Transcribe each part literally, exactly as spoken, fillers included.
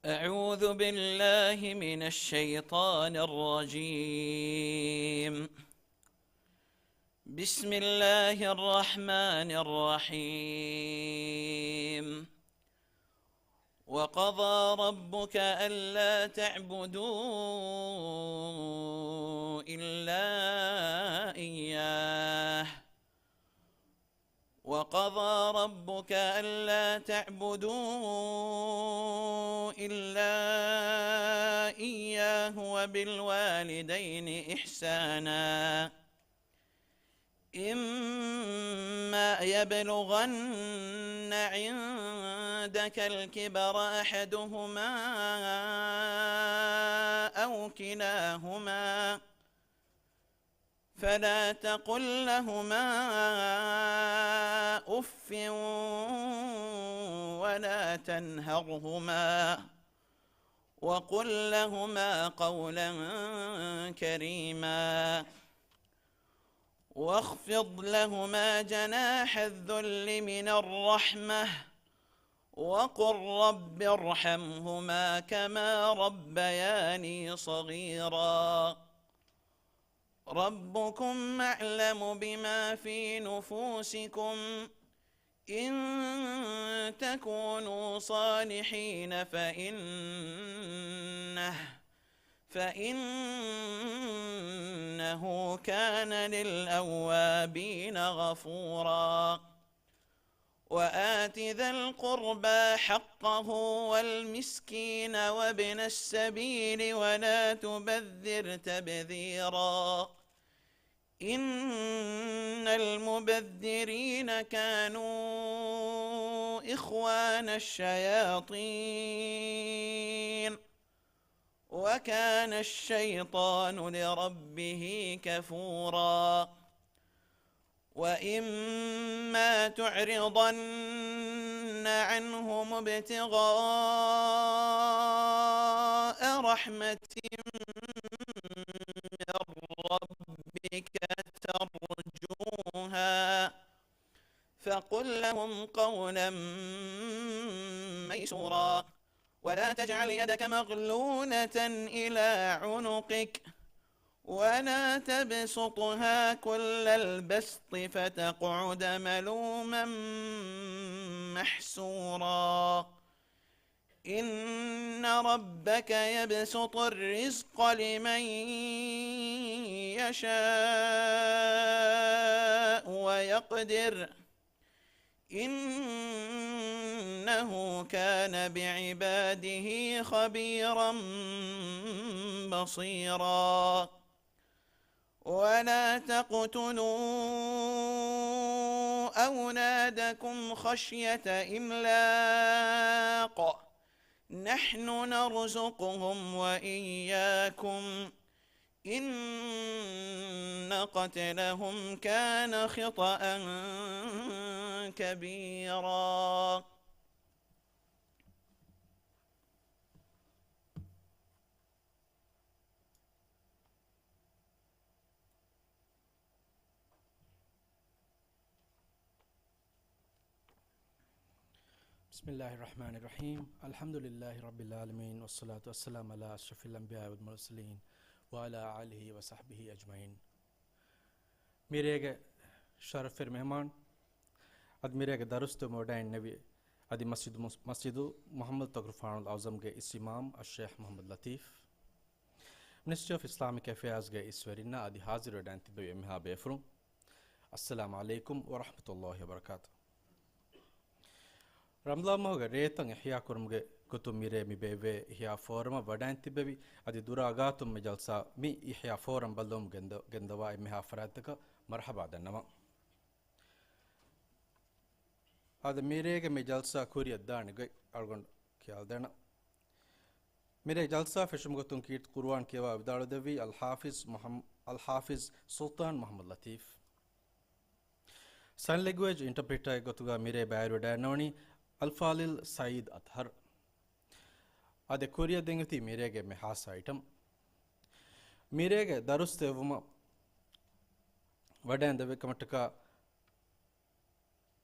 أعوذ بالله من الشيطان الرجيم. بسم الله الرحمن الرحيم. وقضى ربك ألا تعبدوا إلا إياه وقضى ربك ألا تعبدوا إلا إياه وبالوالدين إحسانا. إما يبلغن عندك الكبر أحدهما أو كلاهما فلا تقل لهما أف ولا تنهرهما وقل لهما قولا كريما. واخفض لهما جناح الذل من الرحمة وقل رب ارحمهما كما ربياني صغيرا. ربكم أعلم بما في نفوسكم إن تكونوا صالحين فإنه، فإنه كان للأوابين غفورا. وآت ذا القربى حقه والمسكين وابن السبيل ولا تبذر تبذيرا. إن المبذرين كانوا إخوان الشياطين وكان الشيطان لربه كفورا. وإما تعرضن عنهم ابتغاء رحمة من ربك ترجوها فقل لهم قولا ميسورا. ولا تجعل يدك مغلولة إلى عنقك ولا تبسطها كل البسط فتقعد ملوما محسورا. إن ربك يبسط الرزق لمن يشاء ويقدر إنه كان بعباده خبيرا بصيرا. ولا تقتلوا أولادكم خشية إملاق نحن نرزقهم وإياكم إن قتلهم كان خطأ كبيرا. بسم الله الرحمن الرحيم. الحمد لله رب العالمين، والصلاة والسلام على أشرف الأنبياء والمرسلين، وعلى آله وصحبه أجمعين. މިރޭގެ ޝަރަފްވެރި މެހެމާން، އަދި މިރޭގެ ދަރުސްދެވުމަށް ވަޑައިންނެވި، އަދި މަސްޖިދު މުސް-، މަސްޖިދު މުޙައްމަދު ތަޤްވާފާނުލް އަޢުޡަމްގެ އިސް އިމާމް އައްޝޭޚް މުޙައްމަދު ލަތީފް، މިނިސްޓްރީ އޮފް އިސްލާމިކް އެފެއާޒްގެ އިސްވެރިންނާ އަދި ޙާޟިރުވެޑައިން ތިއްބެވި އެންމެހާ ބޭފުޅުން، އައްސަލާމު ޢަލައިކުމް ވަރަޙްމަތުﷲި ވަބަރަކާތު. ރަމަޟާން މަހުގެ ރޭތައް އިޙްޔާ ކުރުމުގެ ގޮތުން މިރޭ މި ބޭއްވޭ އިޙްޔާ ފޯރަމަށް ވަޑައިން ތިއްބެވި، އަދި ދުރާ ގާތުން މި ޖަލްސާ، މި އިޙްޔާ ފޯރަމް ބައްލަވަމުން ގެންދަ-، ގެންދަވާ އެންމެހާ ފަރާތްތަކަށް މަރްޙަބާ ދަންނަވަން. އާދެ، މިރޭގެ މި ޖަލްސާ ކުރިއަށް ދާނެ ގޮތް އަޅުގަނޑު ޚިޔާލު ދޭނަން. މިރޭ ޖަލްސާ ފެށުމުގެ ގޮތުން ކީރިތި ޤުރުއާން ކިޔަވާ ވިދާޅުވެދެއްވީ އަލްޙާފިޒް މުޙައްމަ-، އަލްޙާފިޒް ސުލްޠާން މުޙައްމަދު ލަތީފް. ސައިން ލެންގުއޭޖް އިންޓަޕްރިޓަރެއް ގޮތުގަ މިރޭ ބައިވެރިވެޑައިންނަވަނީ އަލްފާޟިލް ސައީދް އަޠްހަރު. އާދެ، ކުރިއަށް ދެން އޮތީ މިރޭގެ އެންމެ ޚާއްޞަ އައިޓަމް. މިރޭގެ ދަރުސް ދެއްވުމަށް ވަޑައިން ދެއްވި ކަމަށްޓަކާ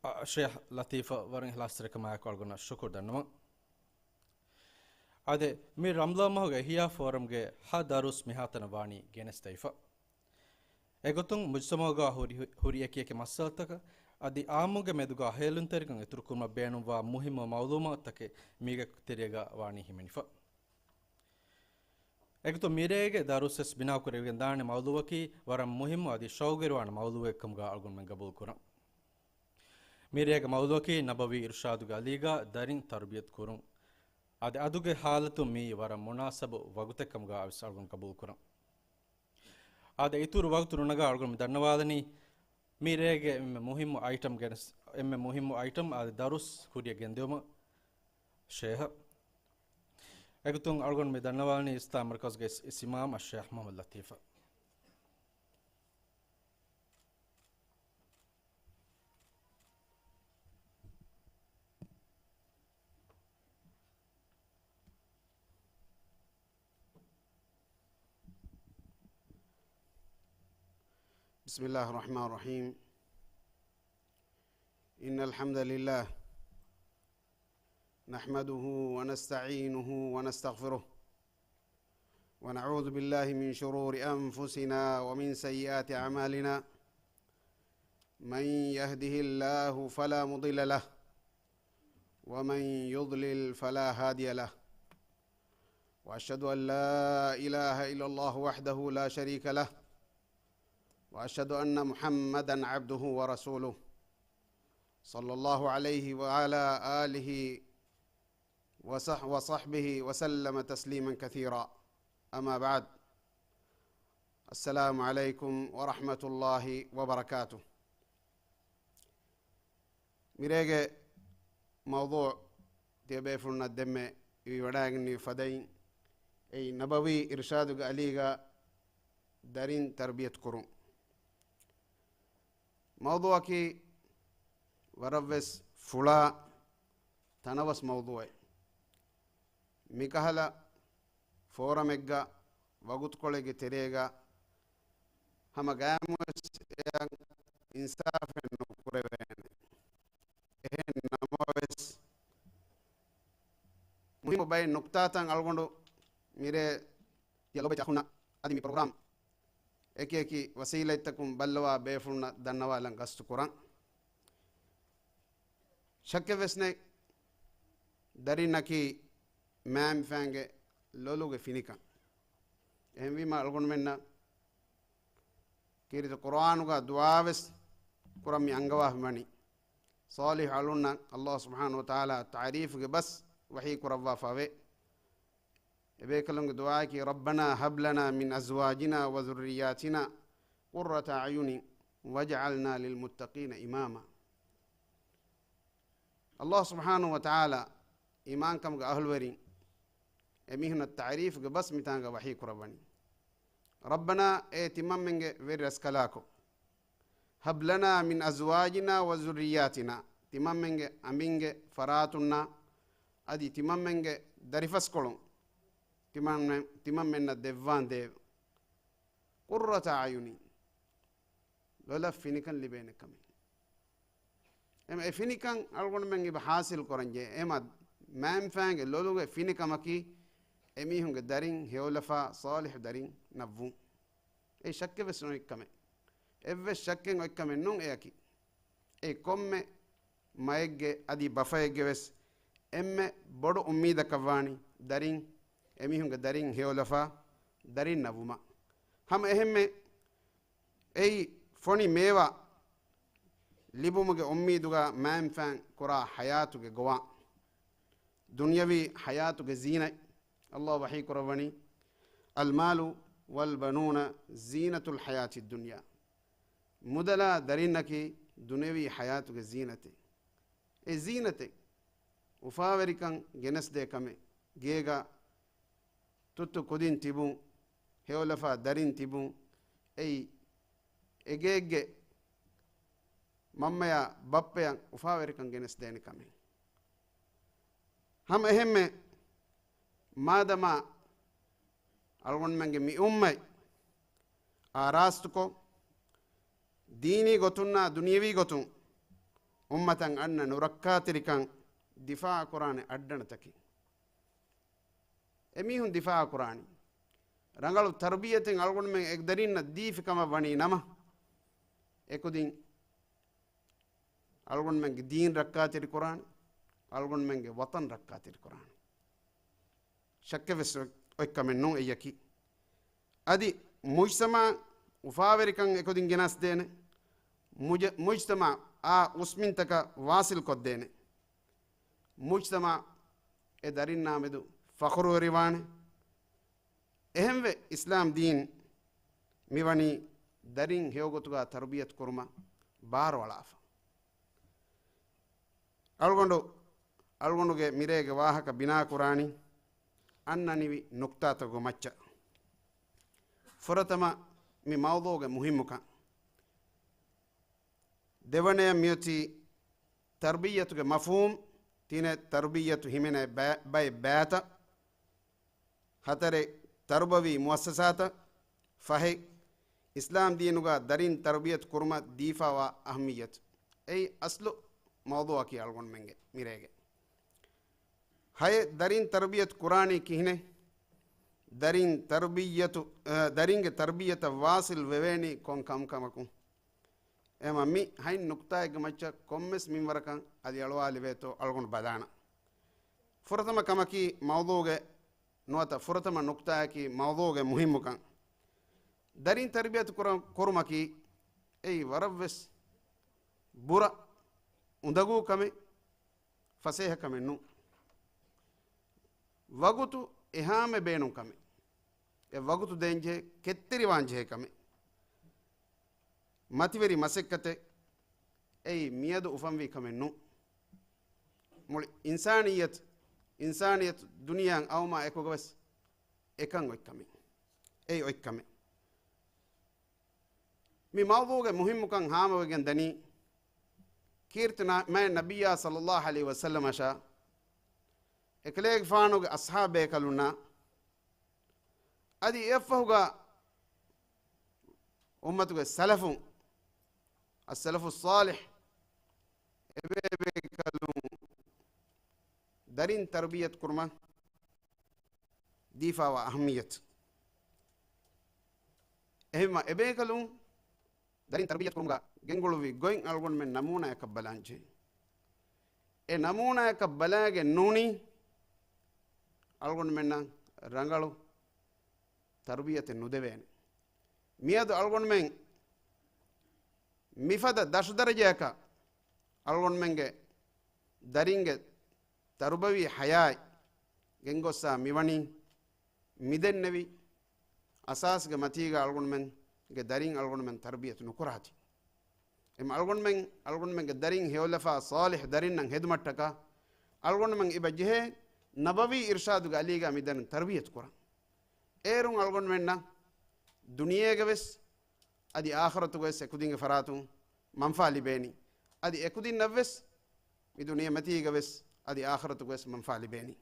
އަ، ޝޭޚް ލަތީފަށް ވަރަށް އިޚްލާޞްތެރިކަމާއެކު އަޅުގަނޑަށް ޝުކުރު ދަންނަވަން. އާދެ، މި ރަމްޟާން މަހުގެ އިޙްޔާ ފޯރަމްގެ ހަ ދަރުސް މިހާތަނަށް ވާނީ ގެނެސްދެވިފަ. އެގޮތުން މުޖްތަމަޢުގަ ހުރި، ހުރި އެކި އެކި މައްސަލަތަކަށް އަދި އާއްމުންގެ މެދުގަ ހޭލުންތެރިކަން އިތުރުކުރުމަށް ބޭނުންވާ މުހިއްމު މައުލޫމާތުތަކެއް މީގެ ތެރޭގަ ވާނީ ހިމެނިފަ. އެގޮތުން މިރޭގެ ދަރުސްވެސް ބިނާކުރެވިގެން ދާނެ މައުޟޫއަކީ ވަރަށް މުހިއްމު އަދި ޝައުގުވެރިވާނެ މައުޟޫއެއްކަމުގަ އަޅުގަނޑުމެން ގަބޫލުކުރަން. މިރޭގެ މައުޟޫއަކީ ނަބަވީ އިރުޝާދުގެ އަލީގަ ދަރިން ތަރުބިޔަތު ކުރުން. އަދި އަދުގެ ޙާލަތުން މިއީ ވަރަށް މުނާސަބު ވަގުތެއްކަމުގަ ވެސް އަޅުގަނޑު ގަބޫލުކުރަން. އާދެ، އިތުރު ވަގުތު ނުނަގާ އަޅުގަނޑު މި ދަންނަވާލަނީ، މި ރޭގެ އެންމެ މުހިއްމު އައިޓަމް ގެނެސް، އެންމެ މުހިއްމު އައިޓަމް އާދެ، ދަރުސް ކުރިއަށް ގެންދިއުމަށް ޝޭހަށް. އެގޮތުން އަޅުގަނޑު މި ދަންނަވާލަނީ އިސްލާމް މަރުކަޒުގެ އިސް، އިސް އިމާމް އައްޝޭހް މުޙައްމަދު ލަތީފަށް. بسم الله الرحمن الرحيم. إن الحمد لله نحمده ونستعينه ونستغفره، ونعوذ بالله من شرور أنفسنا ومن سيئات أعمالنا. من يهده الله فلا مضل له، ومن يضلل فلا هادي له. وأشهد أن لا إله إلا الله وحده لا شريك له، وأشهد أن محمدا عبده ورسوله، صلى الله عليه وعلى آله وصح-، وصحبه وسلم تسليما كثيرا. أما بعد. السلام عليكم ورحمة الله وبركاته. މިރޭގެ މައުޟޫޢު ތިޔަބޭފުޅުންނަށް ދެންމެ ވިވަޑައިގެންނެވި ފަދައިން، އެއީ ނަބަވީ އިރުޝާދުގެ އަލީގަ ދަރިން ތަރުބިޔަތު ކުރުން. މައުޟޫޢަކީ ވަރަށްވެސް ފުޅާ ތަނަވަސް މައުޟޫޢެއް. މިކަހަލަ ފޯރަމެއްގަ ވަގުތުކޮޅެއްގެ ތެރޭގަ ހަމަ ގައިމުވެސް އެއަށް އިންސާފެއް ނުކުރެވޭނެ. އެހެން ނަމަވެސް، މުހިއްމު ބައެއް ނުކްތާތައް އަޅުގަނޑު މިރޭ ތިޔަ ލޯބިވެތި އަޚުންނަށް އަދި މި ޕްރޮގްރާމް އެކި އެކި ވަސީލަތްތަކުން ބައްލަވާ ބޭފުޅުންނަށް ދަންނަވާލަން ގަސްތު ކުރަން. ޝައްކެއް ވެސް ނެތް، ދަރިންނަކީ މައިންބަފައިންގެ ލޮލުގެ ފިނިކަން. އެހެންވީމަ، އަޅުގަނޑުމެންނަށް ކީރިތި ޤުރްއާނުގަ ދުޢާވެސް ކުރަން މި އަންގަވާފަވަނީ. ޞާލިޙު އަޅުންނަށް ﷲ ސުބްޙާނަހޫ ވަތަޢާލާ ތަޢުރީފުގެ ބަސް ވަޙީ ކުރައްވާފަވޭ. އެބޭކަލުންގެ ދުޢާއަކީ، رَبَّنَا هَبْ لَنَا مِنْ أَزْوَاجِنَا وَذُرِّيَّاتِنَا قُرَّةَ أَعْيُنٍ وَاجْعَلْنَا لِلْمُتَّقِينَ إِمَامًا. ﷲ ސުބްޙާނަހޫ ވަތަޢާލާ އީމާންކަމުގެ އަހުލުވެރިން އެމީހުންނަށް ތަޢުރީފުގެ ބަސް މިތާނގަ ވަޙީ ކުރައްވަނީ. رَبَّنَا، އޭ ތިމަންމެންގެ ވެރި ރަސްކަލާކޮ، هَبْ لَنَا مِنْ أَزْوَاجِنَا وَذُرِّيَّاتِنَا، ތިމަންމެންގެ އަނބިންގެ ފަރާތުންނާ އަދި ތިމަންމެންގެ ދަރިފަސްކޮޅުން ތިމަންމެ-، ތިމަންމެންނަށް ދެއްވާނދޭވެ. قُرَّةَ أَعْيُنٍ، ލޮލަށް ފިނިކަން ލިބޭނެ ކަމެއް. އެމަ އެ ފިނިކަން އަޅުގަނޑުމެން އެބަ ޙާޞިލް ކުރަންޖެހޭ. އެމަ މައިންބަފައިންގެ ލޮލުގެ ފިނިކަމަކީ އެމީހުންގެ ދަރިން ހެޔޮލަފާ ޞާލިޙު ދަރިންނަށްވުން. އެ ޝައްކެއް ވެސް ނުއޮތް ކަމެއް. އެއްވެސް ޝައްކެއް އޮތް ކަމެއް ނޫން އެއަކީ. އެ ކޮންމެ މައެއްގެ އަދި ބަފައެއްގެ ވެސް އެންމެ ބޮޑު އުއްމީދަކަށްވާނީ ދަރިން، އެމީހުންގެ ދަރިން ހެޔޮލަފާ ދަރިންނަށްވުމަށް. ހަމަ އެހެންމެ އެއީ ފޮނި މޭވާ ލިބުމުގެ އުއްމީދުގަ މައިންބަފައިން ކުރާ ޙަޔާތުގެ ގޮވާ، ދުނިޔަވީ ޙަޔާތުގެ ޒީނަތް. ﷲ ވަޙީ ކުރައްވަނީ، الْمَالُ وَالْبَنُونَ زِينَةُ الْحَيَاةِ الدُّنْيَا. މުދަލާ ދަރިންނަކީ ދުނިޔަވީ ޙަޔާތުގެ ޒީނަތެއް. އެ ޒީނަތެއް އުފާވެރިކަން ގެނެސްދޭ ކަމެއް. ގޭގަ ތުއްތު ކުދިން ތިބުން، ހެޔޮލަފާ ދަރިން ތިބުން، އެއީ އެގޭގެ މަންމަޔާ ބައްޕަޔަށް އުފާވެރިކަން ގެނެސްދޭނެ ކަމެއް. ހަމަ އެހެންމެ، މާދަމާ އަޅުގަނޑުމެންގެ މި އުއްމަތް އާރާސްތުކޮށް، ދީނީ ގޮތުންނާ ދުނިޔަވީ ގޮތުން އުއްމަތަށް އަންނަ ނުރައްކާތެރިކަން ދިފާޢު ކުރާނެ އައްޑަނަތަކެއް. އެމީހުން ދިފާޢު ކުރާނީ. ރަނގަޅު ތަރުބިޔަތެއް އަޅުގަނޑުމެން އެ ދަރިންނަށް ދީފި ކަމަށް ވަނީ ނަމަ، އެކުދިން އަޅުގަނޑުމެންގެ ދީން ރައްކާތެރި ކުރާނެ، އަޅުގަނޑުމެންގެ ވަޠަން ރައްކާތެރި ކުރާނެ. ޝައްކެއް ވެސް އޮތް ކަމެއް ނޫން އެއްޔަކީ. އަދި މުޖްތަމަޢު އުފާވެރިކަން އެކުދިން ގެނަސްދޭނެ. މުޖ-، މުޖްތަމަޢު އާ އުސްމިންތަކަށް ވާސިލް ކޮށްދޭނެ. މުޖްތަމަޢު އެ ދަރިންނާމެދު ފަޚުރުވެރިވާނެ. އެހެންވެ، އިސްލާމް ދީން މިވަނީ ދަރިން ހެޔޮގޮތުގަ ތަރުބިޔަތު ކުރުމަށް ބާރުއަޅާފަ. އަޅުގަނޑު، އަޅުގަނޑުގެ މިރޭގެ ވާހަކަ ބިނާކުރާނީ އަންނަނިވި ނުކްތާތަކުގެ މައްޗަށް. ފުރަތަމަ މި މައުޟޫޢުގެ މުހިއްމުކަން. ދެވަނަޔަށް މިއޮތީ ތަރުބިއްޔަތުގެ މަފްހޫމް، ތިނެއް ތަރުބިއްޔަތު ހިމެނޭ ބައި-، ބައެއް ބައިތައް. ހަތަރެއް ތަރުބަވީ މުއައްސަސާތައް. ފަހެއް އިސްލާމް ދީނުގަ ދަރިން ތަރުބިޔަތު ކުރުމަށް ދީފާވާ އަހައްމިއްޔަތު. އެއީ އަސްލު މައުޟޫޢަކީ އަޅުގަނޑުމެންގެ މިރޭގެ. ހައެއް ދަރިން ތަރުބިޔަތު ކުރާނީ ކިހިނެއް؟ ދަރިން ތަރުބިއްޔަތު، އަ، ދަރިންގެ ތަރުބިއްޔަތަށް ވާސިލް ވެވޭނީ ކޮން ކަމްކަމަކުން؟ އެހެމަ މި ހަތް ނުކްތާއެއްގެ މައްޗަށް ކޮންމެސް މިންވަރަކަށް އަލިއަޅުވާލެވޭތޯ އަޅުގަނޑު ބަލާނަން. ފުރަތަމަ ކަމަކީ މައުޟޫޢުގެ ނުވަތަ ފުރަތަމަ ނުކްތާއަކީ މައުޟޫޢުގެ މުހިއްމުކަން. ދަރިން ތަރުބިޔަތު ކުރަ-، ކުރުމަކީ އެއީ ވަރަށްވެސް ބުރަ އުނދަގޫ ކަމެއް، ފަސޭހަ ކަމެއް ނޫން. ވަގުތު އެހާމެ ބޭނުން ކަމެއް. އެ ވަގުތު ދޭންޖެހޭ، ކެތްތެރިވާންޖެހޭ ކަމެއް. މަތިވެރި މަސައްކަތެއް. އެއީ މިއަދު އުފަންވީ ކަމެއް ނޫން. މުޅި އިންސާނިއްޔަތު، އިންސާނިއްޔަތު ދުނިޔެއަށް އައުމާ އެކުގަވެސް އެކަން އޮތްކަމެއް. އެއީ އޮތްކަމެއް. މި މައުޟޫޢުގެ މުހިއްމުކަން ހާމަވެގެން ދަނީ، ކީރިތި ނާ-، މާތް ނަބިއްޔާ ޞައްލައްލާހު ޢަލައިހި ވަސައްލަމަށާ އެކަލޭގެފާނުގެ އަޞްޙާބޭކަލުންނާ އަދި އެއަށްފަހުގަ އުއްމަތުގެ ސަލަފުން، އައްސަލަފުއްޞާލިޙް، އެބޭބޭކަލުން ދަރިން ތަރުބިޔަތު ކުރުމަށް ދީފާވާ އަހައްމިއްޔަތު. އެހެންވީމަ އެބޭކަލުން ދަރިން ތަރުބިއްޔަތު ކުރުމުގަ ގެންގުޅުއްވި ގޮތް އަޅުގަނޑުމެން ނަމޫނާއަކަށް ބަލާންޖެހޭ. އެ ނަމޫނާއަކަށް ބަލާގެން ނޫނީ އަޅުގަނޑުމެންނަށް ރަނގަޅު ތަރުބިއްޔަތެއް ނުދެވޭނެ. މިއަދު އަޅުގަނޑުމެން މިފަދަ ދަށު ދަރަޖައަކަށް އަޅުގަނޑުމެންގެ ދަރިންގެ ތަރުބަވީ ޙަޔާތް ގެންގޮއްސާ މިވަނީ މިދެންނެވި އަސާސްގެ މަތީގަ އަޅުގަނޑުމެންގެ ދަރިން އަޅުގަނޑުމެން ތަރުބިޔަތު ނުކުރާތީ. އެމަ އަޅުގަނޑުމެން، އަޅުގަނޑުމެންގެ ދަރިން ހެޔޮލަފާ ޞާލިޙް ދަރިންނަށް ހެދުމަށްޓަކާ އަޅުގަނޑުމެން އިބަ ޖެހޭ ނަބަވީ އިރްޝާދުގެ އަލީގަ މިދަރިން ތަރުބިޔަތު ކުރަން. އޭރުން އަޅުގަނޑުމެންނަށް ދުނިޔޭގަވެސް އަދި އާޚިރަތުގަވެސް އެކުދިންގެ ފަރާތުން މަންފާ ލިބޭނީ. އަދި އެކުދިންނަށްވެސް މި ދުނިޔެމަތީގަވެސް އަދި އާޚިރަތުގަވެސް މަންފާ ލިބޭނީ.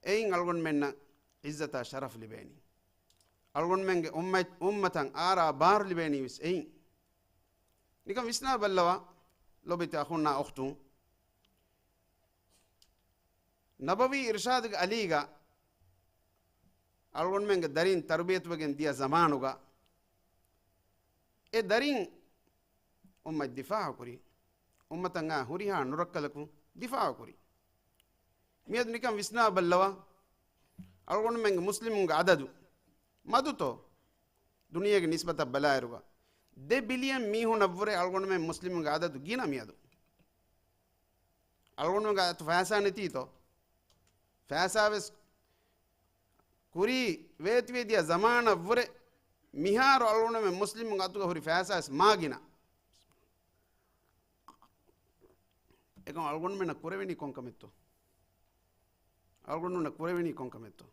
އެއިން އަޅުގަނޑުމެންނަށް ޢިއްޒަތާ ޝަރަފް ލިބޭނީ. އަޅުގަނޑުމެންގެ އުއްމަތް، އުއްމަތަށް އާރާ ބާރު ލިބޭނީވެސް އެއިން. ނިކަން ވިސްނާ ބައްލަވާ، ލޯބިތި އަޚުންނާ އުޚްތުން. ނަބަވީ އިރްޝާދުގެ އަލީގަ އަޅުގަނޑުމެންގެ ދަރިން ތަރުބިޔަތުވެގެން ދިޔަ ޒަމާނުގަ އެ ދަރިން އުއްމަތް ދިފާޢުކުރި، އުއްމަތަށް އާ ހުރިހާ ނުރައްކަލަކުން ދިފާޢުކުރި. މިއަދު ނިކަން ވިސްނާ ބައްލަވާ، އަޅުގަނޑުމެންގެ މުސްލިމުންގެ އަދަދު މަދުތޯ؟ ދުނިޔޭގެ ނިސްބަތަށް ބަލާއިރުގަ ދެ ބިލިއަން މީހުނަށްވުރެ އަޅުގަނޑުމެން މުސްލިމުންގެ އަދަދު ގިނަ މިއަދު. އަޅުގަނޑުމެންގެ އަތު ފައިސާ ނެތީތޯ؟ ފައިސާވެސް ކުރީ ވޭތުވެދިޔަ ޒަމާނަށްވުރެ މިހާރު އަޅުގަނޑުމެން މުސްލިމުން އަތުގަ ހުރި ފައިސާވެސް މާގިނަ. އެކަމް އަޅުގަނޑުމެންނަށް ކުރެވެނީ ކޮންކަމެއްތޯ؟ އަޅުގަނޑުމެންނަށް ކުރެވެނީ ކޮންކަމެއްތޯ؟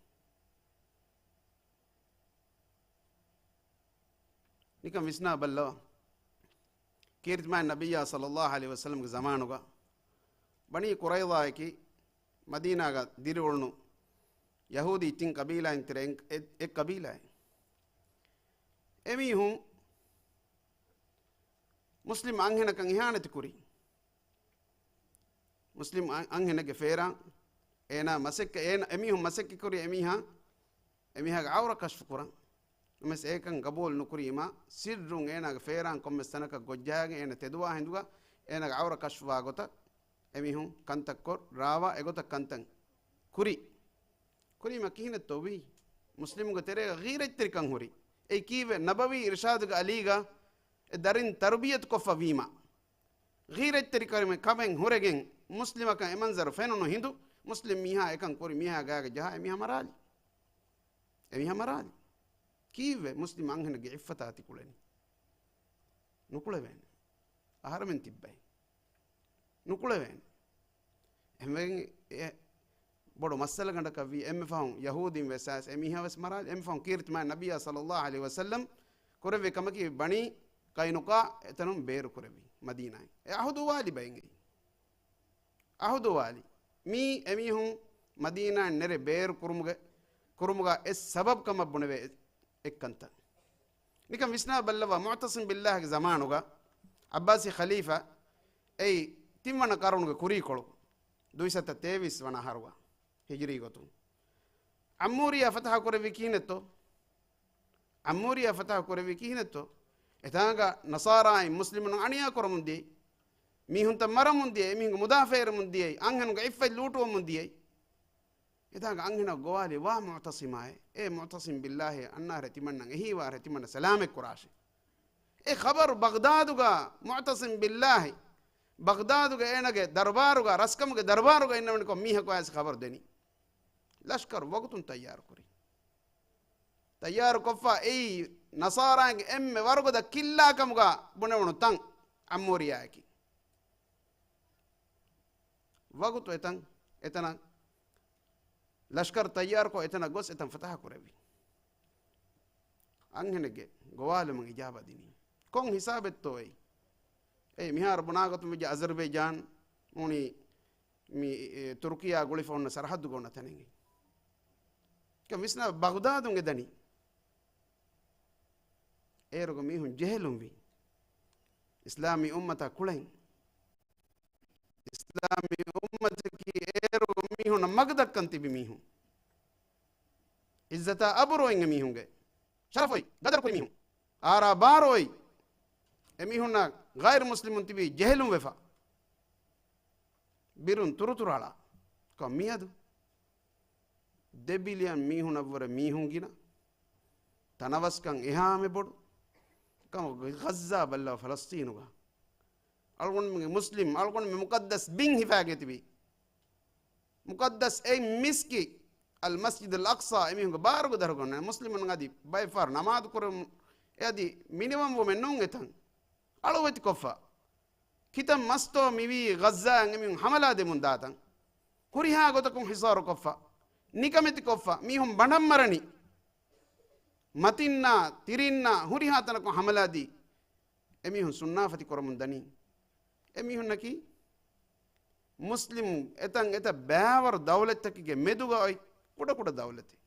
ނިކަން ވިސްނާ ބައްލަވާ. ކީރިތި މާތް ނަބިއްޔާ ޞައްލައްލާހު ޢަލައިހި ވަސައްލަމްގެ ޒަމާނުގަ ބަނީ ޤުރައިޟާއަކީ މަދީނާގަ ދިރިއުޅުނު ޔަހޫދީ ތިން ޤަބީލާއިން ތެރެ އެއް، އެއް ޤަބީލާއެއް. އެމީހުން މުސްލިމް އަންހެނަކަށް އިހާނެތި ކުރި. މުސްލިމް އަ-، އަންހެނެއްގެ ފޭރާން އޭނާ މަސައްކަ-، އޭނާ، އެމީހުން މަސައްކަތްކުރި އެމީހާ، އެމީހާގެ އައުރަ ކަޝްފު ކުރަން. ނަމަވެސް އެކަން ގަބޫލު ނުކުރީމާ، ސިއްރުން އޭނާގެ ފޭރާން ކޮންމެސް ތަނަކަށް ގޮއްޖައިގެން އޭނަ ތެދުވާ ހިނދުގަ އޭނާގެ އައުރަ ކަޝްފުވާ ގޮތަށް އެމީހުން ކަންތައް ކޮށް، ރާވާ އެގޮތަށް ކަންތައް ކުރި. ކުރީމަ ކިހިނެއްތޯ ވީ؟ މުސްލިމުގެ ތެރޭގަ ޣީރަތްތެރިކަން ހުރި. އެއީ ކީއްވެ؟ ނަބަވީ އިރުޝާދުގެ އަލީގަ އެ ދަރިން ތަރުބިޔަތު ކޮށްފަ ވީމަ. ޣީރަތްތެރިކަމެއް ކަމެއް ހުރެގެން މުސްލިމަކަށް އެ މަންޒަރު ފެނުނު ހިނދު، މުސްލިމް މީހާ އެކަން ކުރި މީހާ ގާގަ ޖަހާ އެ މީހާ މަރާލި. އެ މީހާ މަރާލި. ކީއްވެ؟ މުސްލިމް އަންހެނެއްގެ އިއްފަތާ ތިކުޅެނީ. ނުކުޅެވޭނެ. އަހަރެމެން ތިއްބައި. ނުކުޅެވޭނެ. އެހެންވެގެން އެ ބޮޑު މައްސަލަ ގަނޑަކަށް ވީ. އެންމެ ފަހުން ޔަހޫދީން ވެސް އައިސް އެ މީހާ ވެސް މަރާލި. އެންމެ ފަހުން ކީރިތި މާތް ނަބިއްޔާ ޞައްލައްލާހު ޢަލައިހި ވަސައްލަމް ކުރެއްވި ކަމަކީ ބަނީ ޤައިނުޤާ އެތަނުން ބޭރު ކުރެއްވި މަދީނާއިން. އެ އަހުދުވާލި ބައެއް އެއީ. އަހުދުވާލި. މީ އެމީހުން މަދީނާއިން ނެރެ ބޭރު ކުރުމުގެ، ކުރުމުގަ އެއް ސަބަބު ކަމަށް ބުނެވޭ އެއްކަންތައް. ނިކަން ވިސްނާ ބައްލަވާ، މުޢުތަޞިމް ބިއްލާހިގެ ޒަމާނުގަ ޢައްބާސީ ޚަލީފާ އެއީ ތިންވަނަ ޤަރުނުގެ ކުރީކޮޅު، ދުއިސައްތަ ތޭވީސް ވަނަ އަހަރުގަ ހިޖުރީ ގޮތުން. ޢައްމޫރިއްޔާ ފަތަޙަ ކުރެއްވީ ކިހިނެއްތޯ؟ ޢައްމޫރިއްޔާ ފަތަޙަ ކުރެއްވީ ކިހިނެއްތޯ؟ އެތާނގަ ނަޞާރާއިން މުސްލިމުން އަނިޔާ ކުރަމުން ދިޔައީ، މީހުންތައް މަރަމުން ދިޔައީ، އެމީހުންގެ މުދާ ފޭރަމުން ދިޔައީ، އަންހެނުންގެ އިއްފަތް ލޫޓުވަމުން ދިޔައީ. އެތާނގަ އަންހެނަށް ގޮވާލި، ވާ މުޢުތަޞިމާއޭ، އޭ މުޢުތަޞިމް ބިއްލާހޭ، އަންނާރެ ތިމަންނަން އެހީވާރެ ތިމަންނަ ސަލާމަތް ކުރާށޭ. އެ ޚަބަރު ބަޣްދާދުގަ މުޢުތަޞިމް ބިއްލާހި، ބަޣްދާދުގަ އޭނަގެ ދަރުބާރުގަ، ރަސްކަމުގެ ދަރުބާރުގަ އިންނަވަނިކޮށް މީހަކު އައިސް ޚަބަރު ދެނީ. ލަޝްކަރު ވަގުތުން ތައްޔާރު ކުރި. ތައްޔާރު ކޮށްފަ އެއީ ނަޞާރާއިންގެ އެންމެ ވަރުގަދަ ކިއްލާ ކަމުގަ ބުނެވުނު ތަން ޢައްމޫރިއްޔާއަކީ. ވަގުތު އެތަން، އެތަނަށް ލަޝްކަރު ތައްޔާރުކޮށް އެތަނަށް ގޮސް އެތަން ފަތަޙަ ކުރެއްވި. އަންހެނެއްގެ ގޮވާލުމަށް އިޖާބަ ދިނީ. ކޮން ހިސާބެއްތޯ އެއީ؟ އެއީ މިހާރު ބުނާގޮތުން ވެއްޖެ އަޒަރްބައިޖާން އުނި މި، އެ، ތުރުކިޔާ ގުޅިފަ އޮންނަ ސަރަހައްދުގަ އޮންނަ ތަނެއް. އެކަން ވިސްނާ ބަޣްދާދުން އެދަނީ. އޭރުގެ މީހުން ޖެހިލުންވީ. އިސްލާމީ އުއްމަތާ ކުޅެން. އިސްލާމީ އުއްމަތަކީ އޭރު މީހުންނަށް މަގުދައްކަން ތިބި މީހުން. އިއްޒަތާ އަބުރު އޮތް އެމީހުންގެ، ޝަރަފު އޮތް، ގަދަރު ކުރި މީހުން، އާރާ ބާރު އޮތް އެމީހުންނާ ޣައިރު މުސްލިމުން ތިބީ ޖެހިލުން ވެފަ. ބިރުން ތުރުތުރު އަޅާ. ކޮން މިއަދު؟ ދެ ބިލިއަން މީހުނަށްވުރެ މީހުން ގިނަ. ތަނަވަސްކަން އެހާމެ ބޮޑު. ކަމަށް ޣައްޒާ ބައްލަވާ ފަލަސްޠީނުގަ. އަޅުގަނޑުމެންގެ މުސްލިމް، އަޅުގަނޑުމެން މުޤައްދަސް ބިން ހިފާގެން ތިބީ. މުޤައްދަސް އެއް މިސްކިތް، އަލް މަސްޖިދުލް އަޤްޞާ، އެމީހުންގެ ބާރުގެ ދަރުގަ އޮންނަ މުސްލިމުން އަދި ބައެއް ފަހަރު ނަމާދު ކުރަމު، އެ އަދި މިނިވަންވުމެއް ނޫން އެތަން. އަޅުވެތި ކޮށްފަ. ކިތައް މަސްތޯ މިވީ ޣައްޒާއަށް އެމީހުން ހަމަލާ ދެމުން ދާތަން. ހުރިހާ ގޮތަކުން ހިސާރު ކޮށްފަ. ނިކަމެތި ކޮށްފަ. މީހުން ބަނޑަށް މަރަނީ. މަތިންނާ، ތިރިންނާ، ހުރިހާ ތަނަކުން ހަމަލާ ދީ. އެމީހުން ސުންނާފަތި ކުރަމުން ދަނީ. އެމީހުންނަކީ މުސްލިމް އެތަން އެތައް ބައިވަރު ދައުލަތްތަކެއްގެ މެދުގަ އޮތް ކުޑަކުޑަ ދައުލަތެއް.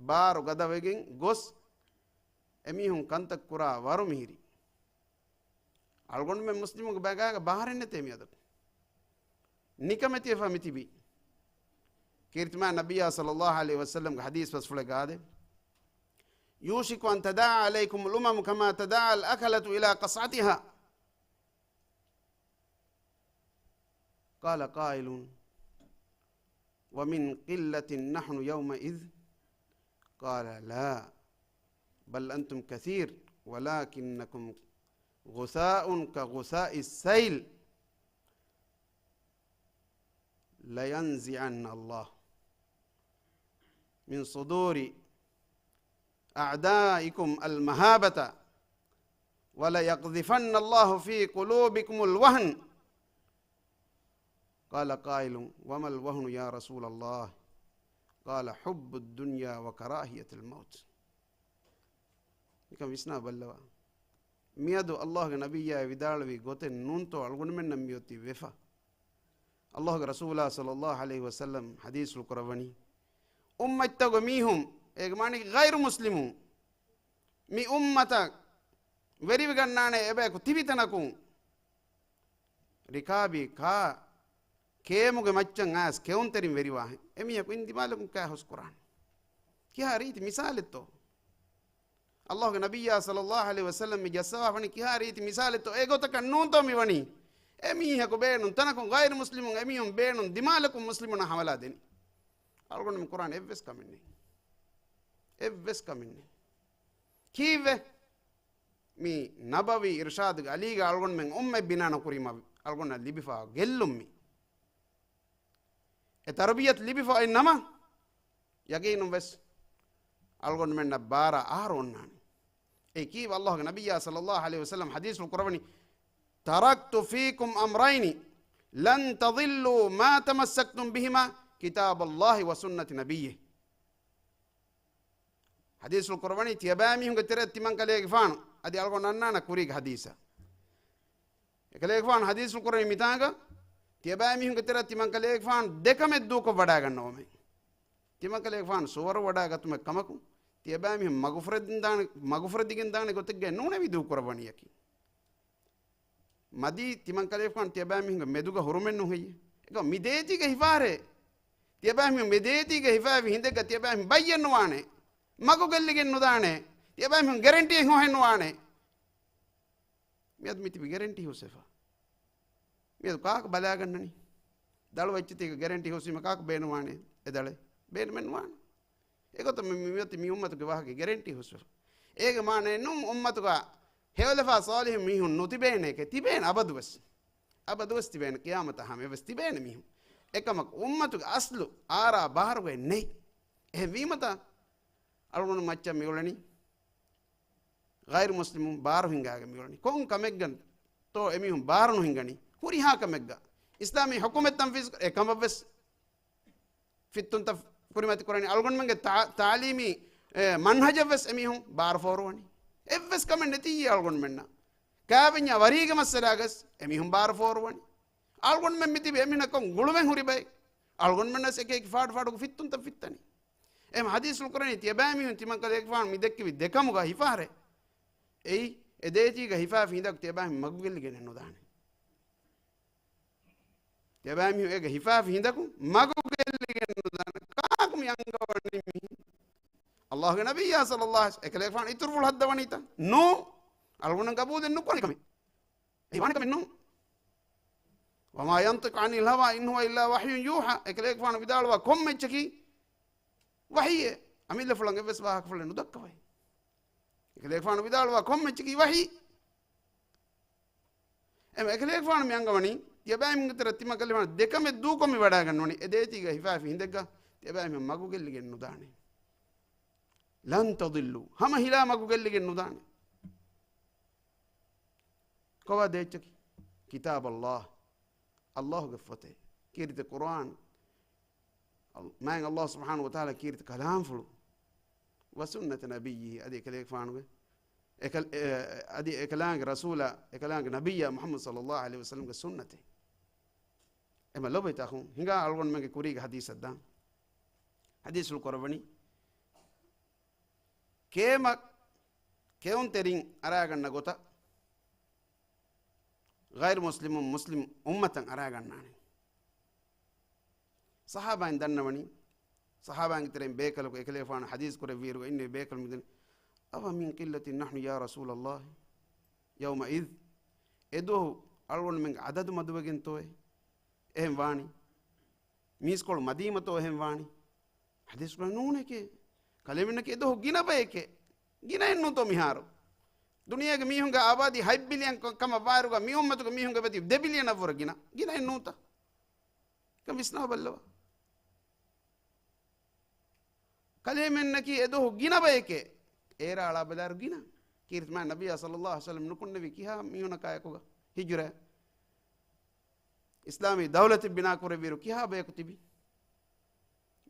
ބާރު ގަދަވެގެން ގޮސް އެމީހުން ކަންތައް ކުރާ ވަރު މިހިރީ. އަޅުގަނޑުމެން މުސްލިމުންގެ ބައިގާގަ ބަހަރެއް ނެތޭ މިއަދަކު. ނިކަމެތިވެފަ މިތިބީ. ކީރިތިމާ ނަބިއްޔާ ޞައްލައްލާހު ޢަލައިހި ވަސައްލަމްގެ ޙަދީޘް ބަސްފުޅެއް ގާދެ، يوشك أن تداعى عليكم الأمم كما تداعى الأكلة إلى قصعتها. قال قائل: ومن قلة نحن يومئذ؟ قال: لا، بل أنتم كثير، ولكنكم غثاء كغثاء السيل، لينزعن الله من صدور أعدائكم المهابة، وليقذفن الله في قلوبكم الوهن. قال قائل: وما الوهن يا رسول الله؟ قال: حب الدنيا وكراهية الموت. ނިކަން ވިސްނާ ބައްލަވާ. މިއަދު އައްލާހުގެ ނަބިއްޔާ ވިދާޅުވި ގޮތެއް ނޫންތޯ އަޅުގަނޑުމެންނަށް މިއޮތީ ވެފަ؟ އައްލާހުގެ ރަސޫލާ ޞައްލައްލާހު ޢަލައިހި ވަސައްލަމް ޙަދީޘްފުޅު ކުރައްވަނީ، އުއްމަތްތަކުގެ މީހުން، އޭގެ މާނައަކީ ޣައިރު މުސްލިމުން، މި އުއްމަތަށް ވެރިވެގަންނާނެ އެބަޔަކު ތިބި ތަނަކުން، ރިކާބީ ކާ، ކޭމުގެ މައްޗަށް އައިސް ކެއުންތެރިން ވެރިވާހެން އެމީހަކު އިން ދިމާލަކުން ކާ ހުސްކުރާނެ؟ ކިހާ ރީތި މިސާލެއްތޯ؟ އައްލާހުގެ ނަބިއްޔާ ޞައްލައްލާހު ޢަލައިހި ވަސައްލަމް މި ޖައްސަވާފަނީ ކިހާ ރީތި މިސާލެއްތޯ؟ އެގޮތަކަށް ނޫންތޯ މިވަނީ؟ އެމީހަކު ބޭނުން ތަނަކުން ޣައިރު މުސްލިމުން އެމީހުން ބޭނުން ދިމާލަކުން މުސްލިމުންނާ ހަމަލާ ދެނީ. އަޅުގަނޑުމެން ކުރާނެ އެއްވެސް ކަމެއް ނެތް. އެއްވެސް ކަމެއް ނެތް. ކީއްވެ؟ މި ނަބަވީ އިރުޝާދުގެ އަލީގަ އަޅުގަނޑުމެން އުއްމަތް ބިނާ ނުކުރީމަ އަޅުގަނޑަށް ލިބިފާ ގެއްލުން މި. އެ ތަރުބިޔަތު ލިބިފައި ނަމަ، ޔަގީނުން ވެސް އަޅުގަނޑުމެންނަށް ބާރަށް އަހަރު އޮންނާނެ. އެ ކީއްވެ؟ އައްލާހުގެ ނަބިއްޔާ ޞައްލައްލާހު ޢަލައިހި ވަސައްލަމް ޙަދީޘްފުޅު ކުރަވަނީ، تركت فيكم أمرين لن تضلوا ما تمسكتم بهما كتاب الله وسنة نبيه. ޙަދީޘްފުޅު ކުރަވަނީ ތިޔަބައިމީހުންގެ ތެރެއަށް ތިމަންކަލޭގެފާނު، އަދި އަޅުގަނޑު އަންނާނަ ކުރީގެ ޙަދީޘަށް. އެކަލޭގެފާނު ޙަދީޘްފުޅު ކުރަނީ މިތާނގަ، ތިޔަބައިމީހުންގެ ތެރެއަށް ތިމަންކަލޭގެފާނު ދެކަމެއް ދޫކޮށް ވަޑާގަންނަވަމޭ. ތިމަންކަލޭގެފާނު ސުވަރު ވަޑާގަތުމެއް ކަމަކު، ތިޔަބައިމީހުން މަގުފުރެދިންދާނެ، މަގުފުރެދިގެންދާނެ ގޮތެއްގައި ނޫނެވި ދޫކުރައްވަނީއަކީ. މަދީ ތިމަންކަލޭގެފާނު ތިޔަބައިމީހުންގެ މެދުގަ ހުރުމެއް ނުހެއްޔޭ؟ އެކަމަ މި ދޭތީގަ ހިފާރޭ. ތިޔަބައިމީހުން މި ދޭތީގަ ހިފާވި ހިނދެއްގަ ތިޔަބައިމީހުން ބައްޔެއް ނުވާނެ. މަގު ގެއްލިގެން ނުދާނެ. ތިޔަބައިމީހުން ގެރެންޓީއެއް ހޮހެއް ނުވާނެ. މިއަދު މިތިބި ގެރެންޓީ ހުސްވެފަ. މިއަދު ކާކު ބަލާގަންނަނީ؟ ދަޅު އެއްޗެތީގަ ގެރެންޓީ ހުސްވީމަ ކާކު ބޭނުންވާނެ އެ ދަޅެއް؟ ބޭނުމެއް ނުވާނެ. އެގޮތަށް މި، މި، މިއޮތީ މި އުއްމަތުގެ ވާހަކަ ގެރެންޓީ ހުސްވެފަ. އޭގެ މާނައެއް ނޫން އުއްމަތުގަ ހެޔޮލަފާ ޞާލިޙު މީހުން ނުތިބޭނެކޭ. ތިބޭނެ އަބަދުވެސް. އަބަދުވެސް ތިބޭނެ. ޤިޔާމަތާ ހަމަޔަށްވެސް ތިބޭނެ މީހުން. އެކަމަކު އުއްމަތުގެ އަސްލު އާރާ ބާރުގައެއް ނެތް. އެހެންވީމަތާ އަޅުގަނޑު މައްޗަށް މިއުޅެނީ ޣައިރު މުސްލިމުން ބާރު ހިންގާގެން މިއުޅެނީ. ކޮން ކަމެއްގަ ތޯ އެމީހުން ބާރު ނުހިންގަނީ؟ ހުރިހާ ކަމެއްގަ. އިސްލާމީ ޙުކުމަތް ތަންފީޒު އެ ކަމަށްވެސް ފިއްތުންތައް ކުރިމަތި ކުރަނީ. އަޅުގަނޑުމެންގެ ތާ-، ތާލީމީ، އެ، މަންހަޖަށްވެސް އެމީހުން ބާރު ފޯރުވަނީ. އެއްވެސް ކަމެއް ނެތިއްޔޭ އަޅުގަނޑުމެންނަށް. ކާވެންޏާ ވަރީގެ މައްސަލާގަސް އެމީހުން ބާރު ފޯރުވަނީ. އަޅުގަނޑުމެން މިތިބި އެމީހުންނަށް ކޮން ގުޅުމެއް ހުރި ބައެއް؟ އަޅުގަނޑުމެންނަސް އެކި އެކި ފާޑު ފާޑުގެ ފިއްތުންތައް ފިއްތަނީ. އެހެން ޙަދީޘްފުޅު ކުރަނީ ތިޔަބައިމީހުން ތިމަންކަލޭގެފާނު މި ދެއްކެވި ދެކަމުގަ ހިފާރޭ. އެއީ، އެ ދޭތީގަ ހިފާފި ހިނދަކު ތިޔަބައިމީހުން މަގުގެއްލިގެނެއް ނުދާނެ. ތިޔަބައިމީހުން އޭގަ ހިފާފި ހިނދަކު މަގުގެއްލިގެން ނުދާނެ. ކާކު މި އަންގަވަނީ މި؟ އައްލާހުގެ ނަބިއްޔާ ޞައްލައްލާހު ޢަލައިހި ވަސައްލަމް އެކަލޭގެފާނު އިތުރުފުޅު ހައްދަވަނީތަ؟ ނޫ. އަޅުގަނޑު ގަބޫލެއް ނުކުރާނެ ކަމެއް. އެ ވާނެ ކަމެއް ނޫން. وما ينطق عن الهوى إن هو إلا وحي يوحى. އެކަލޭގެފާނު ވިދާޅުވާ ކޮންމެ އެއްޗަކީ ވަޙީއޭ. އަމިއްލަފުޅަށް އެއްވެސް ވާހަކަފުޅެއް ނުދައްކަވައި. އެކަލޭގެފާނު ވިދާޅުވާ ކޮންމެ އެއްޗަކީ ވަޙީ. އެމަ އެކަލޭގެފާނު މި އަންގަވަނީ، ތިޔަބައިމީހުންގެ ތެރެ ތިމަންކަލޭގެފާނު ދެކަމެއް ދޫކޮށް މި ވަޑާގަންނަވަނީ، އެ ދޭތީގަ ހިފާފި ހިނދެއްގަ ތިޔަބައިމީހުން މަގުގެއްލިގެން ނުދާނެ. لن تضلوا. ހަމަ ހިލާ މަގުގެއްލިގެން ނުދާނެ. ކޮބާ ދޭއްޗަކީ؟ كتاب الله. އައްލާހުގެ ފޮތެއް. ކީރިތި ޤުރްއާން. މާތް އައްލާހު ސުބްޙާނަހު ވަތަޢާލާ ކީރިތި ކަލާމްފުޅު. وسنة نبيه. އަދި އެކަލޭގެފާނުގެ، އެކަލް-، އެ-، އަދި އެކަލާނގެ ރަސޫލާ، އެކަލާނގެ ނަބިއްޔާ މުޙައްމަދު ޞައްލައްލާހު ޢަލައިހި ވަސައްލަމްގެ ސުންނަތެއް. އެމަ ލޮބުވެތި އަޚުން، ހިނގާ އަޅުގަނޑުމެންގެ ކުރީގެ ޙަދީޘަށް ދާން. ޙަދީޘްފުޅު ކުރައްވަނީ، ކޭމަ ކެއުންތެރިން އަރާގަންނަ ގޮތަށް ޣައިރު މުސްލިމުން މުސްލިމް އުއްމަތަށް އަރާގަންނާނެ. ޞަޙާބާއިން ދަންނަވަނީ، ޞަޙާބާއިންގެ ތެރެއިން ބޭކަލަކު އެކަލޭގެފާނަށް ޙަދީޘް ކުރެއްވިއިރު އިންނެވި ބޭކަލުން މިދަނީ، أو من قلة نحن يا رسول الله يومئذ؟ އެދުވަހު އަޅުގަނޑުމެންގެ ޢަދަދު މަދުވެގެންތޯއޭ އެހެން ވާނީ؟ މީސްކޮޅު މަދީމަތޯ އެހެން ވާނީ؟ ޙަދީޘް ކުރަނީ ނޫނެކޭ. ކަލޭމެންނަކީ އެދުވަހު ގިނަ ބައެކޭ. ގިނައެއް ނޫންތޯ މިހާރު؟ ދުނިޔޭގެ މީހުންގެ އާބާދީ ހަތް ބިލިއަން ކަ-، ކަމަށް ވާއިރުގަ މި އުއްމަތުގެ މީހުންގެ ބަތި ދެ ބިލިއަނަށްވުރެ ގިނަ. ގިނައެއް ނޫންތަ؟ ކަން ވިސްނާ ބައްލަވާ. ކަލޭމެންނަކީ އެދުވަހު ގިނަ ބައެކޭ. އޭރާ އަޅާ ބަލާއިރު ގިނަ. ކީރިތި މާތް ނަބިއްޔާ ޞައްލައްލާހު ޢަލައިހި ވަސައްލަމް ނުކުންނެވީ ކިހާ މީހުނަކާ އެކުގަ؟ ހިޖުރަ އިސްލާމީ ދައުލަތެއް ބިނާ ކުރެއްވިއިރު ކިހާ ބަޔަކު ތިބި؟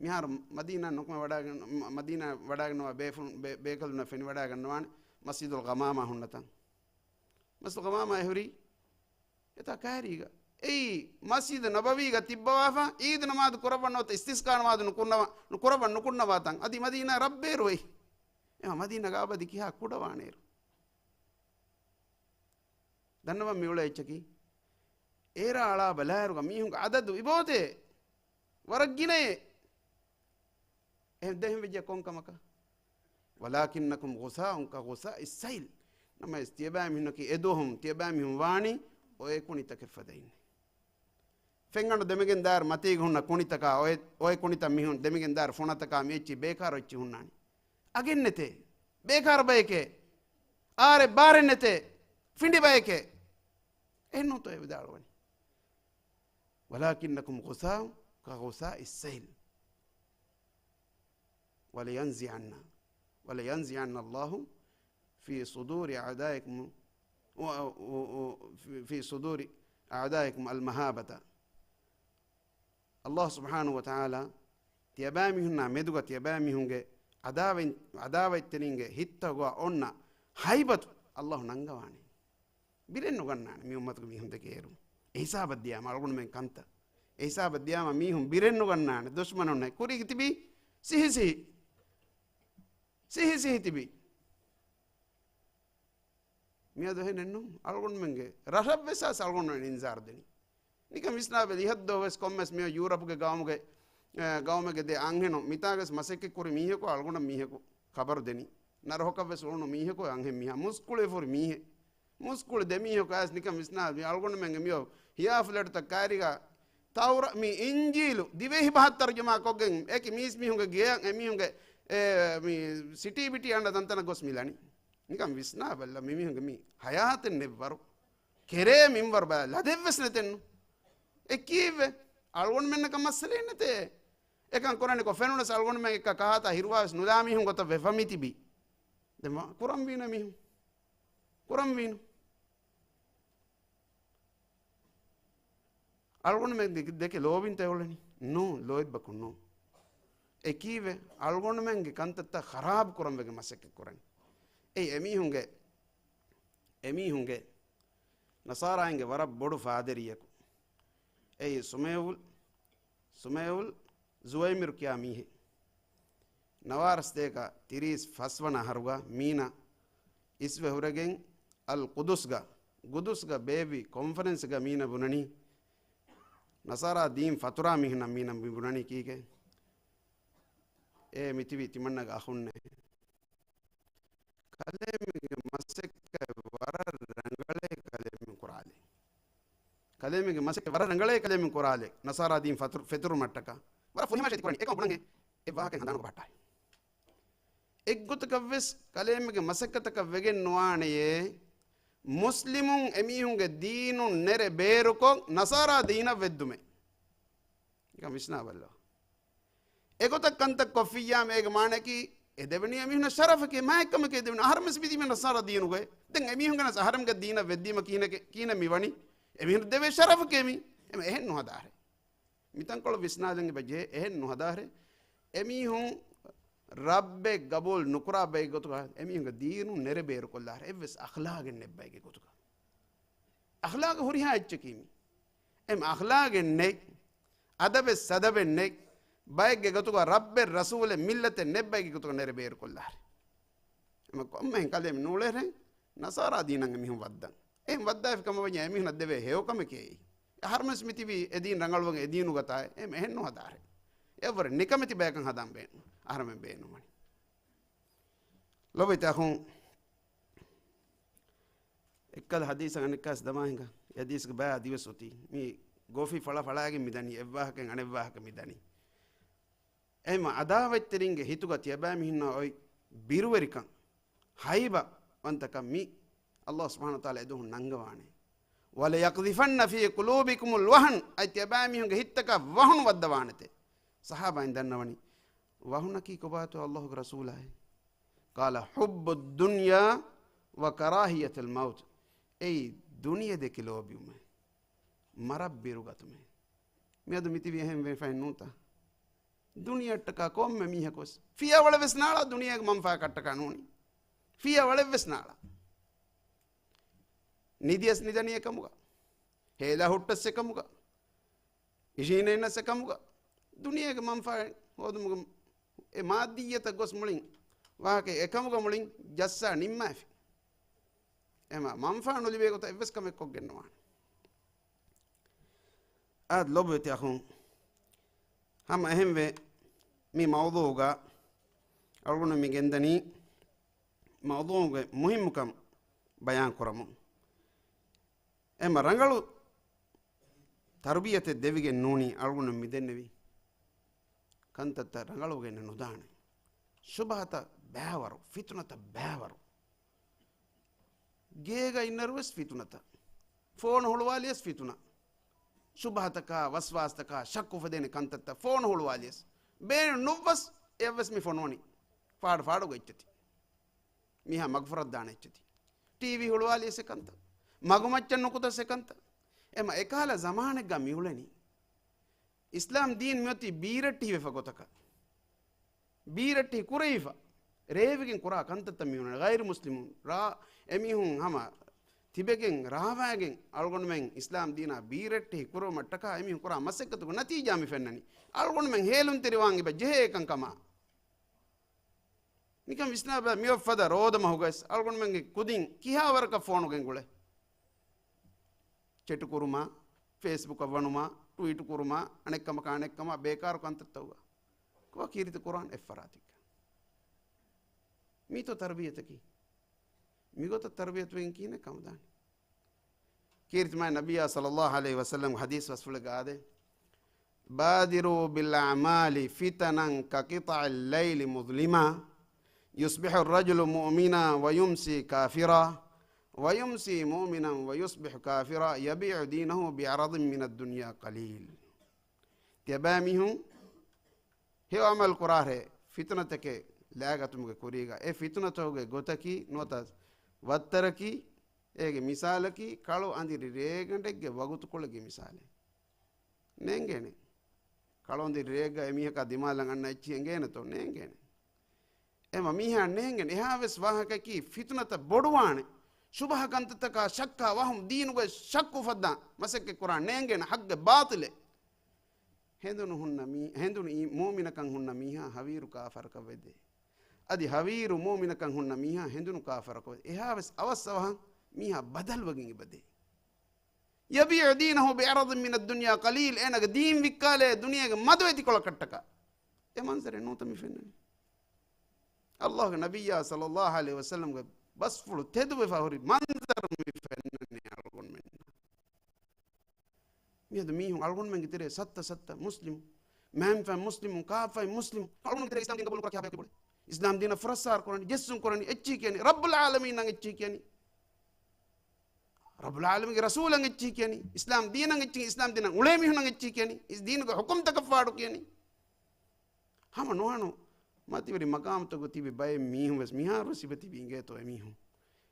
މިހާރު މަދީނާ ނުކުމެ ވަޑާގެން، މަ-، މަދީނާ ވަޑާގަންނަވާ ބޭފުޅުން، ބޭ-، ބޭކަލުންނަށް ފެނިވަޑާގަންނަވާނެ މަސްޖިދުލް ޣަމާމާ ހުންނަތަން. މަސްޖިދުލް ޣަމާމާ އެހުރީ އެތާ ކައިރީގަ. އެއީ މަސްޖިދު ނަބަވީގަ ތިއްބަވާފަ، އީދު ނަމާދު ކުރައްވަން ނުވަތަ އިސްތިސްޤާ ނަމާދު ނުކުންނަވާ، ނުކުރައްވަން ނުކުންނަވާތަން. އަދި މަދީނާ ރަށްބޭރު އޮތް. އެމަ މަދީނާގަ އަބަދި ކިހާ ކުޑަވާނޭރު. ދަންނަވަން މިއުޅޭ އެއްޗަކީ، އޭރާ އަޅާ ބަލާއިރުގަ މީހުންގެ އަދަދު އިބޯތޭ ވަރަށް ގިނައޭ. އެހެން ދެހެން ވެއްޖެ ކޮން ކަމަކަށް؟ وَلَٰكِنَّكُمْ غُثَاءٌ كَغُثَاءِ السَّيْلِ. ނަމަވެސް ތިޔަބައިމީހުންނަކީ އެދުވަހުން ތިޔަބައިމީހުން ވާނީ އޮއެ ކުނިތަކެއް ފަދައިން. ފެންގަނޑު ދެމިގެން ދާއިރު މަތީގަ ހުންނަ ކުނިތަކާ އޮއެ، އޮއެ ކުނިތައް މީހުން ދެމިގެން ދާއިރު ފޮނަތަކާ މި އެއްޗި ބޭކާރު އެއްޗި ހުންނާނީ. އަގެއް ނެތޭ. ބޭކާރު ބަޔެކޭ. އާރެއް ބާރެއް ނެތޭ. ފިނޑި ބަޔެކޭ. އެހެން ނޫންތޯ އެ ވިދާޅުވަނީ؟ وَلَٰكِنَّكُمْ غُثَاءٌ كَغُثَاءِ السَّيْلِ وَلَيَنزِعَنَّ، وَلَيَنزِعَنَّ اللَّهُ فِي صُدُورِ أَعْدَائِكُمْ، و، و، و، في، في صُدُورِ أَعْدَائِكُمُ الْمَهَابَةَ. އަﷲ ސުބްޙާނަހޫ ވަތަޢާލާ ތިޔަބައިމީހުންނާ މެދުގަ ތިޔަބައިމީހުންގެ އަދާވަތް، އަދާވަތްތެރިންގެ ހިތްތަކުގަ އޮންނަ ހައިބަތު އަﷲ ނަންގަވާނެ. ބިރެއް ނުގަންނާނެ މި އުއްމަތުގެ މީހުން ދެކެ އޭރު. އެ ހިސާބަށް ދިޔާމަ އަޅުގަނޑުމެން ކަންތައް، އެ ހިސާބަށް ދިޔާމަ މީހުން ބިރެއް ނުގަންނާނެ. ދުޝްމަނުންނެއް ކުރީގަ ތިބީ ސިހި ސިހި، ސިހި ސިހި ތިބީ. މިއަދު އެހެނެއްނު އަޅުގަނޑުމެންގެ ރަށަށްވެސް އަޅުގަނޑުމެން އިންޒާރު ދެނީ. ނިކަން ވިސްނާބަލަ، އިހަށްދުވަހުވެސް ކޮންމެސް މިއޮ ޔޫރަޕުގެ ގައުމުގެ، އެ، ގައުމެއްގެ ދެ އަންހެނުން މިތާގަސް މަސައްކަތް ކުރި މީހަކު އަޅުގަނޑަށް މީހަކު ޚަބަރު ދެނީ. ނަރަހޮކަށްވެސް އުޅުނު މީހަކު އަންހެން މީހާ މުސްކުޅި ފުރި މީހެއް. މުސްކުޅި ދެ މީހަކު އައިސް ނިކަން ވިސްނާބަލަ، އަޅުގަނޑުމެންގެ މިއޮ ހިޔާ ފްލެޓްތައް ކާރިގަ ތައުރ، މި އިންޖީލު ދިވެހި ބަހަށް ތަރުޖަމާ ކޮށްގެން އެކި މީސް މީހުންގެ ގެޔަށް އެ މީހުންގެ، އެ، މި ސިޓީ ބިޓީ އަންނަ ތަންތަނަށް ގޮސް މިލަނީ. ނިކަން ވިސްނާބަލަ، މި މީހުންގެ މި ހަޔާތެއް ނެއްވަރު. ކެރޭ މިންވަރު ބަ ލަދެއްވެސް ނެތެއްނު. އެ ކީއްވެ؟ އަޅުގަނޑުމެންނަކަށް މައްސަލައެއް ނެތޭ. އެކަން ކުރަނިކޮށް ފެނުނަސް އަޅުގަނޑުމެން އެއްކަ ކަހާތާ ހިރުވާވެސް ނުލާ މީހުން ގޮތަށް ވެފަ މިތިބީ. ދެން ކުރަންވީނަ މީހުން. ކުރަންވީނު. އަޅުގަނޑުމެން ދެ-، ދެކެ ލޯބިންތަ އެއުޅެނީ؟ ނޫން، ލޯތްބަކުން ނޫން. އެކީވެ އަޅުގަނޑުމެންގެ ކަންތައްތައް ޚަރާބު ކުރަން ވެގެން މަސައްކަތް ކުރަނީ. އެއީ އެމީހުންގެ، އެމީހުންގެ ނަޞާރާއިންގެ ވަރަށް ބޮޑު ފާދަރީއަކު. އެއީ ސުމޭވުލް، ސުމޭވުލް ޒުވައިމިރު ކިޔާ މީހެއް. ނަވާރަ ސަދައިގަ ތިރީސް ފަސްވަނަ އަހަރުގަ މީނަ އިސްވެ ހުރެގެން އަލް ޤުދުސްގަ، ޤުދުސްގަ ބޭއްވި ކޮންފަރެންސްގަ މީނަ ބުނަނީ، ނަޞާރާ ދީން ފަތުރާ މީހުންނަށް މީނަ މި ބުނަނީ ކީކޭ؟ އޭ މިތިބީ ތިމަންނަގެ އަޚުންނޭ. ކަލޭމެންގެ މަސައްކަތް ވަރަށް ރަނގަޅޭ ކަލޭމެން ކުރާލޭ. ކަލޭމެންގެ މަސައްކަތް ވަރަށް ރަނގަޅޭ ކަލޭމެން ކުރާލޭ. ނަޞާރާ ދީން ފަތުރު-، ފެތުރުމަށްޓަކާ. ވަރަށް ފުހިމާ ޝައިތި ކުރަނީ. އެކަމަ ބުނަން އެ ވާހަކަ ހަނދާނުގަ ބަހައްޓާ. އެއްގޮތަކަށްވެސް ކަލޭމެންގެ މަސައްކަތަކަށް ވެގެން ނުވާނެޔޭ، މުސްލިމުން އެމީހުންގެ ދީނުން ނެރެ ބޭރުކޮށް ނަޞާރާ ދީނަށް ވެއްދުމެއް. ނިކަން ވިސްނާބަލަ. އެގޮތަށް ކަންތައް ކޮށްފިއްޔާމަ އޭގެ މާނައަކީ އެ ދެވެނީ އެމީހުންނަށް ޝަރަފަކޭ، މާތްކަމެކޭ ދެވެނީ. އަހަރެމެސް މިތިބީ ނަޞާރާ ދީނުގައި. ދެން އެމީހުންގެ ނަސް އަހަރެމެންގެ ދީނަށް ވެއްދީމަ ކިހިނެކޭ، ކިހިނެއް މިވަނީ؟ އެމީހުން ދެވޭ ޝަރަފަކޭ މީ. އެމަ އެހެން ނުހަދާހެ. މިތަންކޮޅު ވިސްނާލަން އެބަ ޖެހޭ އެހެން ނުހަދާހެ. އެމީހުން ރައްބެއް ގަބޫލް ނުކުރާ ބައެއް ގޮތުގަ އެމީހުންގެ ދީނުން ނެރެ ބޭރުކޮށްލާހެ. އެއްވެސް އަޚްލާގެއް ނެތް ބައެއްގެ ގޮތުގަ. އަޚްލާގު ހުރިހާ އެއްޗަކީ މީ. އެމް އަޚްލާގެއް ނެތް، އަދަބެއް ސަދަބެއް ނެތް، ބައެއްގެ ގޮތުގަ ރައްބެއް ރަސޫލެއް މިއްލަތެއް ނެތް ބައެއްގެ ގޮތުގަ ނެރެ ބޭރުކޮށްލާހެ. އެމަ ކޮންމެހެން ކަލޭމެން ނޫޅޭހެން ނަޞާރާ ދީނަށް އެމީހުން ވައްދަން. އެހެން ވައްދާފި ކަމަށް ވަންޏާ އެމީހުންނަށް ދެވޭ ހެޔޮކަމެކޭ އެއީ. އަހަރުމެންސް މިތިބީ އެ ދީން ރަނގަޅުވަން އެ ދީނުގަ ތާ އެމަ އެހެން ނުހަދާހެ. އެއަށްވުރެ ނިކަމެތި ބަޔަކަށް ހަދާން ބޭނު-، އަހަރުމެން ބޭނުންވަނީ. ލޮބުވެތި އަޚުން، އެއްކަލަ ހަދީސަށް އަނެއްކާސް ދަމާ ހިނގާ. އެ ހަދީސްގެ ބަޔާ ދިވެސް އޮތީ. މި ގޮފި ފަޅަ ފަޅާގެން މި ދަނީ. އެއްވާހަކައިން އަނެއްވާހަކަ މި ދަނީ. އެހެންމަ އަދާވަތްތެރިންގެ ހިތުގަ ތިޔަބައިމީހުންނަށް އޮތް ބިރުވެރިކަން، ހައިބަވަންތަކަން މި އަﷲ ސުބްޙާނަހޫ ވަތަޢާލާ އެދުވަހު ނަންގަވާނެ. وَلَيَقْذِفَنَّ فِي قُلُوبِكُمُ الْوَهْنَ، އަދި ތިޔަބައިމީހުންގެ ހިތްތަކަށް ވަހުނު ވައްދަވާނެތެ. ޞަޙާބާއިން ދަންނަވަނީ، ވަހުނަކީ ކޮބާތޯ އަﷲގެ ރަސޫލާއޭ؟ قَالَ حُبُّ الدُّنْيَا وَكَرَاهِيَةُ الْمَوْتِ. އެއީ ދުނިޔެ ދެކެ ލޯބިވުމޭ، މަރަށް ބިރުގަތުމޭ. މިއަދު މިތިބީ އެހެން ވެފައެއް ނޫންތަ؟ ދުނިޔެއަށްޓަކާ ކޮންމެ މީހަކުވެސް ފިޔަވަޅެއްވެސް ނާޅާ ދުނިޔޭގެ މަންފާއަކަށްޓަކާ ނޫނީ. ފިޔަވަޅެއްވެސް ނާޅާ. ނިދިޔަސް ނިދަނީ އެކަމުގަ. ހޭލާ ހުއްޓަސް އެކަމުގަ. އިށީނެއްނަސް އެކަމުގަ. ދުނިޔޭގެ މަންފާއެއް ހޯދުމުގެ އެ މާއްދިއްޔަތަށް ގޮސް މުޅިން ވާހަކަ އެކަމުގަ މުޅިން ޖައްސާ ނިންމާފި. އެމަ މަންފާ ނުލިބޭ ގޮތަށް އެއްވެސް ކަމެއް ކޮށްގެން ނުވާނެ. އާދެ، ލޮބުވެތި އަޚުން، ހަމަ އެހެންވެ، މި މައުޟޫޢުގަ އަޅުގަނޑު މި ގެންދަނީ މައުޟޫޢުގެ މުހިއްމުކަން ބަޔާން ކުރަމުން. އެމަ ރަނގަޅު ތަރުބިޔަތެއް ދެވިގެން ނޫނީ އަޅުގަނޑު މި ދެންނެވި ކަންތައްތައް ރަނގަޅުވެގެން ނުދާނެ. ޝުބުހަތައް ބައިވަރު، ފިތުނަތައް ބައިވަރު. ގޭގަ އިންނައިރު ވެސް ފިތުނަތައް. ފޯނު ހުޅުވާލިޔަސް ފިތުނަ. ޝުބުހަތަކާ، ވަސްވާސްތަކާ، ޝައްކު އުފެދޭނެ ކަންތައްތައް ފޯނު ހުޅުވާލިޔަސް. ބޭނުން ނުއްވަސް އެއަށްވެސް މި ފޮނުވަނީ. ފާޑު ފާޑުގަ އެއްޗެތި. މީހާ މަގުފުރައްދާނެ އެއްޗެތި. ޓީވީ ހުޅުވާލިޔަސް އެކަންތައް. މަގުމައްޗަށް ނުކުތަސް އެކަންތައް. އެމަ އެކާލަ ޒަމާނެއްގަ މިއުޅެނީ. އިސްލާމް ދީން މިއޮތީ ބީރައްޓެހިވެފަ ގޮތަކަށް. ބީރައްޓެހި ކުރެވިފަ، ރޭވިގެން ކުރާ ކަންތައްތައް މި ވަނީ. ޣައިރު މުސްލިމުން ރާ، އެމީހުން ހަމަ ތިބެގެން ރާވާގެން އަޅުގަނޑުމެން އިސްލާމް ދީނާ ބީރައްޓެހި ކުރުވުމަށްޓަކާ އެމީހުން ކުރާ މަސައްކަތުގެ ނަތީޖާ މި ފެންނަނީ. އަޅުގަނޑުމެން ހޭލުންތެރިވާން އެބަ ޖެހޭ އެކަންކަމާ. ނިކަން ވިސްނާބަ، މިއޮއްފަދަ ރޯދަމަހުގަވެސް އަޅުގަނޑުމެންގެ ކުދިން ކިހާ ވަރަކަށް ފޯނުގެން ގުޅޭ؟ ޗެޓު ކުރުމާ، ފޭސްބުކަށް ވަނުމާ، ޓުވީޓު ކުރުމާ، އަނެއްކަމަކާ އަނެއްކަމާ ބޭކާރު ކަންތައްތައް ކޮބާ ކީރިތި ކުރާން އެއްފަރާތެއްގަ. މީތޯ ތަރުބިޔަތަކީ؟ މިގޮތަށް ތަރުބިޔަތުވެގެން ކިހިނެއް ކަމުދާނެ؟ ކީރިތި މާތް ނަބިއްޔާ ޞައްލައްލާހު ޢަލައިހި ވަސައްލަމްގެ ޙަދީޘް ބަސްފުޅެއްގަ އާދޭ، بادروا بالأعمال فتنا كقطع الليل مظلما، يصبح الرجل مؤمنا ويمسي كافرا، ويمسي مؤمنا ويصبح كافرا، يبيع دينه بعرض من الدنيا قليل. ތިޔަބައިމީހުން ހެޔޮ ޢަމަލު ކުރާށޭ، ފިތުނަތަކެއް ލާގަތުމުގެ ކުރީގަ. އެ ފިތުނަތަކުގެ ގޮތަކީ ނުވަތަ ވައްތަރަކީ، އޭގެ މިސާލަކީ ކަޅު އަނދިރި ރޭގަނޑެއްގެ ވަގުތުކޮޅެއްގެ މިސާލެއް. ނޭނގޭނެ. ކަޅު އަނދިރި ރޭގަ އެމީހަކާ ދިމާލަށް އަންނަ އެއްޗިހި އެނގޭނެތޯ؟ ނޭނގޭނެ. އެމަ މީހާ ނޭނގެން އެހާވެސް ވާހަކައަކީ ފިތުނަތައް ބޮޑުވާނެ، ޝުބުހަ ކަންތައްތަކާ ޝައްކާ ވަހުމް ދީނުގައި ޝައްކު އުފައްދާ މަސައްކަތް ކުރާ ނޭނގޭނެ ހައްގެއް ބާޠިލެއް. ހެނދުނު ހުންނަ މީ-، ހެނދުނު އީ-، މޫމިނަކަން ހުންނަ މީހާ ހަވީރު ކާފަރަކަށް ވެދޭ. އަދި ހަވީރު މޫމިނަކަން ހުންނަ މީހާ ހެނދުނު ކާފަރަކަށް ވެދޭ. އެހާވެސް އަވަސް އަވަހަށް މީހާ ބަދަލުވެގެން އެބަދޭ. يبيع دينه بعرض من الدنيا قليل، އޭނަގެ ދީން ވިއްކާލޭ ދުނިޔޭގެ މަދު އެތިކޮޅަކަށްޓަކާ. އެ މަންޒަރެއް ނޫންތަ މި ފެންނަނީ؟ ﷲގެ ނަބިއްޔާ ޞައްލައްލާހު ޢަލައިހި ވަސައްލަމްގެ ބަސްފުޅު ތެދުވެފަ ހުރި މަންޒަރު މި ފެންނަނީ އަޅުގަނޑުމެންނަށް. މިއަދު މީހުން އަޅުގަނޑުމެންގެ ތެރޭ ސައްތަ ސައްތަ މުސްލިމު، މައިންފައި މުސްލިމު، ކާފައި މުސްލިމު، އަޅުގަނޑުގެ ތެރޭ އިސްލާމް ދީން ގަބޫލު ކުރާ ކިހާ ބަޔަކު ބޮޑޭ؟ އިސްލާމް ދީނަށް ފުރައްސާރަ ކުރަނީ، ޖެއްސުން ކުރަނީ، އެއްޗިހި ކިޔަނީ، ރައްބުލް ޢާލަމީން އަށް އެއްޗިހި ކިޔަނީ. ރައްބުލް ޢާލަމީންގެ ރަސޫލަށް އެއްޗިހި ކިޔަނީ، އިސްލާމް ދީނަށް އެއްޗިހި، އިސްލާމް ދީނަށް އުޅޭ މީހުންނަށް އެއްޗިހި ކިޔަނީ، އިސް ދީނުގެ ޙުކުމްތަކަށް ފާޑު ކިޔަނީ. ހަމަ ނުހަނު މަތިވެރި މަޤާމުތަކުގަ ތިބި ބައެއް މީހުން ވެސް މިހާރު ވެސް ތިބެ ތިބި އިނގޭތޯ އެމީހުން.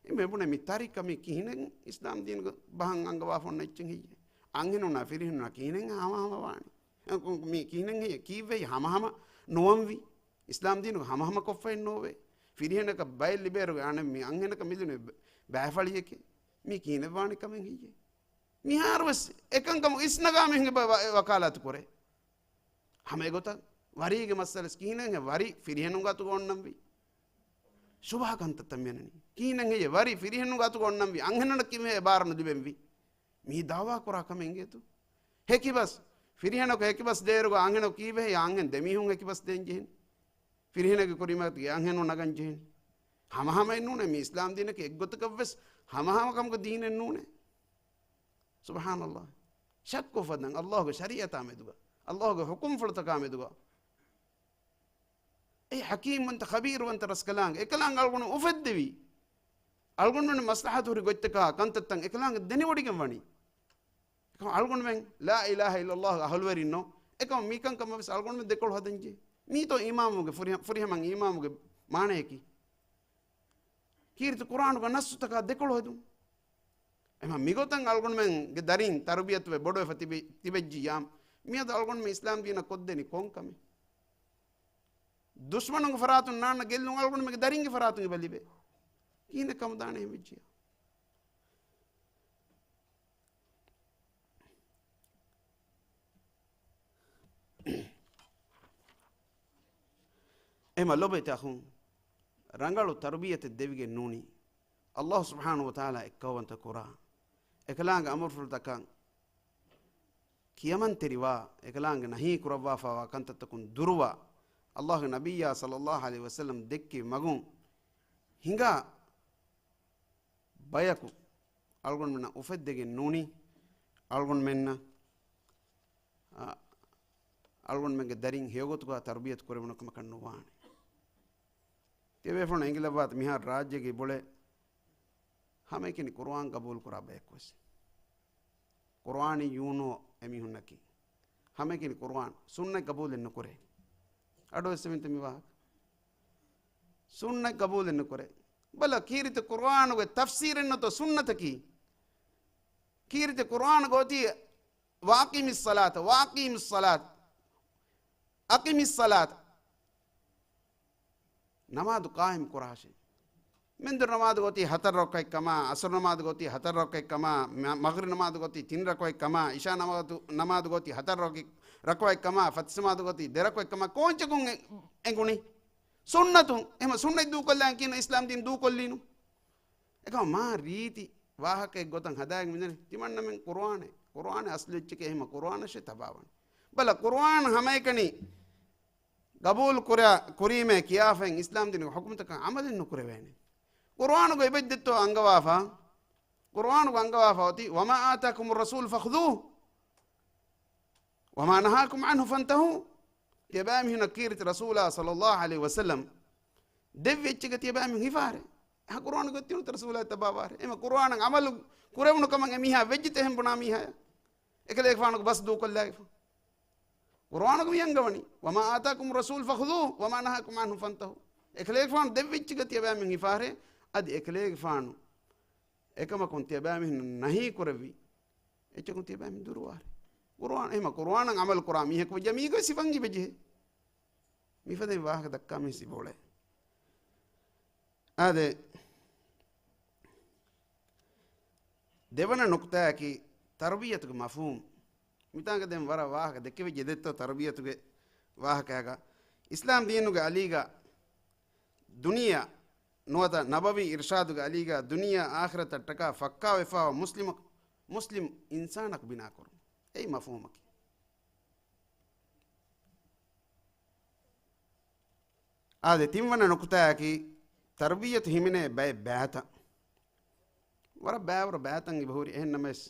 އެ މެބުނެ މި ތަރިކަ މި ކިހިނެއް އިސްލާމް ދީނުގެ ބަހަށް އަންގަވާފަ އޮންނަ އެއްޗެއް ހެއްޔޭ؟ އަންހެނުންނާ ފިރިހެނުންނާ ކިހިނެއް ހަމަހަމަ ވާނީ؟ އެ މި ކިހިނެއް ހެއްޔޭ؟ ކީއްވެ ހަމަހަމަ ނުވަންވީ؟ އިސްލާމް ދީނުގެ ހަމަހަމަ ކޮށްފައެއް ނޯވޭ. ފިރިހެނަކަށް ބައެއް ލިބޭއިރުގެ އަނެއް މި އަންހެނަކަށް މިލުނީ ބަ-، ބައިފަޅިއެކޭ. މީ ކިހިނެއް ވާނެ ކަމެއް ހެއްޔޭ؟ މިހާރު ވެސް އެކަންކަމުގެ އިސްނަގާ މީހުން އެބަ ވަ-، ވަ-، ވަކާލާތު ކުރޭ. ހަމަ އެގޮތަށް ވަރީގެ މައްސަލަސް ކިހިނެއް ހެއްޔޭ؟ ވަރީ ފިރިހެނުންގެ އަތުގަ އޮންނަންވީ. ޝުބުހަ ކަންތައްތައް މިއަންނަނީ. ކިހިނެއް ހެއްޔޭ؟ ވަރީ ފިރިހެނުންގެ އަތުގަ އޮންނަންވީ. އަންހެނުންނަށް ކިހިނެއް ބާރު ނުލިބެންވީ. މީ ދަޢުވާ ކުރާ ކަމެއް އިނގޭތޯ؟ ހެކިބަސް. ފިރިހެނަކު ހެކިބަސް ދޭއިރުގަ އަންހެނަކު ކީއްވެ ހެއްޔޭ؟ އަންހެން ދެމީހުން ހެކިބަސް ދޭން ޖެހެނީ. ފިރިހެނެއްގެ ކުރިމަތީގަ އަންހެނުން ނަގަން ޖެހެނީ. ހަމަހަމައެއް ނޫނޭ. މި އިސްލާމް ދީނަކީ އެއްގޮތަކަށްވެސް ހަމަހަމަކަމުގެ ދީނެއް ނޫނޭ. ސުބްޙާނައްލާހް. ޝައްކު އުފައްދަން ﷲގެ ޝަރީޢަތާ މެދުގަ، ﷲގެ ޙުކުމްފުޅުތަކާ މެދުގަ. އެ ޙަކީމްވަންތަ ޚަބީރުވަންތަ ރަސްކަލާނގެ އެކަލާނގެ އަޅުގަނޑު އުފެއްދެވީ. އަޅުގަނޑުމެން މަސްލަޙަތު ހުރި ގޮތްތަކާ ކަންތައްތައް އެކަލާނގެ ދެނެވޮޑިގެން ވަނީ. އެކަމަ އަޅުގަނޑުމެން ލާ އިލާހަ އިއްލައްލާހުގެ އަހުލުވެރިންނޯ؟ އެކަމަ މިކަންކަމަށް ވެސް އަޅުގަނޑުމެން ދެކޮޅު ހަދަންޖެ. މީތޯ އީމާންވުމުގެ ފުރިހަ-، ފުރިހަމަ އީމާންވުމުގެ މާނަޔަކީ؟ ކީރިތި ޤުރްއާނުގެ ނައްސުތަކާ ދެކޮޅު ހެދުން. އެމަ މިގޮތަށް އަޅުގަނޑުމެންގެ ދަރީން ތަރުބިޔަތުވެ ބޮޑުވެފަ ތިބި-، ތިބެއްޖިއްޔާ، މިއަދު އަޅުގަނޑުމެން އިސްލާމް ދީނަށް ކޮށްދެނީ ކޮން ކަމެއް؟ ދުޝްމަނުންގެ ފަރާތުން ނާންނަ ގެއްލުން އަޅުގަނޑުމެންގެ ދަރިންގެ ފަރާތުން އެބަ ލިބޭ. ކިހިނެއް ކަމުދާނެ އެހެން ވެއްޖިއްޔާ؟ އެމަ ލޮބުވެތި އަޚުން، ރަނގަޅު ތަރުބިޔަތެއް ދެވިގެން ނޫނީ، ﷲ ސުބްޙާނަހޫ ވަތަޢާލާ އެއްކައުވަންތަ ކުރާ، އެކަލާނގެ އަމުރުފުޅުތަކަށް ކިޔަމަންތެރިވާ، އެކަލާނގެ ނަހީ ކުރައްވާފައިވާ ކަންތައްތަކުން ދުރުވާ، އައްލާހުގެ ނަބިއްޔާ ޞައްލައްލާހު ޢަލައިހި ވަސައްލަމް ދެއްކި މަގުން ހިނގާ ބަޔަކު އަޅުގަނޑުމެންނަށް އުފެއްދެގެން ނޫނީ، އަޅުގަނޑުމެންނަށް، އަ، އަޅުގަނޑުމެންގެ ދަރިން ހެޔޮގޮތުގަ ތަރުބިޔަތު ކުރެވުނު ކަމަކަށް ނުވާނެ. ތިޔަބޭފުޅުން އެނގިލައްވާތަ މިހާރު ރާއްޖޭގެ ބޮޅެ ހަމައެކަނި ޤުރުއާން ޤަބޫލު ކުރާ ބަޔަކުވެސް. ޤުރުއާނީ ޔޫނޯ އެމީހުންނަކީ. ހަމައެކަނި ޤުރުއާން. ސުންނަތް ޤަބޫލެއް ނުކުރޭ. އަޑު އެއްސެވިންތަ މި ވާހަކަ؟ ސުންނަތް ޤަބޫލެއް ނުކުރޭ. ބަލަ، ކީރިތި ޤުރުއާނުގެ ތަފްސީރެއް ނުތޯ ސުންނަތަކީ. ކީރިތި ޤުރުއާނުގަ އޮތީ، "ވައަޤީމިއްޞަލާތަ، ވައަޤީމިއްޞަލާތަ، އަޤީމިއްޞަލާތަ." ނަމާދު ޤާއިމް ކުރާށޭ. މެންދުރު ނަމާދުގަ އޮތީ ހަތަރު ރަކުޢަތްކަމާ، ޢަޞްރު ނަމާދުގަ އޮތީ ހަތަރު ރަކުޢަތްކަމާ، މަ-، މަޣްރިބް ނަމާދުގަ އޮތީ ތިން ރަކުޢަތްކަމާ، ޢިޝާ ނަމާދު، ނަމާދުގަ އޮތީ ހަތަރު ރަކު-، ރަކުޢަތްކަމާ، ފަތި ނަމާދުގަ އޮތީ ދެ ރަކުޢަތްކަމާ، ކޯންޗަކުން އެ-، އެނގުނީ؟ ސުންނަތުން. އެހެން ސުންނަތް ދޫކޮށްލާން ކިޔަން އިސްލާމް ދީން ދޫކޮށްލީނު. އެކަމަ މާ ރީތި ވާހަކައެއް ގޮތަށް ހަދާގެން މިދަނީ. ތިމަންނަމެން ޤުރުއާނެއް، ޤުރުއާނެއް އަސްލު އެއްޗެކޭ، އެހެމަ ޤުރުއާނަށޭ ތަބާވަން. ބަލަ، ޤުރުއާން ހަމައެކަނި ގަބޫލު ކުރާ، ކުރީމޭ ކިޔާފައިން އިސްލާމް ދީނުގެ ޙުކުމްތަކަށް ޢަމަލެއް ނުކުރެވޭނެ. ޤުރުއާނުގަ އެބައްޖެއްތޯ އަންގަވާފަ، ޤުރުއާނުގަ އަންގަވާފަ އޮތީ، "وما آتاكم الرسول فخذوه وما نهاكم عنه فانتهوا." ތިޔަބައިމީހުންނަށް ކީރިތި ރަސޫލާ ޞައްލައްލާހު ޢަލައިހި ވަސައްލަމް ދެއްވި އެއްޗެއްގަ ތިޔަބައިމީހުން ހިފާރޭ. އެހާ ޤުރުއާނުގަ އޮތީނު ރަސޫލާ ތަބާވާރޭ. އެމަ ޤުރުއާނަށް ޢަމަލު ކުރެވުނު ކަމަށް އެމީހާ ވެއްޖެތަ އެހެން ބުނާ މީހާޔަށް؟ އެކަލޭގެފާނުގެ ބަސް ދޫކޮށްލާގެފަ. ޤުރުއާނުގަ މި އަންގަވަނީ، "وما آتاكم الرسول فخذوه وما نهاكم عنه فانتهوا." އެކަލޭގެފާނު ދެއްވި އެއްޗެއްގަ ތިޔަބައިމީހުން ހިފާރޭ. އަދި އެކަލޭގެފާނު އެކަމަކުން ތިޔަބައިމީހުން ނަހީ ކުރެއްވި އެއްޗަކުން ތިޔަބައިމީހުން ދުރުވާރޭ. ޤުރުއާން، އެހެމަ ޤުރުއާނަށް ޢަމަލު ކުރާ މީހަކު ވެއްޖެ މީގައި ސިފަން އެބަޖެހޭ. މިފަދައިން ވާހަކަ ދައްކާ މީސް އިބައުޅޭ. އާދެ، ދެވަނަ ނުކުތާއަކީ ތަރުބިޔަތުގެ މަފްހޫމް. މިތާނގަ ދެން ވަރަށް ވާހަކަ ދެކެވިއްޖެ ދެއްތޯ ތަރުބިޔަތުގެ ވާހަކައިގަ. އިސްލާމް ދީނުގެ އަލީގަ ދުނިޔެއަށް ނުވަތަ ނަބަވީ އިރްޝާދުގެ އަލީގަ ދުނިޔެއަށް އާޚިރަތަށްޓަކާ ފައްކާވެފާވާ މުސްލިމަކު، މުސްލިމް އިންސާނަކު ބިނާކުރުން. އެއީ މަފްހޫމަކީ. އާދެ، ތިންވަނަ ނުކުތާއަކީ، ތަރުބިޔަތު ހިމެނޭ ބައެއް ބައިތައް. ވަރަށް ބައިވަރު ބައިތައް އިބަހުރި. އެހެން ނަމަވެސް،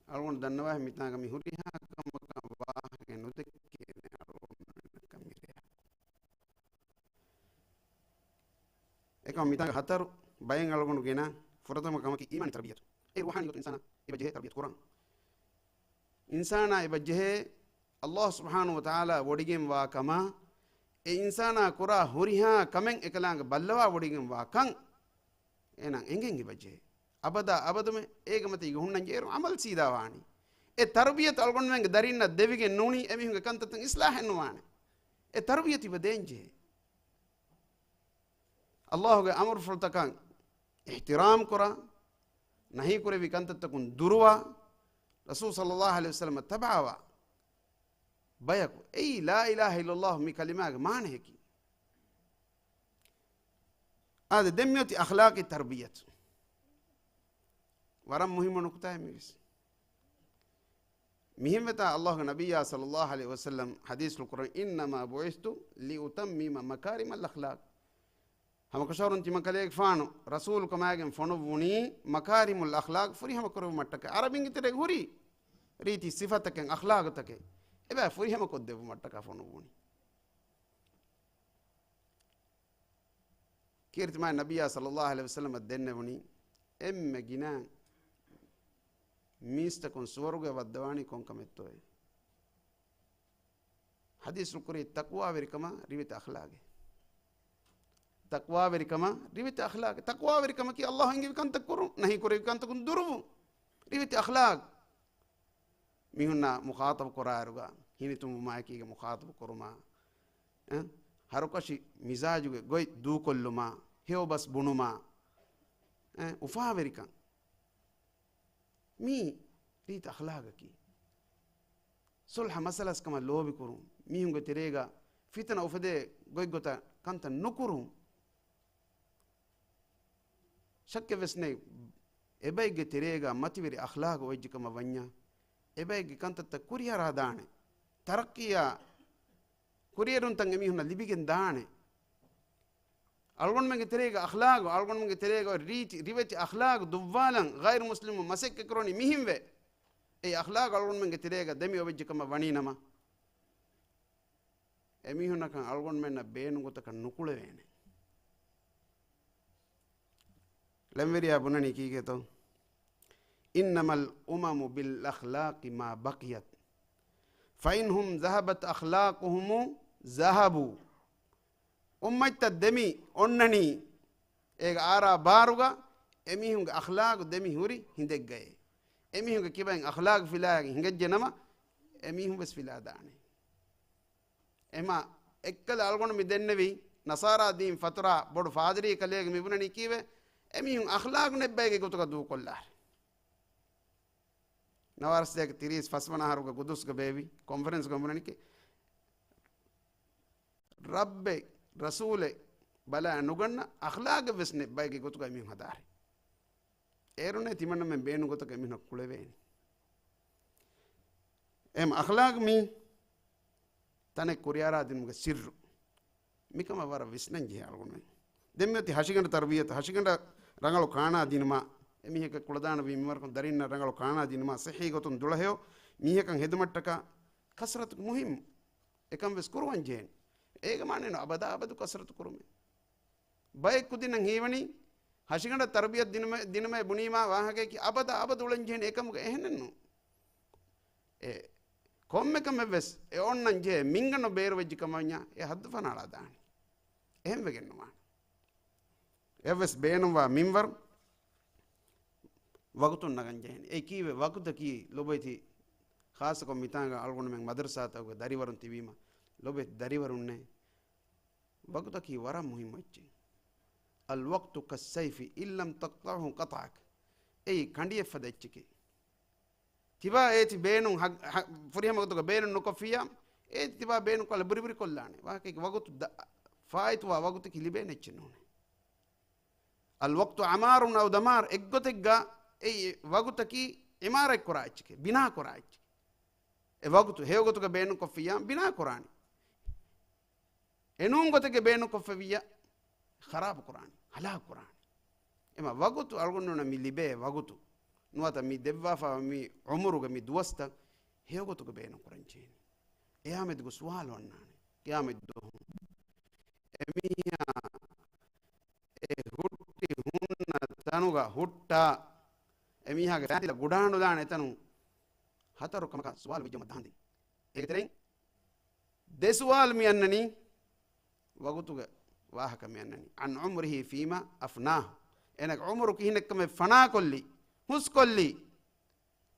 އަޅުގަނޑު ދަންނަވާހެން މިތާނގަ މި ހުރިހާ ކަމަކަށް ވާހަކައެއް ނުދެއްކޭނެ އަޅުގަނޑަކަށް މިރޭ. އެކަމަ މިތާނގަ ހަތަރު ބައެއް އަޅުގަނޑު ގެނަ. ފުރަތަމަ ކަމަކީ އީމާނީ ތަރުބިޔަތު. އެ ރޫޙާނީ ގޮތުން އިންސާނާ އެބަ ޖެހޭ ތަރުބިޔަތު ކުރަން. އިންސާނާ އެބަ ޖެހޭ ﷲ ސުބްޙާނަހޫ ވަތަޢާލާ ވޮޑިގެންވާ ކަމާ، އެ އިންސާނާ ކުރާ ހުރިހާ ކަމެއް އެކަލާނގެ ބައްލަވާ ވޮޑިގެންވާ ކަން އޭނާ އެނގެން އެބަ ޖެހޭ. އަބަދާ އަބަދުމެ އޭގެ މަތީގަ ހުންނަން ޖެހޭ އަމަލް ސީދާ ވާނީ. އެ ތަރުބިޔަތު އަޅުގަނޑުމެންގެ ދަރިންނަށް ދެވިގެން ނޫނީ އެމީހުންގެ ކަންތައްތައް އިސްލާހެއް ނުވާނެ. އެ ތަރުބިޔަތު އިބަ ދޭން ޖެހޭ. ﷲ ގެ އަމުރުފުޅުތަކަށް އިޙްތިރާމް ކުރާ، ނަހީ ކުރެއްވި ކަންތައްތަކުން ދުރުވާ، ރަސޫލު ޞައްލައްލާހު ޢަލައިހި ވަސައްލަމަށް ތަބާވާ ބަޔަކު. އެއީ ލާ އިލާހަ އިއްލައްލާހު މި ކަލިމާގެ މާނަޔަކީ. އާދެ، ދެން މިއޮތީ އަޚްލާޤީ ތަރުބިޔަތު. ވަރަށް މުހިއްމު ނުކުތާއެއް މިވެސް. މިހެންވެތާ ﷲ ގެ ނަބިއްޔާ ޞައްލައްލާހު ޢަލައިހި ވަސައްލަމް ޙަދީޘްފުޅު ކުރަން، "إنما بعثت لأتمم مكارم الأخلاق." ހަމަކަށަވަރުން ތިމަން ކަލޭގެފާނު ރަސޫލު ކަމާގެން ފޮނުއްވުނީ މަކާރިމުލް އަޚްލާޤް ފުރިހަމަ ކުރެއްވުމަށްޓަކައި. ޢަރަބިންގެ ތެރޭގަ ހުރި ރީތި ސިފަތަކެއް، އަޚްލާޤުތަކެއް އެބައި ފުރިހަމަ ކޮށްދެއްވުމަށްޓަކައި ފޮނުއްވުނީ. ކީރިތި މާތް ނަބިއްޔާ ޞައްލައްލާހު ޢަލައިހި ވަސައްލަމަށް ދެންނެވުނީ، އެންމެ ގިނަ މީސްތަކުން ސުވަރުގެ ވައްދަވާނީ ކޮންކަމެއްތޯއޭ؟ ޙަދީޘްފުޅު ކުރީ ތަޤްވާވެރިކަމާ ރިވެތި އަޚްލާގެ. ތަޤްވާވެރިކަމާ ރިވެތި އަޚްލާގެ. ތަޤްވާވެރިކަމަކީ ﷲ އެންގެވި ކަންތައް ކުރުން، ނަހީ ކުރެއްވި ކަންތަކުން ދުރުވުން. ރިވެތި އަޚްލާގް. މީހުންނާ މުޚާޠަބު ކުރާއިރުގަ ހިނިތުންވުމާއެކީގަ މުޚާޠަބު ކުރުމާ، އެ، ހަރުކަށި މިޒާޖުގެ ގޮތް ދޫކޮށްލުމާ، ހެޔޮބަސް ބުނުމާ، އެ، އުފާވެރިކަން. މީ ރީތި އަޚްލާގަކީ. ޞުލްޙަ މަސަލަސް ކަމަށް ލޯބިކުރުން، މީހުންގެ ތެރޭގަ ފިތުނަ އުފެދޭ ގޮތްގޮތަށް ކަންތައް ނުކުރުން. ޝައްކެއް ވެސް ނެތް، އެބައެއްގެ ތެރޭގަ މަތިވެރި އަޚްލާގު އޮތްޖެކަމަށް ވަންޏާ، އެބައެއްގެ ކަންތައްތައް ކުރިއަރާ ދާނެ. ތަރައްޤީއާ ކުރިއެރުންތައް އެމީހުންނަށް ލިބިގެން ދާނެ. އަޅުގަނޑުމެންގެ ތެރޭގަ އަޚްލާގު، އަޅުގަނޑުމެންގެ ތެރޭގަ ރީތި، ރިވެތި އަޚްލާގު ދުއްވާލަން ޣައިރު މުސްލިމުން މަސައްކަތް ކުރަނީ މިހެންވެ. އެ އަޚްލާގު އަޅުގަނޑުމެންގެ ތެރޭގަ ދެމި އޮވެއްޖެ ކަމަށް ވަނީ ނަމަ، އެމީހުންނަކަށް އަޅުގަނޑުމެންނަށް ބޭނުން ގޮތަކަށް ނުކުޅެވޭނެ. ޅެންވެރިޔާ ބުނަނީ ކީކޭތޯ؟ إنما الأمم بالأخلاق ما بقيت، فإن هم ذهبت أخلاقهم ذهبوا. އުއްމަތްތައް ދެމި އޮންނަނީ އޭގެ އާރާ ބާރުގަ އެމީހުންގެ އަޚްލާގު ދެމި ހުރި ހިނދެއްގައޭ. އެމީހުންގެ ކިބައިން އަޚްލާގު ފިލާގެން ހިނގައްޖެ ނަމަ، އެމީހުން ވެސް ފިލާ ދާނެ. އެމާ އެއްކަލަ އަޅުގަނޑު މި ދެންނެވި ނަޞާރާ ދީން ފަތުރާ ބޮޑު ފާދަރީ ކަލޭގެ މި ބުނަނީ ކީވެ؟ އެމީހުން އަޚްލާގު ނެއްބައިގެ ގޮތުގަ ދޫކޮށްލާށޭ. ނަވާރަސްދޭކެ ތިރީސް ފަސްވަނަ އަހަރުގަ ގުދުސްގަ ބޭއްވި ކޮންފަރެންސްގަ ބުނަނީކީ، ރައްބެއް ރަސޫލެއް ބަލާ ނުގަންނަ އަޚްލާގެއް ވެސް ނެއްބައިގެ ގޮތުގަ އެމީހުން ހަދާރި. އޭރުނޭ ތިމަންނަމެން ބޭނުން ގޮތަކަށް އެމީހުންނަށް ކުޅެވޭނީ. އެހެން އަޚްލާގު މީ ތަނެއް ކުރިއަރާދިނުމުގެ ސިއްރު. މިކަމަށް ވަރަށް ވިސްނަން ޖެހޭ އަޅުގަނޑުމެން. ދެން މިއޮތީ ހަށިގަނޑަށް ތަރުބިޔަތު، ހަށިގަނޑަށް ރަނގަޅު ކާނާ ދިނުމާ، އެމީހަކަށް ކުޅަދާނަވީ މިވަރަކުން ދަރިންނަށް ރަނގަޅު ކާނާ ދިނުމާ، ޞިއްޙީ ގޮތުން ދުޅަހެޔޮ މީހަކަށް ހެދުމަށްޓަކާ ކަސްރަތު މުހިއްމު. އެކަން ވެސް ކުރުވަން ޖެހޭނެ. އޭގެ މާނައެއް ނޫން އަބަދާ އަބަދު ކަސްރަތު ކުރުމޭ. ބައެއް ކުދިންނަށް ހީވަނީ ހަށިގަނޑަށް ތަރުބިޔަތު ދިނުމަ-، ދިނުމޭ ބުނީމާ ވާހަކަޔަކީ އަބަދާ އަބަދު އުޅެން ޖެހޭނެ. އެކަމުގަ އެހެނެއް ނޫން. އެ ކޮންމެ ކަމެއް ވެސް އެ އޮންނަން ޖެހޭ މިންގަނޑު ބޭރުވެއްޖެ ކަމަށް ވަންޏާ އެ ހައްދު ފަނާޅާ ދާނެ. އެހެން ވެގެން ނުވާނެ. އެއަށް ވެސް ބޭނުންވާ މިންވަރު ވަގުތުން ނަގަން ޖެހޭނެ. އެ ކީވެ ވަގުތަކީ ލޮބުވެތި ޚާއްޞަކޮށް މިތާނގަ އަޅުގަނޑުމެން މަދަރުސާތަކުގެ ދަރިވަރުން ތިބީމަ ލޮބުވެތި ދަރިވަރުންނޭ. ވަގުތަކީ ވަރަށް މުހިއްމު އެއްޗެއް. الوقت كالسيف إن لم تقطعه قطعك. އެއީ ކަނޑިއެއް ފަދަ އެއްޗެކޭ. ތިބާ އޭތި ބޭނުން ހަ-، ހަ-، ފުރިހަމަ ގޮތުގަ ބޭނުން ނުކޮށްފިއްޔާ، އޭތި ތިބާ ބޭނުން ކޮށްލާ ބުރިބުރި ކޮށްލާނެ. ވާހަކައެއްގެ ވަގުތު ދަ-، ފާއިތުވާ ވަގުތަކީ ލިބޭނެ އެއްޗެއް ނޫނޭ. الوقت عمار أو دمار، އެއްގޮތެއްގަ އެއީ ވަގުތަކީ ޢިމާރަތް ކުރާ އެއްޗެކޭ، ބިނާ ކުރާ އެއްޗެކޭ. އެ ވަގުތު ހެޔޮ ގޮތުގަ ބޭނުން ކޮށްފިއްޔާ ބިނާ ކުރާނެ. އެނޫން ގޮތެއްގެ ބޭނުން ކޮށްފެވިއްޔާ، ޚަރާބު ކުރާނެ، ހަލާކު ކުރާނެ. އެމަ ވަގުތު އަޅުގަނޑުންނަށް މި ލިބޭ ވަގުތު ނުވަތަ މި ދެއްވާފައިވާ މި ޢުމުރުގެ މި ދުވަސްތައް ހެޔޮ ގޮތުގަ ބޭނުން ކުރަން ޖެހޭނެ. ޤިޔާމަތްދުވަހު ސުވާލު އޮންނާނެ. ޤިޔާމަތްދުވަހު އެމީހާ އެ ހުއްޓި ހުންނަ ތަނުގަ ހުއްޓާ، އެމީހާގެ ފައިތިލަ ގުޑާނުލާނެ އެތަނުން ހަތަރު ކަމަކަށް ސުވާލު ވެއްޖެއްޔާ ދާންދެން. އޭގެ ތެރެއިން ދެ ސުވާލު މި އަންނަނީ، ވަގުތުގެ ވާހަކަ މި އަންނަނީ. عن عمره فيما أفناه. އޭނަގެ ޢުމުރު ކިހިނެއްކަމެއް ފަނާކޮށްލީ، ހުސްކޮށްލީ.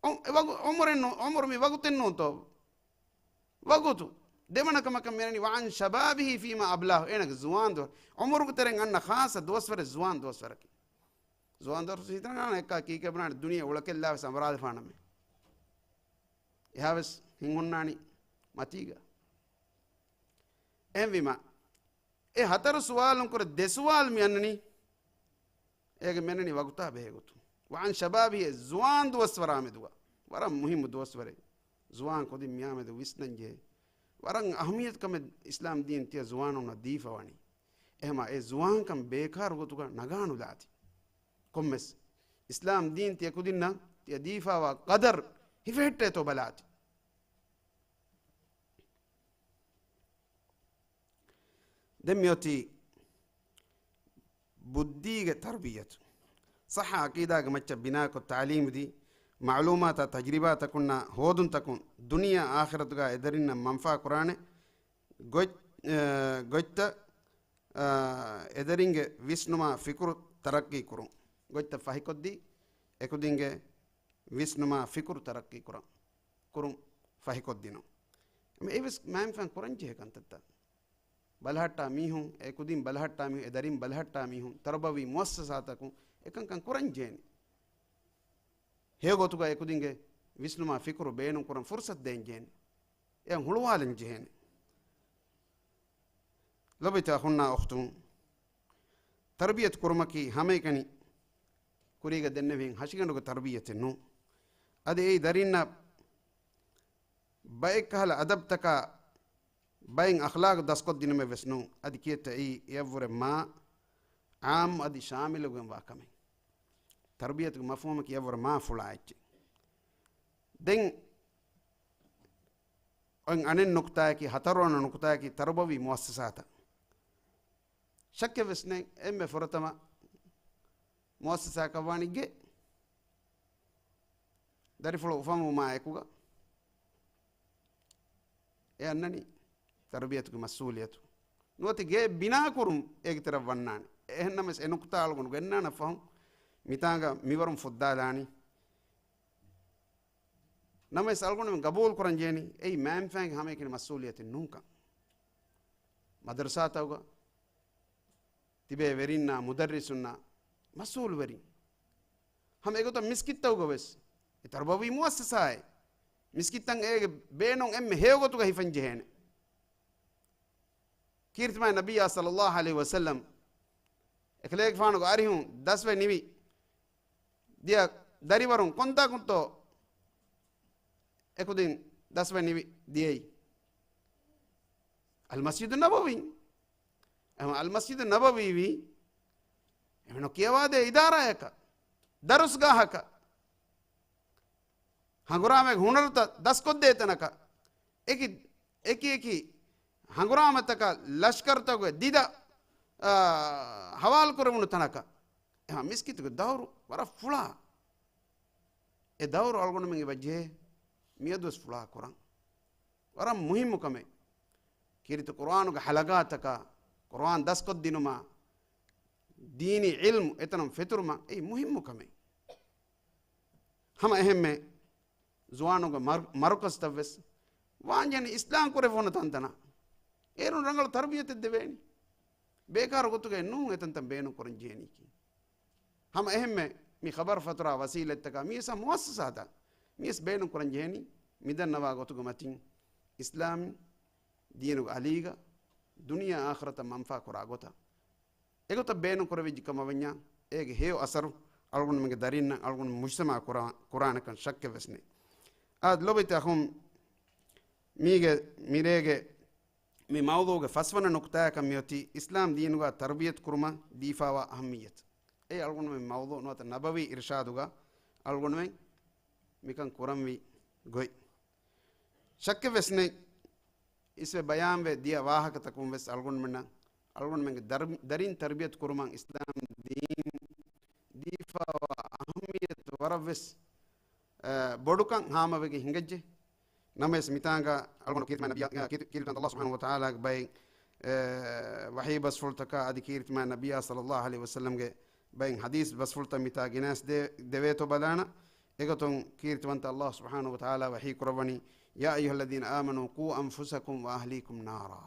ޢު-، ވަގު-، ޢުމުރެއް ނޫ-، ޢުމުރު މި ވަގުތެއް ނޫންތޯ؟ ވަގުތު. ދެވަނަ ކަމަކަށް މި އަންނަނީ، وعن شبابه فيما أبلاه. އޭނަގެ ޒުވާން ދުވަސް. ޢުމުރުގެ ތެރެއިން އަންނަ ޚާއްޞަ ދުވަސްވަރެއް ޒުވާން ދުވަސްވަރަކީ. ޒުވާން ދުވަސް ހިތަށް އަންނަ އެއްކާ ކީކޭ ބުނާނެ ދުނިޔެ އުޅެކެއްލާ ވެސް އަނބުރާލިފާނަމޭ. އެހާވެސް ހިތް ހުންނާނީ މަތީގަ. އެހެންވީމަ، އެ ހަތަރު ސުވާލުން ކުރެ ދެ ސުވާލު މި އަންނަނީ، އޭގެ މި އަންނަނީ ވަގުތާ ބެހޭ ގޮތުން. وعن شبابه، ޒުވާން ދުވަސްވަރާ މެދުގަ. ވަރަށް މުހިއްމު ދުވަސްވަރެއް. ޒުވާން ކުދިން މިއާ މެދު ވިސްނަން ޖެހޭ. ވަރަށް އަހަމިއްޔަތު ކަމެއް އިސްލާމް ދީން ތިޔަ ޒުވާނުންނަށް ދީފަ ވަނީ. އެހެމާ އެ ޒުވާންކަން ބޭކާރު ގޮތުގަ ނަގާނުލާތި. ކޮންމެސް އިސްލާމް ދީން ތިޔަ ކުދިންނަށް ތިޔަ ދީފާވާ ޤަދަރު ހިފެހެއްޓޭތޯ ބަލާތި. ދެން މިއޮތީ ބުއްދީގެ ތަރުބިއްޔަތު. ޞައްޙަ ޢަޤީދާގެ މައްޗަށް ބިނާކޮށް ތަޢުލީމުދީ، މަޢުލޫމާތާ ތަޖްރިބާތަކުންނާ ހޯދުންތަކުން ދުނިޔެއާ އާޚިރަތުގަ އެދަރިންނަށް މަންފާ ކުރާނެ ގޮތް-، އަ، ގޮތްތައް، އަ، އެދަރިންގެ ވިސްނުމާ ފިކުރު ތަރައްޤީ ކުރުން. ގޮތްތައް ފަހިކޮށްދީ، އެކުދިންގެ ވިސްނުމާ ފިކުރު ތަރައްޤީ ކުރަން، ކުރުން ފަހިކޮށްދިނުން. އެއީވެސް މާތްފަހަރު ކުރަންޖެހޭ ކަންތައްތައް. ބަލަހައްޓާ މީހުން، އެ ކުދިން ބަލަހައްޓާ މީހުން، އެ ދަރިން ބަލަހައްޓާ މީހުން، ތަރުބަވީ މުއައްސަސާތަކުން އެކަންކަން ކުރަން ޖެހޭނެ. ހެޔޮ ގޮތުގަ އެކުދިންގެ ވިސްނުމާ ފިކުރު ބޭނުން ކުރަން ފުރުސަތު ދޭން ޖެހޭނެ. އެއަށް ހުޅުވާލަން ޖެހޭނެ. ލޮބުވެތި އަޚުންނާ އުޚްތުން، ތަރުބިޔަތު ކުރުމަކީ ހަމައެކަނި ކުރީގަ ދެންނެވިހެން ހަށިގަނޑުގެ ތަރުބިޔަތެއް ނޫން. އަދި އެއީ ދަރިންނަށް ބައެއްކަހަލަ އަދަބްތަކާ ބައެއް އަޚްލާގު ދަސްކޮށްދިނުމެއް ވެސް ނޫން. އަދި ކިއެއްތަ އެއީ އެއަށްވުރެ މާ އާއްމު އަދި ޝާމިލުގެންވާ ކަމެއް. ތަރުބިޔަތުގެ މަފްހޫމަކީ އެއަށްވުރެ މާ ފުޅާ އެއްޗެއް. ދެން އޮތް އަނެއް ނުކުތާއަކީ، ހަތަރުވަނަ ނުކުތާއަކީ، ތަރުބަވީ މުއައްސަސާތައް ޝައްކެއް ވެސް ނެތް. އެންމެ ފުރަތަމަ މުއައްސަސާއަކަށް ވާނީ ގެ. ދަރިފުޅު އުފަންވުމާ އެކުގަ އެ އަންނަނީ ތަރުބިޔަތުގެ މަސްއޫލިއްޔަތު. ނުވަތަ ގެ ބިނާކުރުން އޭގެ ތެރަށް ވަންނާނެ. އެހެންނަމަވެސް އެ ނުކުތާ އަޅުގަނޑު ގެންނާނެ ފަހުން މިތާނގަ މިވަރުން ފުއްދާލާނީ. ނަމަވެސް އަޅުގަނޑުމެން ގަބޫލު ކުރަން ޖެހެނީ އެއީ މައިންފައިންގެ ހަމައެކަނި މަސްއޫލިއްޔަތެއް ނޫންކަން. މަދަރުސާތަކުގަ ތިބޭ ވެރިންނާ މުދައްރިސުންނާ މަސްއޫލުވެރިން. ހަމަ އެގޮތަށް މިސްކިތްތަކުގަ ވެސް އެ ތަރުބަވީ މުއައްސަސާއެއް. މިސްކިތްތައް އޭގެ ބޭނުން އެންމެ ހެޔޮ ގޮތުގަ ހިފަން ޖެހޭނެ. ކީރިތިމާ ނަބިއްޔާ ޞައްލައްލާހު ޢަލައިހި ވަސައްލަމް އެކަލޭގެފާނުގެ އަރިހުން ދަސްވެ ނިވި ދިޔަ ދަރިވަރުން ކޮންތާކުންތޯ އެކުދިން ދަސްވެ ނިވި ދިޔައީ؟ އަލްމަސްޖިދު ނަބަވީ. އެހެން އަލްމަސްޖިދު ނަބަވީ ވީ އެމެން ކިޔަވާދޭ އިދާރާއަކަށް، ދަރުސްގާހަކަށް، ހަނގުރާމައިގެ ހުނަރުތައް ދަސްކޮށްދޭ ތަނަކަށް، އެކި، އެކި އެކި ހަނގުރާމަތަކަށް ލަޝްކަރުތަކުގެ ދިދަ، އާ، ހަވާލުކުރެވުނު ތަނަކަށް. އެހާ މިސްކިތުގެ ދައުރު ވަރަށް ފުޅާ. އެ ދައުރު އަޅުގަނޑުމެން އެބަޖެހޭ މިއަދުވެސް ފުޅާ ކުރަން. ވަރަށް މުހިއްމު ކަމެއް. ކީރިތި ޤުރްއާނުގެ ޙަލަޤާތަކާ، ޤުރްއާން ދަސްކޮށްދިނުމާ، ދީނީ ޢިލްމު އެތަނަށް ފެތުރުމަށް އެއީ މުހިއްމު ކަމެއް. ހަމަ އެހެންމެ ޒުވާނުންގެ މަރު-، މަރުކަޒުތައް ވެސް ވާންޖެހެނީ އިސްލާމް ކުރެވުނު ތަންތަނަށް. އޭރުން ރަނގަޅު ތަރުބިޔަތެއް ދެވޭނީ. ބޭކާރު ގޮތުގައި ނޫން އެތަންތަން ބޭނުން ކުރަން ޖެހެނީކީ. ހަމަ އެހެންމެ މި ޚަބަރު ފަތުރާ ވަސީލަތްތަކާ މީސް މުއައްސަސާތައް މީސް ބޭނުން ކުރަން ޖެހެނީ މިދަންނަވާ ގޮތުގެ މަތިން އިސްލާމް ދީނުގެ އަލީގަ ދުނިޔެ އާޚިރަތަށް މަންފާ ކުރާ ގޮތަށް. އެގޮތަށް ބޭނުން ކުރެވިއްޖެ ކަމަށް ވަންޏާ، އޭގެ ހެޔޮ އަސަރު އަޅުގަނޑުމެންގެ ދަރިންނަށް، އަޅުގަނޑު މުޖްތަމަޢަށް ކުރާ-، ކުރާނެކަން ޝައްކެއް ވެސް ނެތް. އާދެ، ލޯބިތި އަޚުން، މީގެ މިރޭގެ މި މައުޟޫގެ ފަސްވަނަ ނުކުތާއަކަށް މިއޮތީ އިސްލާމް ދީނުގަ ތަރުބިޔަތު ކުރުމަށް ދީފާވާ އަހައްމިއްޔަތު. އެއީ އަޅުގަނޑުމެން މައުޟޫ ނުވަތަ ނަބަވީ އިރުޝާދުގަ އަޅުގަނޑުމެން މިކަން ކުރަންވީ ގޮތް. ޝައްކެއް ވެސް ނެތް. އިސްވެ ބަޔާންވެ ދިޔަ ވާހަކަތަކުން ވެސް އަޅުގަނޑުމެންނަށް، އަޅުގަނޑުމެންގެ ދަރި-، ދަރިން ތަރުބިޔަތު ކުރުމަށް އިސްލާމް ދީން ދީފާވާ އަހައްމިއްޔަތު ވަރަށް ވެސް، އަ، ބޮޑުކަން ހާމަވެގެން ހިނގައްޖެ. ނަމަވެސް މިތާނގަ އަޅުގަނޑު ކީރިތިމާ ނަބިއްޔާ، ކީރި-، ކީރިތިވަންތަ ﷲ ސުބްޙާނަހޫ ވަތަޢާލާގެ ބައެއް، އެ، ވަޙީ ބަސްފުޅުތަކާ އަދި ކީރިތިމާ ނަބިއްޔާ ޞައްލައްލާހު ޢަލައިހި ވަސައްލަމްގެ ބައެއް ޙަދީޘް ބަސްފުޅުތައް މިތާ ގެނެސް ދެ-، ދެވޭތޯ ބަލާނަ. އެގޮތުން ކީރިތިވަންތަ ﷲ ސުބްޙާނަހޫ ވަތަޢާލާ ވަޙީ ކުރައްވަނީ، "يا أيها الذين آمنوا قوا أنفسكم وأهليكم نارا."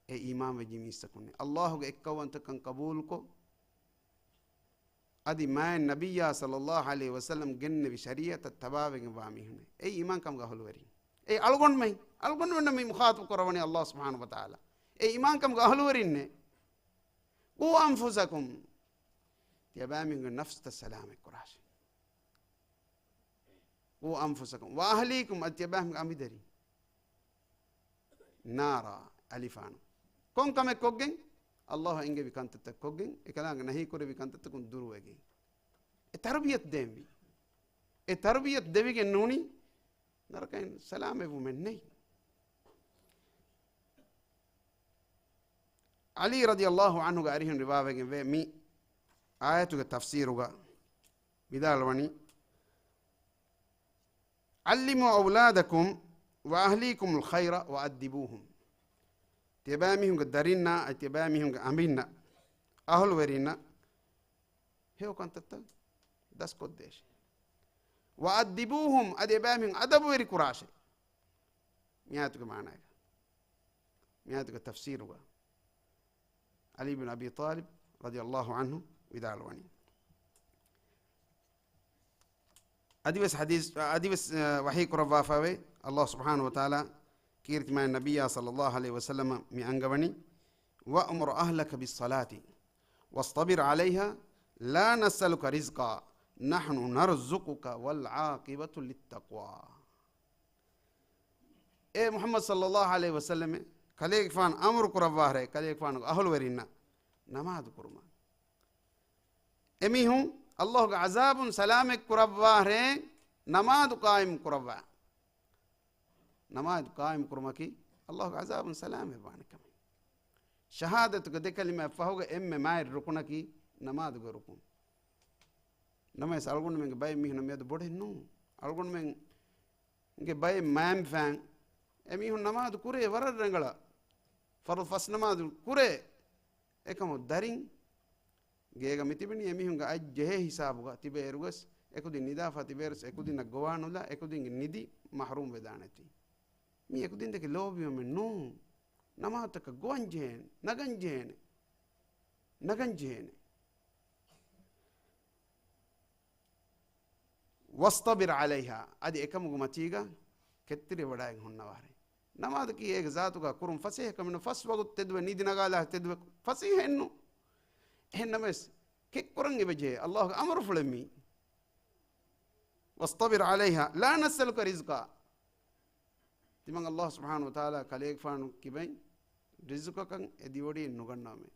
އޭ އީމާންވެއްޖެ މީސްތަކުންނޭ، ﷲ ގެ އެއްކައުވަންތަކަން ޤަބޫލުކޮށް، އަދި މާތް ނަބިއްޔާ ޞައްލައްލާހު ޢަލައިހި ވަސައްލަމް ގެންނެވި ޝަރީޢަތަށް ތަބާވެގެން ވާ މީހުންނޭ. އޭ އީމާންކަމުގެ އަހުލުވެރިން. އޭ އަޅުގަނޑުމެން، އަޅުގަނޑުމެންނަށް މި މުޚާޠަބު ކުރައްވަނީ ﷲ ސުބްޙާނަހޫ ވަތަޢާލާ. އޭ އީމާންކަމުގެ އަހުލުވެރިންނޭ. "قوا أنفسكم." ތިޔަބައިމީހުންގެ ނަފްސުތައް ސަލާމަތް ކުރާށޭ. "قوا أنفسكم وأهليكم." އަދި ތިޔަބައިމީހުންގެ އަނބިދަރިން. "نارا." އަލިފާނު. ކޮން ކަމެއް ކޮށްގެން؟ ﷲ އެންގެވި ކަންތައްތައް ކޮށްގެން، އެކަލާނގެ ނަހީ ކުރެވި ކަންތައްތަކުން ދުރުވެގެން. އެ ތަރުބިޔަތު ދޭންވީ. އެ ތަރުބިޔަތު ދެވިގެން ނޫނީ ނަރަކައިން ސަލާމަތްވުމެއް ނެތް. ޢަލީ ރަޟިޔަﷲ ޢަންހުގެ އަރިހުން ރިވާވެގެން ވޭ މި އާޔަތުގެ ތަފްސީރުގަ ވިދާޅުވަނީ، "علموا أولادكم وأهليكم الخير وأدبوهم." ތިޔަބައިމީހުންގެ ދަރިންނާ، އަދި ތިޔަބައިމީހުންގެ އަނބިންނަށް، އަހުލުވެރިންނަށް ހެޔޮ ކަންތައްތައް ދަސްކޮށްދޭށޭ. "وأدبوهم." އަދި އެބައިމީހުން އަދަބުވެރި ކުރާށޭ. މި އާޔަތުގެ މާނައިގަ، މި އާޔަތުގެ ތަފްސީރުގަ ޢަލީ ބިން އަބީ ޠާލިބް ރަޟިޔަﷲ ޢަންހު ވިދާޅުވަނީ. އަދިވެސް ޙަދީޘް، އަދިވެސް، އަ، ވަޙީ ކުރައްވާފައިވޭ، ﷲ ސުބްޙާނަހޫ ވަތަޢާލާ ކީރިތިމާ ނަބިއްޔާ ޞައްލައްލާހު ޢަލައިހި ވަސައްލަމަ މި އަންގަވަނީ، "وأمر أهلك بالصلاة واصطبر عليها لا نسألك رزقا نحن نرزقك والعاقبة للتقوى." އޭ މުޙައްމަދު ޞައްލައްލާހު ޢަލައިހި ވަސައްލަމެ، ކަލޭގެފާނު އަމުރު ކުރައްވާހަރޭ، ކަލޭގެފާނުގެ އަހުލުވެރިންނަށް ނަމާދު ކުރުމަށް. އެމީހުން ﷲގެ ޢަޒާބުން ސަލާމަތް ކުރައްވާހަރޭ، ނަމާދު ޤާއިމް ކުރައްވާ. ނަމާދު ޤާއިމް ކުރުމަކީ ﷲގެ ޢަޒާބުން ސަލާމަތްވާނެ ކަމެއް. ޝަހާދަތުގެ ދެ ކަލިމައަށް ފަހުގެ އެންމެ މާތް ރުކުނަކީ ނަމާދުގެ ރުކުން. ނަމަވެސް އަޅުގަނޑުމެންގެ ބައެއް މީހުން މިއަދު ބޮޑެއް ނޫން. އަޅުގަނޑުމެންގެ ބައެއް މައިންބަފައިން އެމީހުން ނަމާދު ކުރޭ ވަރަށް ރަނގަޅަށް. ފަރުޟު ފަސް ނަމާދު ކުރޭ. އެކަމު ދަރިން ގޭގަ މިތިބެނީ އެމީހުންގެ އަތް ޖެހޭ ހިސާބުގަ ތިބޭއިރުވެސް، އެކުދިން ނިދާފަ ތިބޭއިރުވެސް އެކުދިންނަށް ގޮވާނުލާ، އެކުދިންގެ ނިދި މަޙްރޫމް ވެދާނެތީ. މީ އެކުދިންދެކެ ލޯބިވަމެއް ނޫން. ނަމާދުތަކަށް ގޮވަން ޖެހޭނެ، ނަގަން ޖެހޭނެ، ނަގަން ޖެހޭނެ. ވަޞްޠަބިރް ޢަލައިހާ، އަދި އެކަމުގެ މަތީގަ ކެތްތެރިވެވަޑައިގެން ހުންނަވާރޭ. ނަމާދަކީ އޭގެ ޒާތުގަ ކުރުން ފަސޭހަ ކަމެއް ނޫން، ފަސް ވަގުތު ތެދުވެ، ނިދި ނަގާލާ ތެދުވެ ފަސޭހައެއް ނޫން. އެހެން ނަމަވެސް، ކެތްކުރަން އެބަޖެހޭ، ﷲގެ އަމުރުފުޅެއް މީ. ވަޞްޠަބިރް ޢަލައިހާ، ލާ ނަސްއަލުކަ ރިޒްޤާ. ތިމަން ﷲ ސުބްޙާނަހޫ ވަތަޢާލާ ކަލޭގެފާނު ކިބައިން ރިޒުޤަކަށް އެ ދިވެޑިއެއް ނުގަންނަވަމޭ.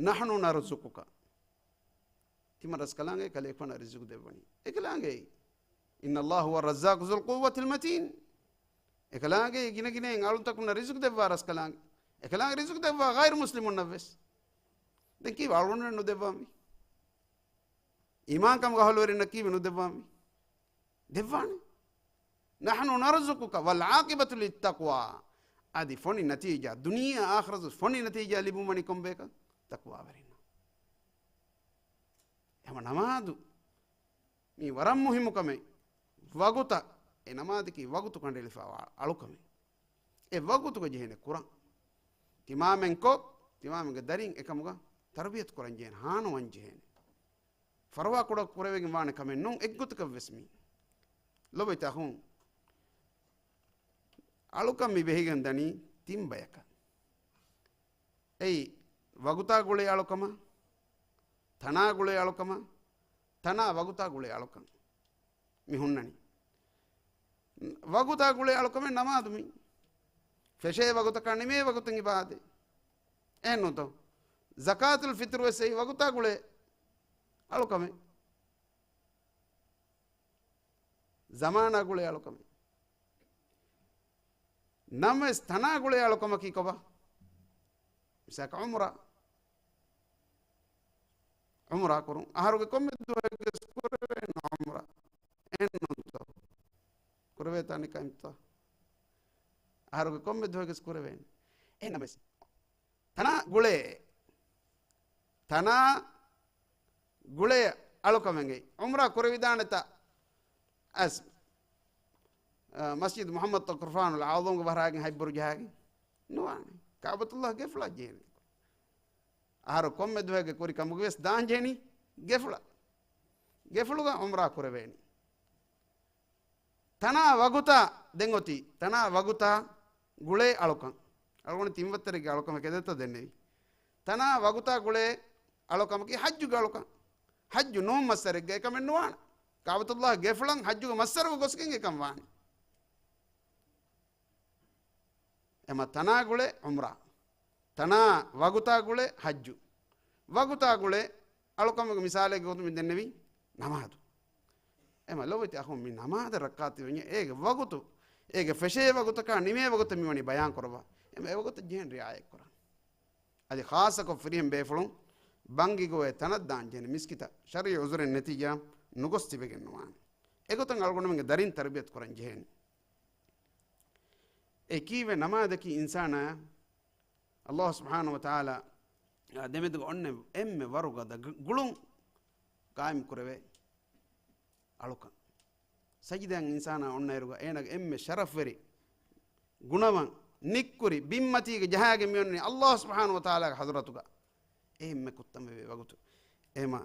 ނަޙްނު ނަރްޒުޤުކަ. ތިމަން ރަސްކަލާނގެ ކަލޭގެފާނަށް ރިޒުޤު ދެއްވަނީ. އެކަލާނގެ، إِنَّ اللَّهَ هُوَ الرَّزَّاقُ ذُو الْقُوَّةِ الْمَتِينُ. އެކަލާނގެ ގިނަގިނައިން އަޅުންތަކުންނަށް ރިޒުޤު ދެއްވާ ރަސްކަލާނގެ. އެކަލާނގެ ރިޒުޤު ދެއްވާ ޣައިރު މުސްލިމުންނަށްވެސް. ދެން ކީއްވެ އަޅުގަނޑުމެން ނުދެއްވާ މީ؟ އީމާންކަމުގެ އަހުލުވެރިންނަށް ކީއްވެ ނުދެއްވާ މީ؟ ދެއްވާނެ. نَحْنُ نَرْزُقُكَ وَالْعَاقِبَةُ لِلتَّقْوَى. އަދި ފޮނި ނަތީޖާ، ދުނިޔެ އާޚިރަތު ފޮނި ނަތީޖާ ލިބުމަނީ ކޮންބަޔަކަށް؟ ތަޤްވާވެރިންނަށް. ހަމަ ނަމާދު މީ ވަރަށް މުހިއްމު ކަމެއް. ވަގުތަށް، އެ ނަމާދަކީ ވަގުތު ކަނޑައެޅިފައިވާ އަޅުކަމެއް. އެ ވަގުތުގަ ޖެހޭނެ ކުރަން. ތިމާމެން ކޮށް، ތިމާމެންގެ ދަރިން އެކަމުގަ ތަރުބިޔަތު ކުރަން ޖެހޭނެ، ހާނުވަން ޖެހޭނެ. ފަރުވާ ކުޑަ ކުރެވިގެން ވާނެ ކަމެއް ނޫން، އެއްގޮތަކަށް ވެސް މީ. ލޮބުވެތި އަޚުން، އަޅުކަން މި ބެހިގެން ދަނީ ތިން ބަޔަކަށް. އެއީ، ވަގުތާ ގުޅޭ އަޅުކަމަށް، ތަނާ ގުޅޭ އަޅުކަމަށް، ތަނާ ވަގުތާ ގުޅޭ އަޅުކަން. މި ހުންނަނީ. ވަގުތާ ގުޅޭ އަޅުކަމެއް ނަމާދު މީ. ފެށޭ ވަގުތަކާ ނިމޭ ވަގުތުން އިބާދަތް. އެހެންނޫންތޯ؟ ޒަކާތުލް ފިޠުރު ވެސް އެއީ ވަގުތާ ގުޅޭ އަޅުކަމެއް. ޒަމާނާ ގުޅޭ އަޅުކަމެއް. ނަމަވެސް ތަނާ ގުޅޭ އަޅުކަމަކީ ކޮބާ؟ މިސާލަކަށް ޢުމްރާ. ޢުމްރާ ކުރުން. އަހަރުގެ ކޮންމެ ދުވަހެއްގެސް ކުރެވޭނެ ޢުމްރާ. އެހެންނޫންތޯ؟ ކުރެވޭތާ ނިކަންތޯ؟ އަހަރުގެ ކޮންމެ ދުވަހެއްގެސް ކުރެވޭނެ. އެހެންނަމަވެސް، ތަނާ ގުޅޭ. ތަނާ ގުޅޭ އަޅުކަމެއްގައި ޢުމްރާ ކުރެވިދާނެތަ؟ އަސް، އަ، މަސްޖިދު މުޙައްމަދު ތަކުރުފާނުލް އަޢުޟަމްގެ ފަހަރާގެން ހަތްބުރު ޖަހާގެން ނުވާނެ. ކަޢުބަތުﷲ ގެފުޅަށް ޖެހޭނެ. އަހަރު ކޮންމެ ދުވަހެއްގެ ކުރި ކަމުގެ ވެސް ދާން ޖެހެނީ ގެފުޅަށް. ގެފުޅުގަ ޢުމްރާ ކުރެވޭނީ. ތަނާ ވަގުތާ ދެން އޮތީ، ތަނާ ވަގުތާ ގުޅޭ އަޅުކަން. އަޅުގަނޑު ތިން ވައްތަރެއްގެ އަޅުކަމެއް އެދެތޯ ދެންނެވި. ތަނާ ވަގުތާ ގުޅޭ އަޅުކަމަކީ ޙައްޖުގެ އަޅުކަން. ޙައްޖު ނޫން މައްސަރެއްގަ އެކަމެއް ނުވާނެ. ކަޢުބަތުﷲ ގެފުޅަށް ޙައްޖުގެ މައްސަރުގަ ގޮސްގެން އެކަން ވާނެ. އެމަ ތަނާ ގުޅޭ ޢުމްރާ. ތަނާ ވަގުތާ ގުޅޭ ޙައްޖު. ވަގުތާ ގުޅޭ އަޅުކަމުގެ މިސާލެއްގެ ގޮތުން މި ދެންނެވީ ނަމާދު. އެމަ ލޮބުވެތި އަޚުން، މި ނަމާދަށް ރައްކާތެރިވެންޏާ އޭގެ ވަގުތު، އޭގެ ފެށޭ ވަގުތަކާ ނިމޭ ވަގުތަށް މިވަނީ ބަޔާން ކުރައްވާ. އެމަ އެ ވަގުތަށް ޖެހެން ރިޢާޔަތް ކުރަން. އަދި ޚާއްޞަކޮށް ފިރިހެން ބޭފުޅުން ބަންގި ގޮވޭ ތަނަށް ދާން ޖެހެނީ މިސްކިތަށް ޝަރުޢީ ޢުޛުރެއް ނެތިއްޔާ ނުގޮސް ތިބެގެން ނުވާނެ. އެގޮތަށް އަޅުގަނޑުމެންގެ ދަރިން ތަރުބިޔަތު ކުރަން ޖެހޭނެ. އެ ކީއްވެ ނަމާދަކީ އިންސާނާ ﷲ ސުބްޙާނަހޫ ވަތަޢާލާ ދެމެދުގަ އޮންނަ އެންމެ ވަރުގަދަ ގު-، ގުޅުން ޤާއިމް ކުރެވޭ އަޅުކަން. ސަޖިދައަށް އިންސާނާ އޮންނައިރުގަ އޭނާގެ އެންމެ ޝަރަފްވެރި ގުނަވަން ނިއްކުރި ބިންމަތީގަ ޖަހާގެން މިއޮންނަނީ ﷲ ސުބްޙާނަހޫ ވަތަޢާލާގެ ޙަޟްރަތުގަ. އެ އެންމެ ކުއްތަންވެވޭ ވަގުތު. އެމަ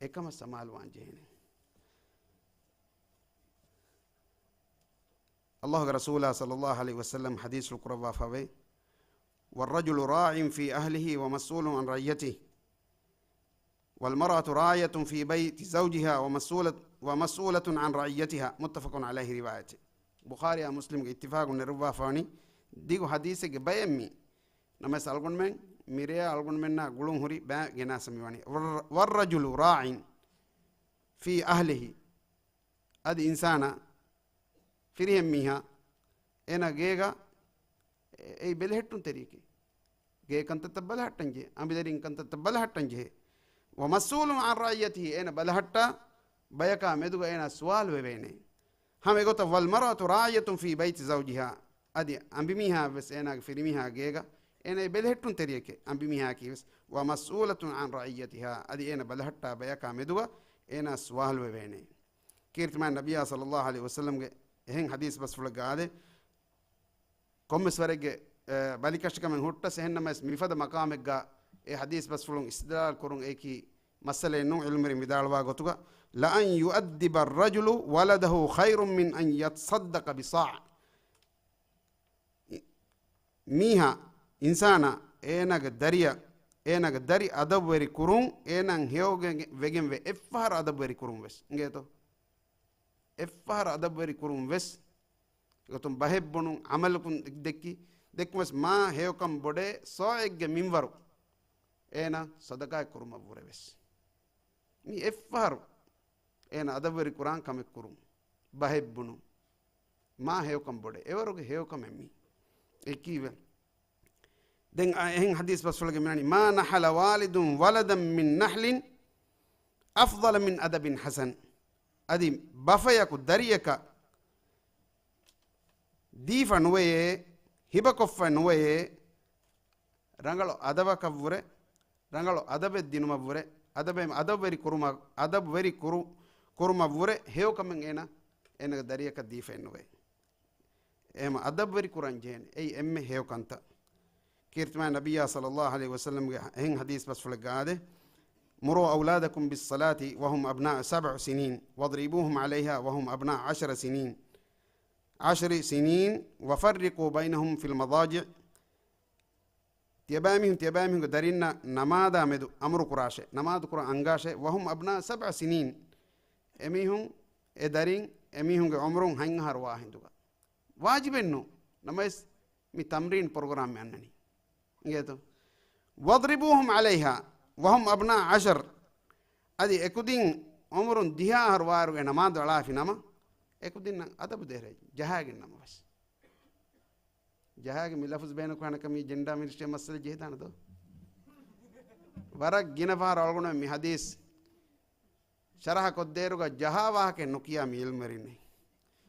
އެކަމަށް ސަމާލުވާން ޖެހޭނެ. ﷲގެ ރަސޫލާ ޞައްލައްލާހު ޢަލައިހި ވަސައްލަމް ޙަދީޘްފުޅު ކުރައްވާފަވޭ، وَالرَّجُلُ رَاعٍ فِي أَهْلِهِ وَمَسْئُولٌ عَنْ رَعِيَّتِهِ، وَالْمَرْأَةُ رَاعِيَةٌ فِي بَيْتِ زَوْجِهَا وَمَسْئُولَةٌ، وَمَسْئُولَةٌ عَنْ رَعِيَّتِهَا، مُتَّفَقٌ عَلَيْهِ رِوَايَةٌ. ބުޚާރީއާ މުސްލިމްގެ އިއްތިފާގުން ނެރުއްވާފާނީ ދިގު ޙަދީޘެއްގެ ބައެއް މީ. ނަމަވެސް އަޅުގަނޑުމެން މިރެޔާ އަޅުގަނޑުމެންނާ ގުޅުން ހުރި ބައި ގެނާސަ މިވަނީ. ވައްރަ-، وَالرَّجُلُ رَاعٍ فِي أَهْلِهِ. އަދި އިންސާނާ ފިރިހެން މީހާ އޭނާ ގޭގަ އެ-، އެއީ ބެލެހެއްޓުންތެރިއެކޭ. ގޭ ކަންތައްތައް ބަލަހައްޓަން ޖެހޭ، އަނބިދަރިން ކަންތައްތައް ބަލަހައްޓަން ޖެހޭ. وَمَسْئُولٌ عَنْ رَعِيَّتِهِ، އޭނަ ބަލަހައްޓާ ބަޔަކާ މެދުގަ އޭނާ ސުވާލު ވެވޭނެ. ހަމަ އެގޮތަށް وَالْمَرْأَةُ رَاعِيَةٌ فِي بَيْتِ زَوْجِهَا، އަދި އަނބިމީހާ ވެސް އޭނާގެ ފިރިމީހާ ގޭގަ އޭނަ ބެލެހެއްޓުން ތެރިއެކޭ. އަނބިމީހާއަކީ ވެސް وَمَسْئُولَةٌ عَنْ رَعِيَّتِهَا، އަދި އޭނަ ބަލަހައްޓާ ބަޔަކާ މެދުގަ އޭނާ ސުވާލު ވެވޭނެ. ކީރިތިމާ ނަބިއްޔާ ޞައްލައްލާހު ޢަލައިހި ވަސައްލަމްގެ އެހެން ޙަދީޘް ބަސްފުޅެއްގަ އާދޭ، ކޮންމެސް ވަރެއްގެ، އެ، ބަލިކަށިކަމެއް ހުއްޓަސް އެހެންނަމަވެސް މިފަދަ މަޤާމެއްގަ އެ ޙަދީޘް ބަސްފުޅުން އިސްތިދްލާލް ކުރުން އެކި މައްސަލައެއް ނޫން. ޢިލްމުވެރިން ވިދާޅުވާ ގޮތުގަ، لَأَنْ يُؤَدِّبَ الرَّجُلُ وَلَدَهُ خَيْرٌ مِنْ أَنْ يَتَصَدَّقَ بِصَاعٍ. މީހާ، އިންސާނާ، އޭނާގެ ދަރިއަށް، އޭނާގެ ދަރި އަދަބުވެރި ކުރުން، އޭނާ ހެޔޮ ވެގެންވެ އެއްފަހަރު އަދަބުވެރި ކުރުން ވެސް އިނގޭތޯ؟ އެއްފަހަރު އަދަބުވެރި ކުރުން ވެސް އެގޮތުން ބަހެއް ބުނުން، ޢަމަލުކުން ދެއްކި، ދެއްކުމަސް މާ ހެޔޮކަން ބޮޑޭ ސާޢެއްގެ މިންވަރު އޭނާ ޞަދަޤާތް ކުރުމަށްވުރެ ވެސް. މި އެއްފަހަރު އޭނަ އަދަބުވެރި ކުރާން ކަމެއް ކުރުން، ބަހެއް ބުނުން، މާ ހެޔޮކަން ބޮޑޭ. އެވަރުގެ ހެޔޮކަމެއް މީ. އެ ކީއްވެ؟ ދެން އަ-، އެހެން ޙަދީޘް ބަސްފުޅެއްގެ މިނަނީ، مَا نَحَلَ وَالِدٌ وَلَدًا مِنْ نَحْلٍ أَفْضَلَ مِنْ أَدَبٍ حَسَنٍ. އަދި ބަފަޔަކު ދަރިއަކަށް ދީފަ ނުވެޔޭ، ހިބަކޮށްފަ ނުވެޔޭ، ރަނގަޅު އަދަބަކަށްވުރެ، ރަނގަޅު އަދަބެއް ދިނުމަށްވުރެ، އަދަބެއް، އަދަބުވެރި ކުރުމަށް، އަދަބުވެރި ކުރު-، ކުރުމަށްވުރެ ހެޔޮކަމެއް އޭނަ، އޭނަގެ ދަރިއަކަށް ދީފައެއް ނުވޭ. އެހެމަ އަދަބުވެރި ކުރަން ޖެހޭނެ. އެއީ އެންމެ ހެޔޮ ކަންތައް. ކީރިތިމާ ނަބިއްޔާ ޞައްލައްލާހު ޢަލައިހި ވަސައްލަމްގެ އެހެން ޙަދީޘް ބަސްފުޅެއްގަ އާދޭ، مُرُوا أَوْلَادَكُمْ بِالصَّلَاةِ وَهُمْ أَبْنَاءُ سَبْعِ سِنِينَ وَاضْرِبُوهُمْ عَلَيْهَا وَهُمْ أَبْنَاءُ عَشْرِ سِنِينَ، عَشْرِ سِنِينَ وَفَرِّقُوا بَيْنَهُمْ فِي الْمَضَاجِعِ. ތިޔަބައިމީހުން، ތިޔަބައިމީހުންގެ ދަރިންނަށް ނަމާދާ މެދު އަމުރު ކުރާށޭ، ނަމާދު ކުރަން އަންގާށޭ. وَهُمْ أَبْنَاءُ سَبْعِ سِنِينَ، އެމީހުން، އެ ދަރިން، އެމީހުންގެ ޢުމުރުން ހަތް އަހަރު ވާ ހިނދުގަ. ވާޖިބެއްނު، ނަމަވެސް މި ތަމްރީން ޕްރޮގްރާމް އަންނަނީ. އިނގޭތޯ؟ وَاضْرِبُوهُمْ عَلَيْهَا وَهُمْ أَبْنَاءُ عَشْرٍ. އަދި އެކުދިން ޢުމުރުން ދިހަ އަހަރު ވާއިރުގެ ނަމާދު އަޅާފި ނަމަ، އެކުދިންނަށް އަދަބު ދޭށޭ، ޖަހާގެން ނަމަވެސް. ޖަހާގެ މި ލަފުޒު ބޭނުންކުރާނެ ކަމީ ޖެންޑާ މިނިސްޓްރީ މައްސަލަ ޖެހިދާނެ ދޯ؟ ވަރަށް ގިނަ ފަހަރު އަޅުގަނޑު މި ޙަދީޘް ޝަރަޙަ ކޮށްދޭއިރުގަ ޖަހާ ވާހަކައެއް ނުކިޔާ މި ޢިލްމުވެރިންނެއް.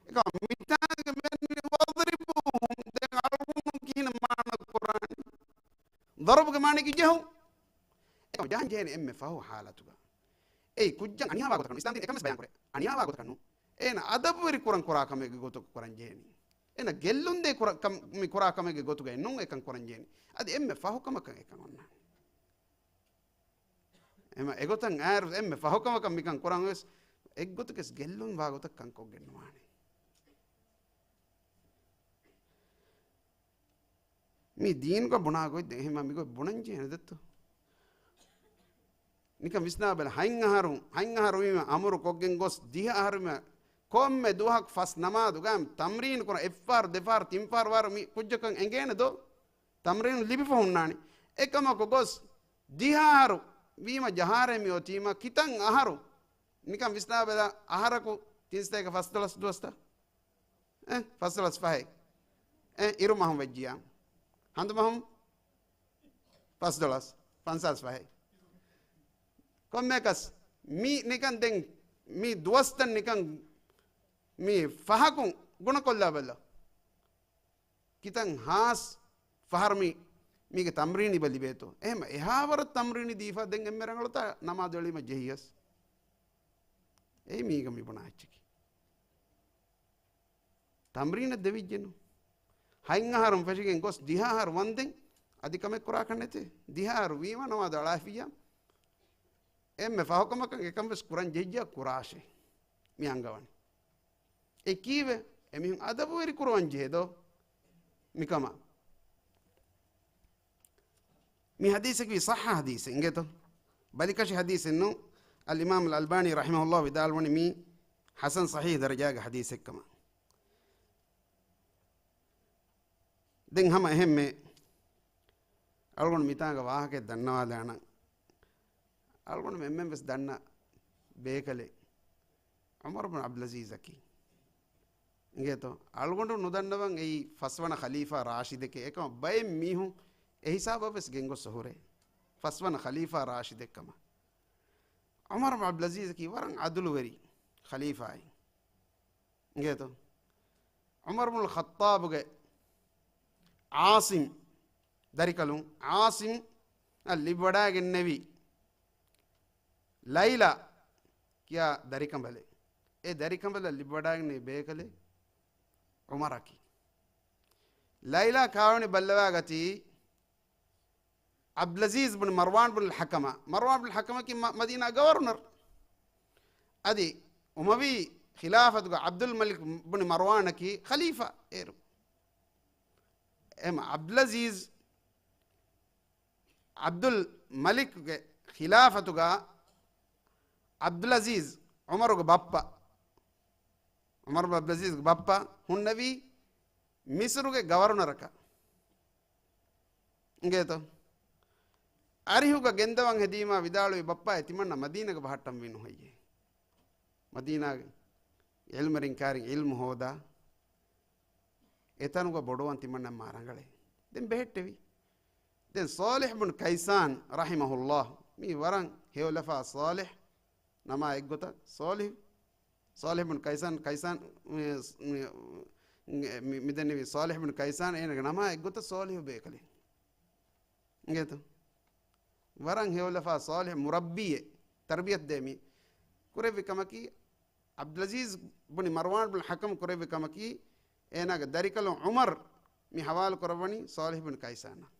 އެކަމަ މިތާނގެ މެން ވަޟްރިބޫހުމް، ދެން އަޅުގަނޑު ކިހިނެއް މާނަ ކުރާނީ؟ ޟަރުބުގެ މާނައަކީ ޖެހުން. އެކަމަ ޖަހަން ޖެހޭނެ އެންމެ ފަހު ޙާލަތުގަ. އެއީ ކުއްޖަށް އަނިޔާވާ ގޮތަކަށް ނޫން. އިސްލާމްދީން އެކަންވެސް ބަޔާން ކުރޭ. އަނިޔާވާ ގޮތަކަށް ނޫން. އޭނަ އަދަބުވެރި ކުރަން ކުރާ ކަމެއްގެ ގޮތަކަށް ކުރަން ޖެހޭނީ. އޭނަ ގެއްލުންދޭ ކުރަ-، ކަމް-، މި ކުރާ ކަމެއްގެ ގޮތުގައި ނޫން އެކަން ކުރަން ޖެހޭނީ. އަދި އެންމެ ފަހު ކަމަކަށް އެކަން އޮންނާނެ. އެމަ އެގޮތަށް އާއިރު އެންމެ ފަހު ކަމަކަށް މިކަން ކުރަން ވެސް އެއްގޮތަކަސް ގެއްލުން ވާ ގޮތަށް ކަންކޮށްގެން ނުވާނެ. މި ދީނުގަ ބުނާ ގޮތް ދެން އެހެންމާ މިގޮތް ބުނަން ޖެހޭނެ ދެއްތޯ؟ ނިކަން ވިސްނާބަލަ، ހަތް އަހަރު، ހަތް އަހަރު ވީމަ އަމުރު ކޮށްގެން ގޮސް، ދިހަ އަހަރު ވީމަ ކޮންމެ ދުވަހަކު ފަސް ނަމާދު ގާމް ތަމްރީން ކުރަން، އެއްފަހަރު، ދެފަހަރު، ތިންފަހަރު ވާރު މި ކުއްޖަކަށް އެނގޭނެ ދޯ؟ ތަމްރީނު ލިބިފަ ހުންނާނެ. އެކަމަކު ގޮސް، ދިހަ އަހަރު ވީމަ ޖަހާރޭ މި އޮތީމަ ކިތަން އަހަރު؟ ނިކަން ވިސްނާބަލަ، އަހަރަކު ތިން ސަތޭކަ ފަސްދޮޅަސް ދުވަސްތަ؟ އެ، ފަސްދޮޅަސް ފަހެއް. އެ، އިރު މަހުން ވެއްޖިޔާ. ހަނދު މަހުން ފަސްދޮޅަސް، ފަންސާސް ފަހެއް. ކޮންމެއަކަސް މި ނިކަން ދެން މި ދުވަސްތައް ނިކަން މި ފަހަކުން ގުނަކޮށްލާ ބަލަ. ކިތަން ހާސް ފަހަރު މި، މީގެ ތަމްރީން އިބަ ލިބޭތޯ؟ އެހެމަ އެހާވަރަށް ތަމްރީން ދީފަ ދެން އެންމެ ރަނގަޅުތާ ނަމާދު އެޅީމަ ޖެހިޔަސް. އެއީ މީގަ މި ބުނާ އެއްޗަކީ. ތަމްރީނަށް ދެވިއްޖެނު. ހަތް އަހަރުން ފެށިގެން ގޮސް ދިހަ އަހަރު ވަންދެން އަދި ކަމެއް ކުރާކަށް ނެތޭ. ދިހަ އަހަރު ވީމަ ނަމާދު އަޅާފިއްޔާ. އެންމެ ފަހުކަމަކަށް އެކަން ވެސް ކުރަން ޖެހިއްޖާ ކުރާށޭ. މި އަންގަވަނީ. އެ ކީއްވެ؟ އެމީހުން އަދަބުވެރި ކުރަވަން ޖެހޭ ދޯ؟ މިކަމަށް. މި ޙަދީޘަކީ ޞައްޙަ ޙަދީޘެއް އިނގޭތޯ؟ ބަލިކަށި ޙަދީޘެއް ނޫން. އަލްއިމާމު އަލްއަލްބާނީ ރަޙިމަހުﷲ ވިދާޅުވަނީ މީ ޙަސަން ޞަޙީޙް ދަރަޖާގެ ޙަދީޘެއްކަމަށް. ދެން ހަމަ އެހެންމެ އަޅުގަނޑު މިތާނގަ ވާހަކައެއް ދަންނަވާލާނަން. އަޅުގަނޑު އެންމެން ވެސް ދަންނަ ބޭކަލެއް ޢުމަރު ބިން ޢަބްދުލްޢަޒީޒަކީ. އިނގޭތޯ؟ އަޅުގަނޑު ނުދަންނަވަން އެއީ ފަސްވަނަ ޚަލީފާ ރާޝިދެކޭ. އެކަމަށް ބައެއް މީހުން އެ ހިސާބަށް ވެސް ގެންގޮސް އޮހުރޭ. ފަސްވަނަ ޚަލީފާ ރާޝިދެއްކަމަށް. ޢުމަރު ބިން ޢަބްދުލްޢަޒީޒަކީ ވަރަށް ޢަދުލުވެރި ޚަލީފާއެއް. އިނގޭތޯ؟ ޢުމަރު ބިން ޚައްޠާބުގެ ޢާޞިމް ދަރިކަލުން، ޢާޞިމް އަށް ލިބިވަޑައިގެންނެވި ލައިލާ ކިޔާ ދަރިކަނބަލެއް. އެ ދަރިކަނބަލަށް ލިބިވަޑައިގެންނެވި ބޭކަލެއް ޢުމަރަކީ. ލައިލާ ކާވެނި ބައްލަވާގަތީ ޢަބްދުލްޢަޒީޒް ބުނި މަރްވާން ބުނި ޙަކަމާ. މަރްވާން ބުނި ޙަކަމަކީ މަ-، މަދީނާ ގަވަރުނަރު. އަދި އުމަވީ ޚިލާފަތުގަ ޢަބްދުލް މަލިކް ބުނި މަރްވާނަކީ ޚަލީފާ އޭރު. އެމަ ޢަބްދުލްޢަޒީޒް، ޢަބްދުލް މަލިކްގެ ޚިލާފަތުގަ ޢަބްދުލްޢަޒީޒް ޢުމަރުގެ ބައްޕަ، ޢުމަރު ބިން ޢަބްދުލްޢަޒީޒްގެ ބައްޕަ ހުންނެވީ މިސުރުގެ ގަވަރުނަރަކަށް. އިނގޭތޯ؟ އަރިހުގަ ގެންދަވަން ހެދީމާ ވިދާޅުވި ބައްޕާ ތިމަންނަ މަދީނަގަ ބަހައްޓަންވީ ނުހެއްޔޭ؟ މަދީނާގެ ޢިލްމުވެރިން ކާރިން ޢިލްމު ހޯދާ، އެތަނުގަ ބޮޑުވަން ތިމަންނަ މާ ރަނގަޅޭ. ދެން ބެހެއްޓެވި. ދެން ޞާލިޙް ބުން ކައިސާން ރަޙިމަހުﷲ، މީ ވަރަށް ހެޔޮލަފާ ޞާލިޙް ނަމާ އެއްގޮތަށް ޞާލިޙް، ޞާލިޙް ބުން ކައިސާން، ކައިސާން، މި، މި، މި، މި ދެންނެވި ޞާލިޙް ބުން ކައިސާން އޭނަގެ ނަމާ އެއްގޮތަށް ޞާލިޙު ބޭކަލެއް. އިނގޭތޯ؟ ވަރަށް ހެޔޮލަފާ ޞާލިޙް މުރައްބީއެއް، ތަރްބިޔަތު ދޭ މީ. ކުރެއްވި ކަމަކީ، ޢަބްދުލްޢަޒީޒް ބުނި މަރްވާން ބުނި ޙަކަމް ކުރެއްވި ކަމަކީ، އޭނާގެ ދަރިކަލުން ޢުމަރު މި ޙަވާލު ކުރައްވަނީ ޞާލިޙް ބުނި ކައިސާނަށް.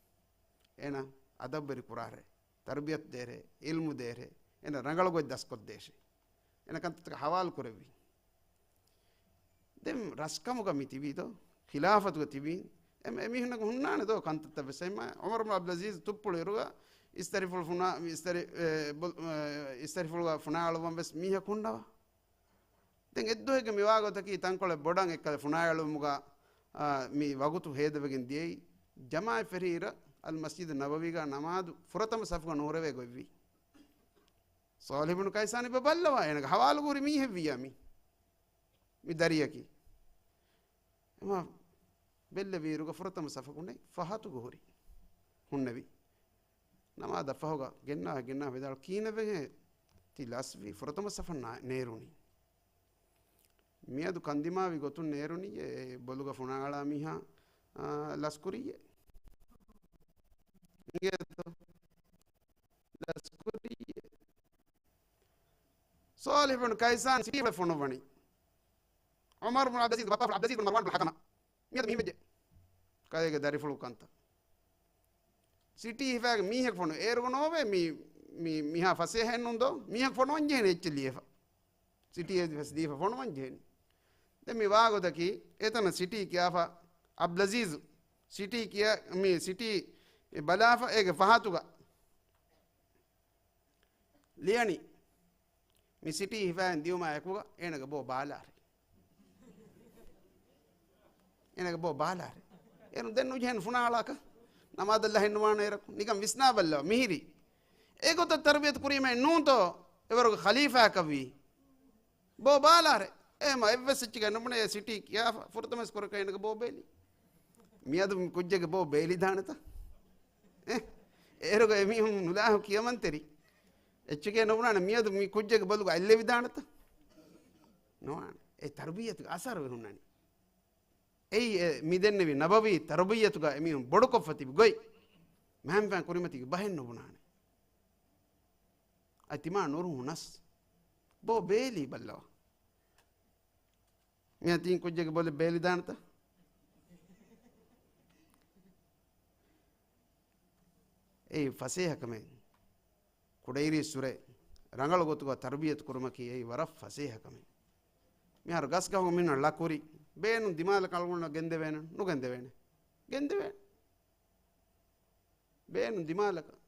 އޭނާ އަދަބުވެރި ކުރާށޭ، ތަރްބިޔަތު ދޭށޭ، ޢިލްމު ދޭށޭ، އޭނަ ރަނގަޅު ގޮތް ދަސްކޮށްދޭށޭ. އޭނަ ކަންތައްތަކަށް ޙަވާލު ކުރެއްވި. ދެން ރަސްކަމުގަ މި ތިބީ ދޯ؟ ޚިލާފަތުގަ ތިބީ. އެ، އެމީހުންނަކު ހުންނާނެ ދޯ ކަންތައްތައް ވެސް؟ އެމަ ޢުމަރު ބިން ޢަބްދުލްޢަޒީޒް ތުއްޕުޅު އިރުގަ އިސްތަށިފުޅު ފުނާ، މި އިސްތަށި، އެ، ބޮ-، އެ، އިސްތަށިފުޅުގަ ފުނާއަޅުއްވަން ވެސް މީހަކު ހުންނަވާ. ދެން އެއްދުވަހެއްގެ މިވާގޮތަކީ ތަންކޮޅެއް ބޮޑަށް އެއްކަލަ ފުނާއަޅުވުމުގަ، އާ، މި ވަގުތު ހޭދަވެގެން ދިޔައީ. ޖަމާޢަތް ފެށީއިރަށް އަލްމަސްޖިދު ނަބަވީގަ ނަމާދު ފުރަތަމަ ސަފުގަ ނުހުރެވޭ ގޮތްވީ. ޞާލިޙް ބުނު ކައިސާން އިބަ ބައްލަވާ، އޭނަގެ ޙަވާލުގަ ހުރި މީހެއްވިއްޔާ މީ. މި ދަރިޔަކީ. އެމާ ބެއްލެވިއިރުގަ ފުރަތަމަ ސަފަކުންނެ ފަހަތުގަ ހުރި. ހުންނެވި. ނަމާދަށް ފަހުގަ ގެންނާ، ގެންނާ ވިދާޅު ކީނެވެހޭ ތި ލަސްވީ ފުރަތަމަ ސަފަށް ނޭރުނީ. މިއަދު ކަންދިމާވި ގޮތުން ނޭރުނީ އެ ބޮލުގަ ފުނާއަޅާ މީހާ، އާ، ލަސްކުރީއޭ. އިނގޭތޯ؟ ލަސްކުރީއޭ. ޞާލިޙް ބުނު ކައިސާން ސިޓީ ފޮނުވަނީ. ޢުމަރު ބުނު ޢަބްދުލްޢަޒީޒް ބައްޕާފުޅު ޢަބްދުލްޢަޒީޒް ބުނު މަރްވާން ބުނު ޙަކަމަށް. މިއަދު މިހިން ވެއްޖެ. ކަލޭގެ ދަރިފުޅު ކަންތައް. ސިޓީ ހިފާގެ މީހެއް ފޮނު. އޭރުގަ ނޯވޭ މި، މި، މިހާ ފަސޭހައެއް ނޫން ދޯ؟ މީހަކު ފޮނުވަން ޖެހޭނެ އެއްޗެއް ލިޔެފަ. ސިޓީ އެ ވެސް ދީފަ ފޮނުވަން ޖެހޭނެ. ދެން މި ވާގޮތަކީ، އެތަނަށް ސިޓީ ކިޔާފަ، ޢަބްދުލްޢަޒީޒު ސިޓީ ކިޔާ، މި ސިޓީ ބަލާފަ އޭގެ ފަހަތުގަ ލިޔަނީ. މި ސިޓީ ހިފައިން ދިޔުމާ އެކުގަ އޭނަގެ ބޯ ބާލާރެ. އޭނަގެ ބޯ ބާލާރެ. އޭރު ދެން ނުޖެހެން ފުނާޅާކަށް. ނަމާދަށް ލަހެއް ނުވާނެ އޭރަކު. ނިކަން ވިސްނާބައްލަވަ މިހިރީ. އެގޮތަށް ތަރުބިޔަތު ކުރީމެއް ނޫންތޯ އެވަރުގެ ޚަލީފާއަކަށްވީ. ބޯ ބާލާރެ. އޭމަ އެއްވެސް އެއްޗެއްގެ ނުބުނެ އެ ސިޓީ ކިޔާފަ ފުރަތަމަސް ކުރަކަށް އޭނަގެ ބޯ ބޭލި. މިއަދު މި ކުއްޖެއްގެ ބޯ ބޭލިދާނެތަ؟ އެ؟ އޭރުގަ އެމީހުން ނުލާހު ކިޔަމަންތެރި. އެއްޗެކޭ ނުބުނާނެ މިއަދު މި ކުއްޖެއްގެ ބޮލުގަ އަތްލެވިދާނެތަ؟ ނުވާނެ. އެ ތަރުބިއްޔަތުގެ އަސަރު ހުންނަނީ. އެއީ އެ މިދެންނެވި ނަބަވީ ތަރުބިއްޔަތުގަ އެމީހުން ބޮޑުކޮށްފަ ތިބި ގޮތް. މަހެންފައިން ކުރިމަތީގެ ބަހެއް ނުބުނާނެ. އަތިމާ ނުރުހުނަސް. ބޯ ބޭލީ ބައްލަވަ. މިއަދު ތިން ކުއްޖެއްގެ ބޮލެއް ބޭލިދާނެތަ؟ އެއީ ފަސޭހަކަމެއް. ކުޑައިރީސް ސުރެ ރަނގަޅު ގޮތުގަ ތަރުބިޔަތު ކުރުމަކީ އެއީ ވަރަށް ފަސޭހަ ކަމެއް. މިހާރު ގަސްގަހުގަ މީހުންނަށް ޅަ ކުރި، ބޭނުން ދިމާލަކަށް އަޅުގަނޑަށް ގެންދެވޭނެ؟ ނުގެންދެވޭނެ. ގެންދެވޭނެ. ބޭނުން ދިމާލަކަށް.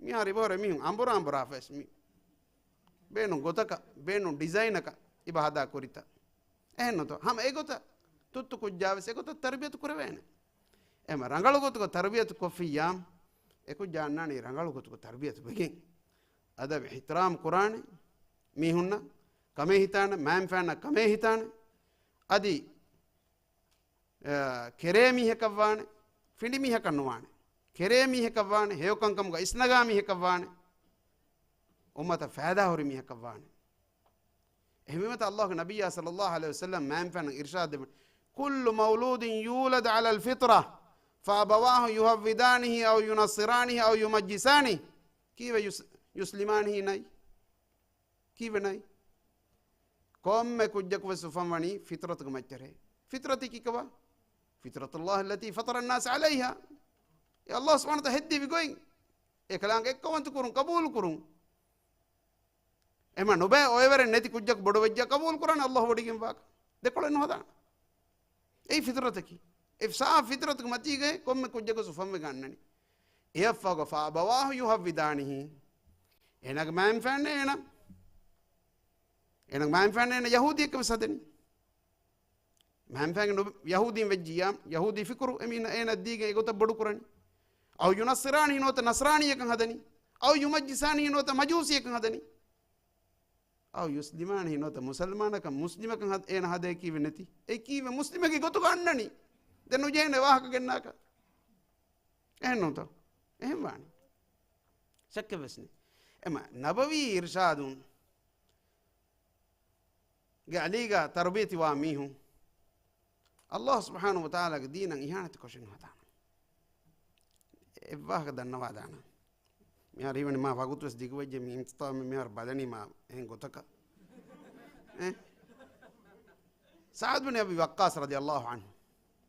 މިހާރު އެބަހުރި މީހުން އަނބުރާ އަނބުރާފަވެސް މި ބޭނުން ގޮތަކަށް، ބޭނުން ޑިޒައިނަކަށް އިބަ ހަދާ ކުރިތައް. އެހެންނުތޯ؟ ހަމަ އެގޮތަށް ތުއްތު ކުއްޖާވެސް އެގޮތަށް ތަރުބިޔަތު ކުރެވޭނެ. އެމަ ރަނގަޅު ގޮތުގަ ތަރުބިޔަތު ކޮށްފިއްޔާ، އެކުއްޖާ އަންނާނީ ރަނގަޅު ގޮތުގަ ތަރުބިޔަތު ވެގެން. އަދަބު އިޙްތިރާމް ކުރާނެ، މީހުންނަށް ކަމޭ ހިތާނެ، މައިންފާންނަށް ކަމޭ ހިތާނެ. އަދި، އަ، ކެރޭ މީހަކަށްވާނެ، ފިނޑި މީހަކަށް ނުވާނެ. ކެރޭ މީހަކަށްވާނެ، ހެޔޮކަންކަމުގަ އިސްނަގާ މީހަކަށްވާނެ. އުއްމަތަށް ފައިދާ ހުރި މީހަކަށްވާނެ. އެހެންވީމަތަ ﷲގެ ނަބިއްޔާ ޞައްލައްލާހު ޢަލައިހި ވަސައްލަމް މައިންފާނަށް އިރްޝާދު ދެއްވަނީ، كل مولود يولد على الفطرة فأبواه يهودانه أو ينصرانه أو يمجسانه. ކީއްވެ ޔުސް-، ޔުސްލިމާނިހީ ނައި؟ ކީއްވެ ނައި؟ ކޮންމެ ކުއްޖަކު ވެސް އުފަންވަނީ ފިޠުރަތުގެ މައްޗަށޭ. ފިޠުރަތީ ކީކަވާ؟ فطرة الله التي فطر الناس عليها. އެ ﷲ ސުބްޙާނަހޫ ވަތަޢާލާ ހެއްދެވި ގޮތް. އެކަލާނގެ އެއްކައުވަންތަ ކުރުން، ޤަބޫލު ކުރުން. އެމަ ނުބައި އޮއެވަރެއް ނެތި ކުއްޖަކު ބޮޑުވެއްޖާ ޤަބޫލު ކުރާނެ ﷲ ވޮޑިގެންވާކަށް. ދެކޮޅެއް ނުހަދާނެ. އެއީ ފިޠުރަތަކީ. އެ ސާފު ފިޠުރަތުގެ މަތީގައި ކޮންމެ ކުއްޖަކު އުފަންވެގެން އަންނަނީ. އެއަށްފަހުގަ فأبواه يهودانه. އޭނަގެ މައިންފާން އޭނަ. އޭނަގެ މައިންފާން އޭނަ ޔަހޫދީއެއްކަން ވެސް ހަދަނީ. މައިންފާންގެ ނުބެ-، ޔަހޫދީން ވެއްޖިއްޔާ، ޔަހޫދީ ފިކުރު އެމީހުން އޭނަ ދީގެން އެގޮތަށް ބޮޑު ކުރަނީ. أو ينصرانه، ނުވަތަ ނަޞްރާނީއެއްކަން ހަދަނީ. أو يمجسانه، ނުވަތަ މަޖޫސީއެއްކަން ހަދަނީ. أو يسلمانه، ނުވަތަ މުސަލްމާނަކަށް، މުސްލިމަކަށް ހަދ-، އޭނަ ހަދޭ ކީއްވެ ނެތި. އެ ކީއްވެ މުސްލިމެއްގެ ގޮތުގަ އަންނަނީ. ދެން ނުޖެހޭނެ ވާހަކަ ގެންނާކަށް. އެހެން ނޫންތޯ؟ އެހެން ވާނީ. ޝައްކެއް ވެސް ނެތް. އެމަ ނަބަވީ އިރްޝާދުން ގެ އަލީގަ ތަރުބިޔަތިވާ މީހުން ﷲ ސުބްޙާނަހޫ ވަތަޢާލާގެ ދީނަށް އިހާނެތި ކޮށެއް ނުހަދާނަން. އެއްވާހަކަ ދަންނަވާދާނަން. މިހާރު ހީވަނީ މާ ވަގުތު ވެސް ދިގުވެއްޖެ މި އިންތިސާބު މިހާރު ބަލަނީ މާ އެހެން ގޮތަކަށް. އެ؟ ސަޢުދު ބިން އަބީ ވައްޤާޞް ރަޟިޔަﷲ ޢަންހު.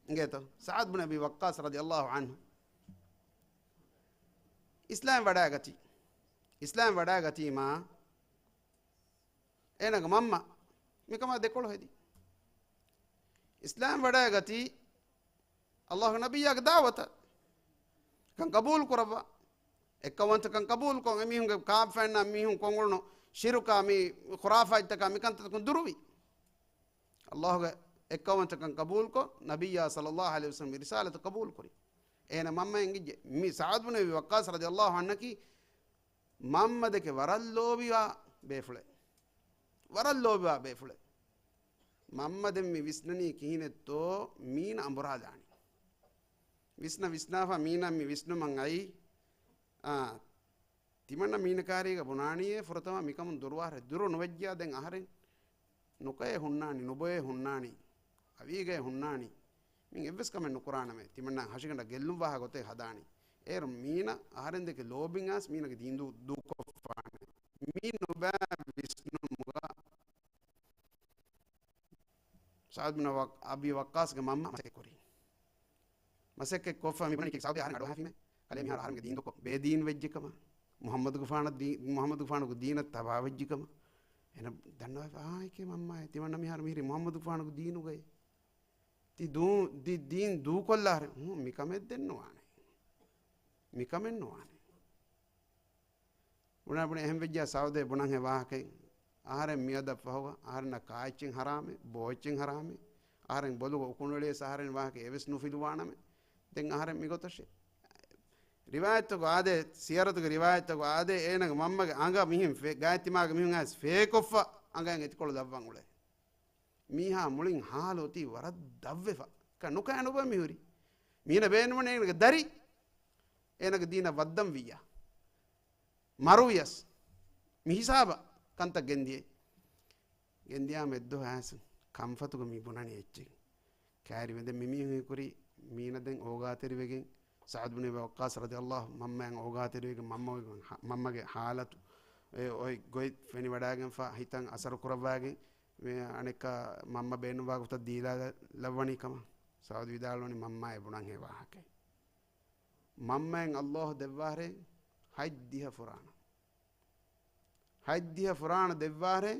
އިނގޭތޯ؟ ސަޢުދު ބިން އަބީ ވައްޤާޞް ރަޟިޔަﷲ ޢަންހު އިސްލާމް ވަޑައިގަތީ. އިސްލާމް ވަޑައިގަތީމާ އޭނަގެ މަންމަ މިކަމާ ދެކޮޅު ހެދި. އިސްލާމް ވަޑައިގަތީ ﷲގެ ނަބިއްޔާގެ ދަޢުވަތަށް ކަން ޤަބޫލު ކުރައްވާ. އެއްކައުވަންތަކަން ޤަބޫލުކޮށް، އެމީހުންގެ ކާފައިންނާ މީހުން ކޮށްއުޅުނު ޝިރުކާ މި ޚުރާފާތްތަކާ މިކަންތަކުން ދުރުވި. ﷲގެ އެއްކައުވަންތަކަން ޤަބޫލުކޮށް، ނަބިއްޔާ ޞައްލަﷲ ޢަލައިހި ވަސައްލަމް ރިސާލަތު ޤަބޫލުކުރި. އޭނަ މަންމަ އެނގިއްޖެ. މި ސަޢުދު ބިން އަބީ ވައްޤާޞް ރަޟިޔަﷲ ޢަންހަކީ މަންމަ ދެކެ ވަރަށް ލޯބިވާ ބޭފުޅެއް. ވަރަށް ލޯބިވާ ބޭފުޅެއް. މަންމަ ދެން މި ވިސްނަނީ ކިހިނެއްތޯ މީނަ އަނބުރާލާނީ. ވިސްނަ ވިސްނާފަ މީނަ މި ވިސްނުމަށް އައީ، އާ، ތިމަންނަ މީނަ ކާރީގަ ބުނާނީއޭ ފުރަތަމަ މިކަމުން ދުރުވާހަރެ ދުރު ނުވެއްޖިޔާ ދެން އަހަރެން ނުކައޭ ހުންނާނީ، ނުބޮއޭ ހުންނާނީ، އަވީގައޭ ހުންނާނީ. މިން އެއްވެސް ކަމެއް ނުކުރާނަމޭ. ތިމަންނަ ހަށިގަނޑަށް ގެއްލުން ވާހަ ގޮތެއް ހަދާނީ. އޭރު މީނަ އަހަރެން ދެކެ ލޯބިން އާސް މީނަގެ ދީން ދޫ-، ދޫކޮށްފާނެ. މީ ނުބައި ވިސްނުމުގަ ސަޢުދު ބިން ވައް-، އަބީ ވައްޤާޞްގެ މަންމަ މަސައްކަތް ކުރީ. މަސައްކަތް ކޮށްފަ މި ބުނަނީ ސަޢުދީ އަހަރެން އަޑުއަހާފީމޭ. ކަލޭ މިހާރު އަހަރެންގެ ދީން ދޫކޮށް ބޭދީން ވެއްޖެ ކަމަށް. މުޙައްމަދުގެފާނަށް ދީ-، މުޙައްމަދުގެފާނުގެ ދީނަށް ތަބާވެއްޖެ ކަމަށް. އޭނަ ދަންނަވައިފަ، އާ، އެކޭ މަންމާއޭ، ތިމަންނަ މިހާރު މިހިރީ މުޙައްމަދުގެފާނުގެ ދީނުގައޭ. ތި ދޫ-، ދި-، ދީން ދޫކޮށްލާހަރެ. ހުން، މިކަމެއް ދެން ނުވާނެ. މިކަމެއް ނުވާނެ. ބުނާ ބުނި އެހެން ވެއްޖާ ސަޢުދޭ ބުނަން ހެ ވާހަކައެއް. އަހަރެން މިއަދަށް ފަހުގަ އަހަރެންނަށް ކާއެއްޗެއް ހަރާމެއް، ބޯއެއްޗެއް ހަރާމެއް. އަހަރެން ބޮލުގަ އުކުން އެޅިޔަސް އަހަރެން ވާހަކަ އެވެސް ނުފިލުވާނަމޭ. ދެން އަހަރެން މިގޮތަށޭ. ރިވާޔަތްތަކު އާދޭ، ސިޔަރަތުގެ ރިވާޔަތްތަކު އާދޭ، އޭނަގެ މަންމަގެ އަނގަ މިހެން ފޭ-، ގާތްތިމާގެ މީހުން އައިސް ފޭކޮށްފަ އަނގައިން އެތިކޮޅު ލައްވަން އުޅޭ. މީހާ މުޅިން ހާލު އޮތީ ވަރަށް ދަށްވެފަ. ކަ ނުކައި ނުބަ މިހުރި. މީނަ ބޭނުމަން އޭނަގެ ދަރި އޭނަގެ ދީނަށް ވައްދަން ވިއްޔާ. މަރުވިޔަސް މި ހިސާބަށް ކަންތައް ގެންދިޔައީ. ގެންދިޔާމަ އެއްދުވަހު އައިސް ކަންފަތުގަ މި ބުނަނީ އެއްޗެއް. ކައިރިވެ ދެން މި މީހުން ހީކުރީ މީނަ ދެން އޯގާތެރިވެގެން، ސަޢުދު ބިން އަބީ ވައްޤާޞް ރަޟިޔަﷲ، މަންމައަށް އޯގާތެރިވެގެން، މަންމަގެ ހަ-، މަންމަގެ ހާލަތު އެ އޮތް ގޮތް ފެނިވަޑައިގެންފަ ހިތަށް އަސަރު ކުރައްވައިގެން، މި އަނެއްކާ މަންމަ ބޭނުންވާ ގޮތަށް ދީލާލައްވަނީ ކަމަށް. ސަޢުދު ވިދާޅުވަނީ މަންމައޭ ބުނަން ހެ ވާހަކައެއް. މަންމައަށް ﷲ ދެއްވާހަރެ ހަތްދިހަ ފުރާނަ. ހަތްދިހަ ފުރާނަ ދެއްވާހަރެ،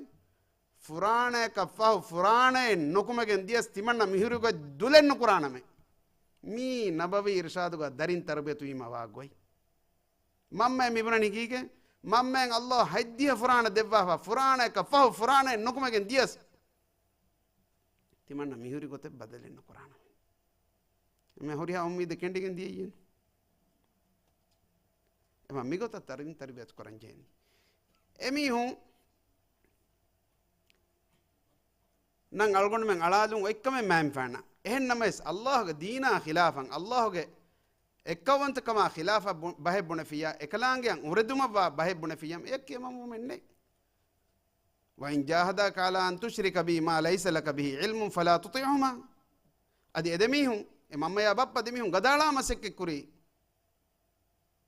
ފުރާނައަކަށް ފަހު ފުރާނައެއް ނުކުމެގެން ދިޔަސް ތިމަންނަ މިހުރި ގޮތް ދުލެއް ނުކުރާނަމޭ. މީ ނަބަވީ އިރުޝާދުގަ ދަރިން ތަރުބިޔަތުވީމަ ވާ ގޮތް. މަންމައަށް މި ބުނަނީ ކީކޭ؟ މަންމައަށް ﷲ ހަތްދިހަ ފުރާނަ ދެއްވާފަ، ފުރާނައަކަށް ފަހު ފުރާނައެއް ނުކުމެގެން ދިޔަސް، ތިމަންނަ މިހުރި ގޮތެއް ބަދަލެއް ނުކުރާނަމޭ. މި ހުރިހާ އުއްމީދެއް ކެނޑިގެން ދިޔައީ. އެމަ މިގޮތަށް ތަރި-، ތަރުބިޔަތު ކުރަން ޖެހެނީ. އެމީހުން ނަން އަޅުގަނޑުމެން އަޅާލުން އޮތްކަމެއް މާތްފާނަ. އެހެން ނަމަވެސް، އައްލާހުގެ ދީނާ ޚިލާފަށް، އައްލާހުގެ އެއްކައުވަންތަކަމާ ޚިލާފަށް ބު-، ބަހެއް ބުނެފިއްޔާ، އެކަލާނގެއަށް އުރެދުމަށްވާ ބަހެއް ބުނެފިއްޔާ، އެއަށް ކިޔަމަންވުމެއް ނެތް. وَإِنْ جَاهَدَاكَ عَلَىٰ أَنْ تُشْرِكَ بِي مَا لَيْسَ لَكَ بِهِ عِلْمٌ فَلَا تُطِعْهُمَا. އަދި އެދެމީހުން، އެ މަންމަޔާ ބައްޕަ ދެމީހުން ގަދައަޅާ މަސައްކަތްކުރީ،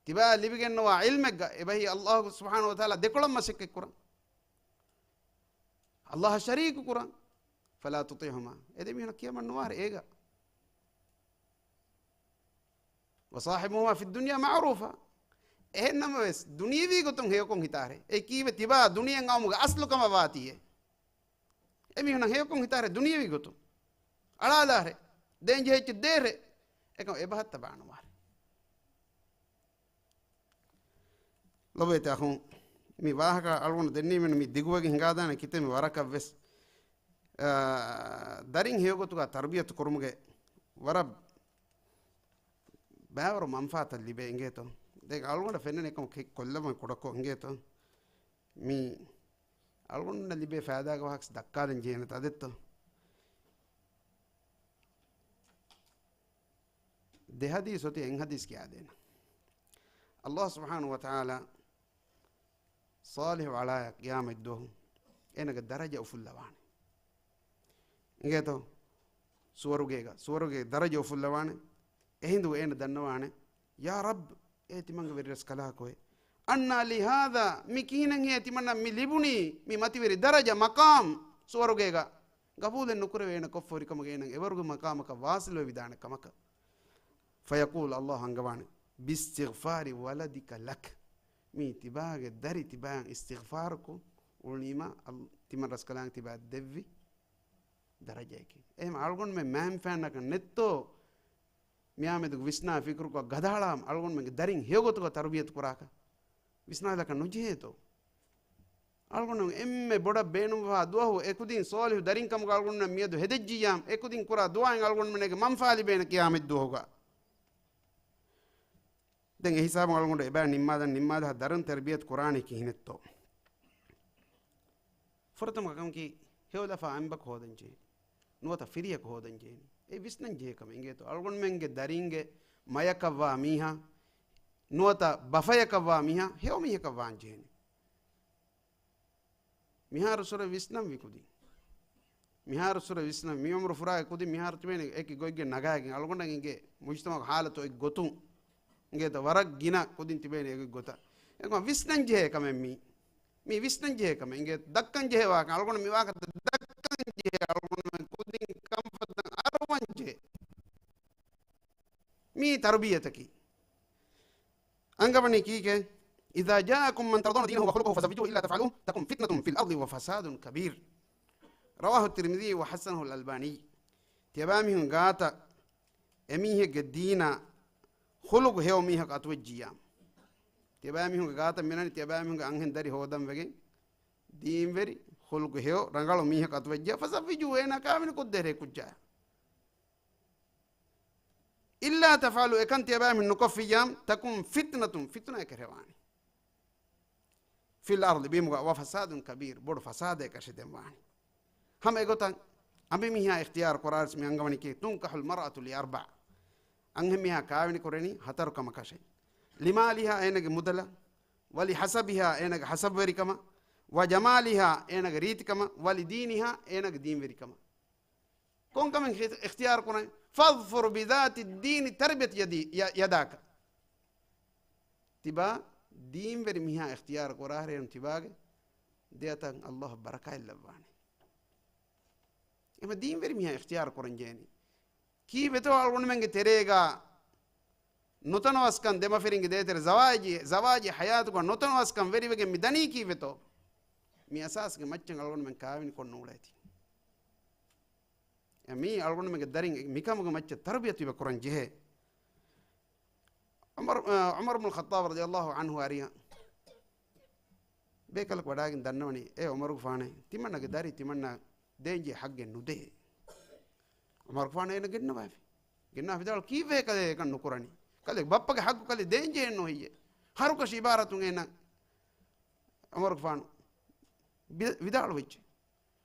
ތިބާ ލިބިގެންނުވާ ޢިލްމެއްގަ އެބަހީ އައްލާހު ސުބްޙާނަހޫ ވަތަޢާލާ ދެކޮޅަށް މަސައްކަތްކުރަން. އައްލާހަށް ޝަރީކު ކުރަން. فَلَا تُطِعْهُمَا. އެދެމީހުނަށް ކިޔަމަން ނުވާރެ އޭގަ. وَصَاحِبْهُمَا فِي الدُّنْيَا مَعْرُوفًا. އެހެންނަމަވެސް، ދުނިޔެވީ ގޮތުން ހެޔޮކޮށް ހިތާރެ. އެ ކީއްވެ ތިބާ ދުނިޔެއަށް އައުމުގެ އަސްލު ކަމަށް ވާތީއޭ. އެމީހުނަށް ހެޔޮކޮށް ހިތާރެ ދުނިޔެވީ ގޮތުން. އަޅާލާރެ. ދޭންޖެހޭ އެއްޗެއް ދޭރެ. އެކަމް އެބަހަށް ތަބާނުވާރެ. ލޮބުވެތި އަޚުން، މި ވާހަކަ އަޅުގަނޑު ދެންނެވިމެން މި ދިގުވެގެން ހިނގާދާނެ ކިތަންމެ ވަރަކަށްވެސް، އާ، ދަރިން ހެޔޮގޮތުގަ ތަރުބިޔަތު ކުރުމުގެ ވަރަށް ބައިވަރު މަންފާތައް ލިބޭ އިނގޭތޯ. ދެން އަޅުގަނޑަށް ފެންނަނީ އެކަމަކު ކެ-، ކޮށްލަވަން ކުޑަކޮށް އިނގޭތޯ. މި އަޅުގަނޑުންނަށް ލިބޭ ފައިދާގެ ވާހަކަ ދައްކާލަން ޖެހޭނެ ތަދެއްތޯ. ދެ ޙަދީޘް އޮތީ އެއް ޙަދީޘް ކިޔާދޭނަން. އައްލާހު ސުބްޙާނަހޫ ވަތަޢާލާ ޞާލިޙު އަޅާޔަށް ޤިޔާމަތްދުވަހު އޭނަގެ ދަރަޖަ އުފުއްލަވާނެ. އިނގޭތޯ؟ ސުވަރުގޭގަ، ސުވަރުގޭ ދަރަޖަ އުފުއްލަވާނެ. އެހިނދު އޭނަ ދަންނަވާނެ، ޔާ ރައްބް، އޭ ތިމަންގެ ވެރިރަސްކަލާކޮއެ، އަންނާ ލި ހާޛާ، މި ކިހިނެއްހޭ ތިމަންނަށް މި ލިބުނީ، މި މަތިވެރި ދަރަޖަ މަޤާމް ސުވަރުގޭގަ؟ ގަބޫލެއް ނުކުރެވޭ އޭނަ ކޮށްފަ ހުރިކަމުގަ އޭނަ އެވަރުގެ މަޤާމަކަށް ވާޞިލުވެވިދާނެ ކަމަކަށް. ފަޔަޤޫލު، އައްލާހު އަންގަވާނެ، ބިއިސްތިޣްފާރި ވަލަދިކަ ލަކަ، މީ ތިބާގެ ދަރި ތިބާއަށް އިސްތިޣްފާރުކޮށް އުޅުނީމާ، އަލް-، ތިމަން ރަސްކަލާނގެ ތިބާއަށް ދެއްވި ދަރަޖައެކޭ. އެހެން އަޅުގަނޑުމެން މައިންފާނަކަށް ނެތްތޯ މިއާމެދުގެ ވިސްނާ ފިކުރުކޮށް ގަދައަޅާ އަޅުގަނޑުމެންގެ ދަރިން ހެޔޮގޮތުގަ ތަރުބިޔަތު ކުރާކަށް؟ ވިސްނާލާކަށް ނުޖެހޭތޯ؟ އަޅުގަނޑު އެންމެ ބޮޑަށް ބޭނުންވާ ދުވަހު އެކުދިން ޞާލިޙު ދަރިން ކަމުގަ އަޅުގަނޑުމެން މިއަދު ހެދެއްޖިއްޔާ، އެކުދިން ކުރާ ދުޢާއިން އަޅުގަނޑުމެންގެ މަންފާ ލިބޭނެ ޤިޔާމަތް ދުވަހުގަ. ދެން އެ ހިސާބުން އަޅުގަނޑު އެބައި ނިންމާދަން ނިންމާދާ ދަރުން ތަރުބިޔަތު ކުރާނީ ކިހިނެއްތޯ؟ ފުރަތަމަ ކަމަކީ، ހެޔޮލަފާ އަނބަކު ހޯދަން ޖެހޭ. ނުވަތަ ފިރިޔަކު ހޯދަން ޖެހޭނީ. އެ ވިސްނަން ޖެހޭ ކަމެއް އިނގޭތޯ؟ އަޅުގަނޑުމެންގެ ދަރިންގެ މަޔަކަށްވާ މީހާ، ނުވަތަ ބަފަޔަކަށްވާ މީހާ، ހެޔޮ މީހަކަށް ވާން ޖެހޭނީ. މިހާރު ސުރެ ވިސްނަން ވި ކުދިން. މިހާރު ސުރެ ވިސްނަން މި އުމުރު ފުރާ ކުދިން މިހާރު ތިބޭނެ އެކި ގޮތްގެ ނަގާގެން އަޅުގަނޑަށް އިނގޭ މުޖްތަމަޢުގެ ހާލަތު އޮތް ގޮތުން. އިނގޭތަ ވަރަށް ގިނަ ކުދިން ތިބޭނެ އެކި ގޮތަށް. އެކަމަ ވިސްނަން ޖެހޭ ކަމެއް މީ. މީ ވިސްނަން ޖެހޭ ކަމެއް. އިނގޭ ދައްކަން ޖެހޭ ވާހަކަ. އަޅުގަނޑު މި ވާހަކަ ދައްކަން ޖެހޭ އަޅުގަނޑުމެން ކުދިން ކަންފަތަށް އަރުވަން ޖެހޭ. މީ ތަރުބިޔަތަކީ. އަންގަވަނީ ކީކޭ؟ إذا جاءكم من ترضون دينه وخلقه فزوجوه إلا تفعلوه تكن فتنة في الأرض وفساد كبير. رواه الترمذي وحسنه الألباني. ތިޔަބައިމީހުން ގާތަށް އެމީހެއްގެ ދީނާ ޚުލުޤު ހެޔޮ މީހަކު އަތުވެއްޖިއްޔާ، ތިޔަބައިމީހުންގެ ގާތަށް މިނަނީ ތިޔަބައިމީހުންގެ އަންހެން ދަރި ހޯދަން ވެގެން، ދީންވެރި، ޚުލުޤު ހެޔޮ، ރަނގަޅު މީހަކު އަތުވެއްޖިއްޔާ، فزوجوه، އޭނާ ކާވެނި ކޮށްދޭށޭ ކުއްޖާ. إلا تفعلوا، އެކަން ތިޔަބައިމީހުން ނުކޮށްފިއްޔާ، تكن فتنة، ފިތުނައެއް ކަރެވާނެ. في الأرض، ބިމުގަ، وفساد كبير، ބޮޑު ފަސާދައެއް ކަށިދެންވާނެ. ހަމަ އެގޮތަށް އަނބިމީހާ އިޚްތިޔާރު ކުރާ މި އަންގަވަނީ ކީ، تنكح المرأة لأربع، އަންހެންމީހާ ކާވެނި ކުރެނީ ހަތަރު ކަމަކަށެ. لمالها، އޭނަގެ މުދަލަށް، ولحسبها، އޭނަގެ ހަސަބުވެރިކަމަށް، وجمالها، އޭނަގެ ރީތިކަމަށް، ولدينها، އޭނަގެ ދީންވެރިކަމަށް. ކޮންކަމެއް އިޚްތިޔާރު ކުރަން؟ فاظفر بذات الدين تربت يداك. ތިބާ ދީންވެރި މީހާ އިޚްތިޔާރު ކުރާހެރޭނު ތިބާގެ ދެއަތަށް އައްލާހު ބަރަކާތް ލައްވާނެ. އެމަ ދީންވެރި މީހާ އިޚްތިޔާރު ކުރަން ޖެހެނީ. ކީއްވެތޯ އަޅުގަނޑުމެންގެ ތެރޭގަ ނުތަނަވަސްކަން ދެމަފިރިންގެ ދޭތެރެ ޒަވާޖީ، ޒަވާޖީ ހަޔާތުގަ ނުތަނަވަސްކަން ވެރިވެގެން މި ދަނީ ކީއްވެތޯ؟ މި އަސާސްގެ މައްޗަށް އަޅުގަނޑުމެން ކާވެނި ކޮށް ނޫޅޭތީ. އެ މީ އަޅުގަނޑުމެންގެ ދަރިން މިކަމުގެ މައްޗަށް ތަރުބިޔަތު އިވެ ކުރަން ޖެހޭ. ޢުމަރު، އަ، ޢުމަރު ބުނުލް ޚައްޠާބް ރަޟިޔަﷲ ޢަންހު އަރިހަށް ބޭކަލަކު ވަޑާގެން ދަންނަވަނީ، އޭ ޢުމަރުގެފާނޭ، ތިމަންނަގެ ދަރި ތިމަންނަ ދޭންޖެހޭ ޙައްޤެއް ނުދޭ. ޢުމަރުގެފާނު އޭނަ ގެންނަވާފި. ގެންނާ ވިދާޅު، ކީއްވެ ކަލޭ އެކަން ނުކުރަނީ؟ ކަލޭ ބައްޕަގެ ޙައްޤު ކަލޭ ދޭން ޖެހެން ނޯ ހެއްޔޭ؟ ހަރުކަށި ޢިބާރާތުން އޭނަ ޢުމަރުގެފާނު ވި-، ވިދާޅުވެއްޖެ.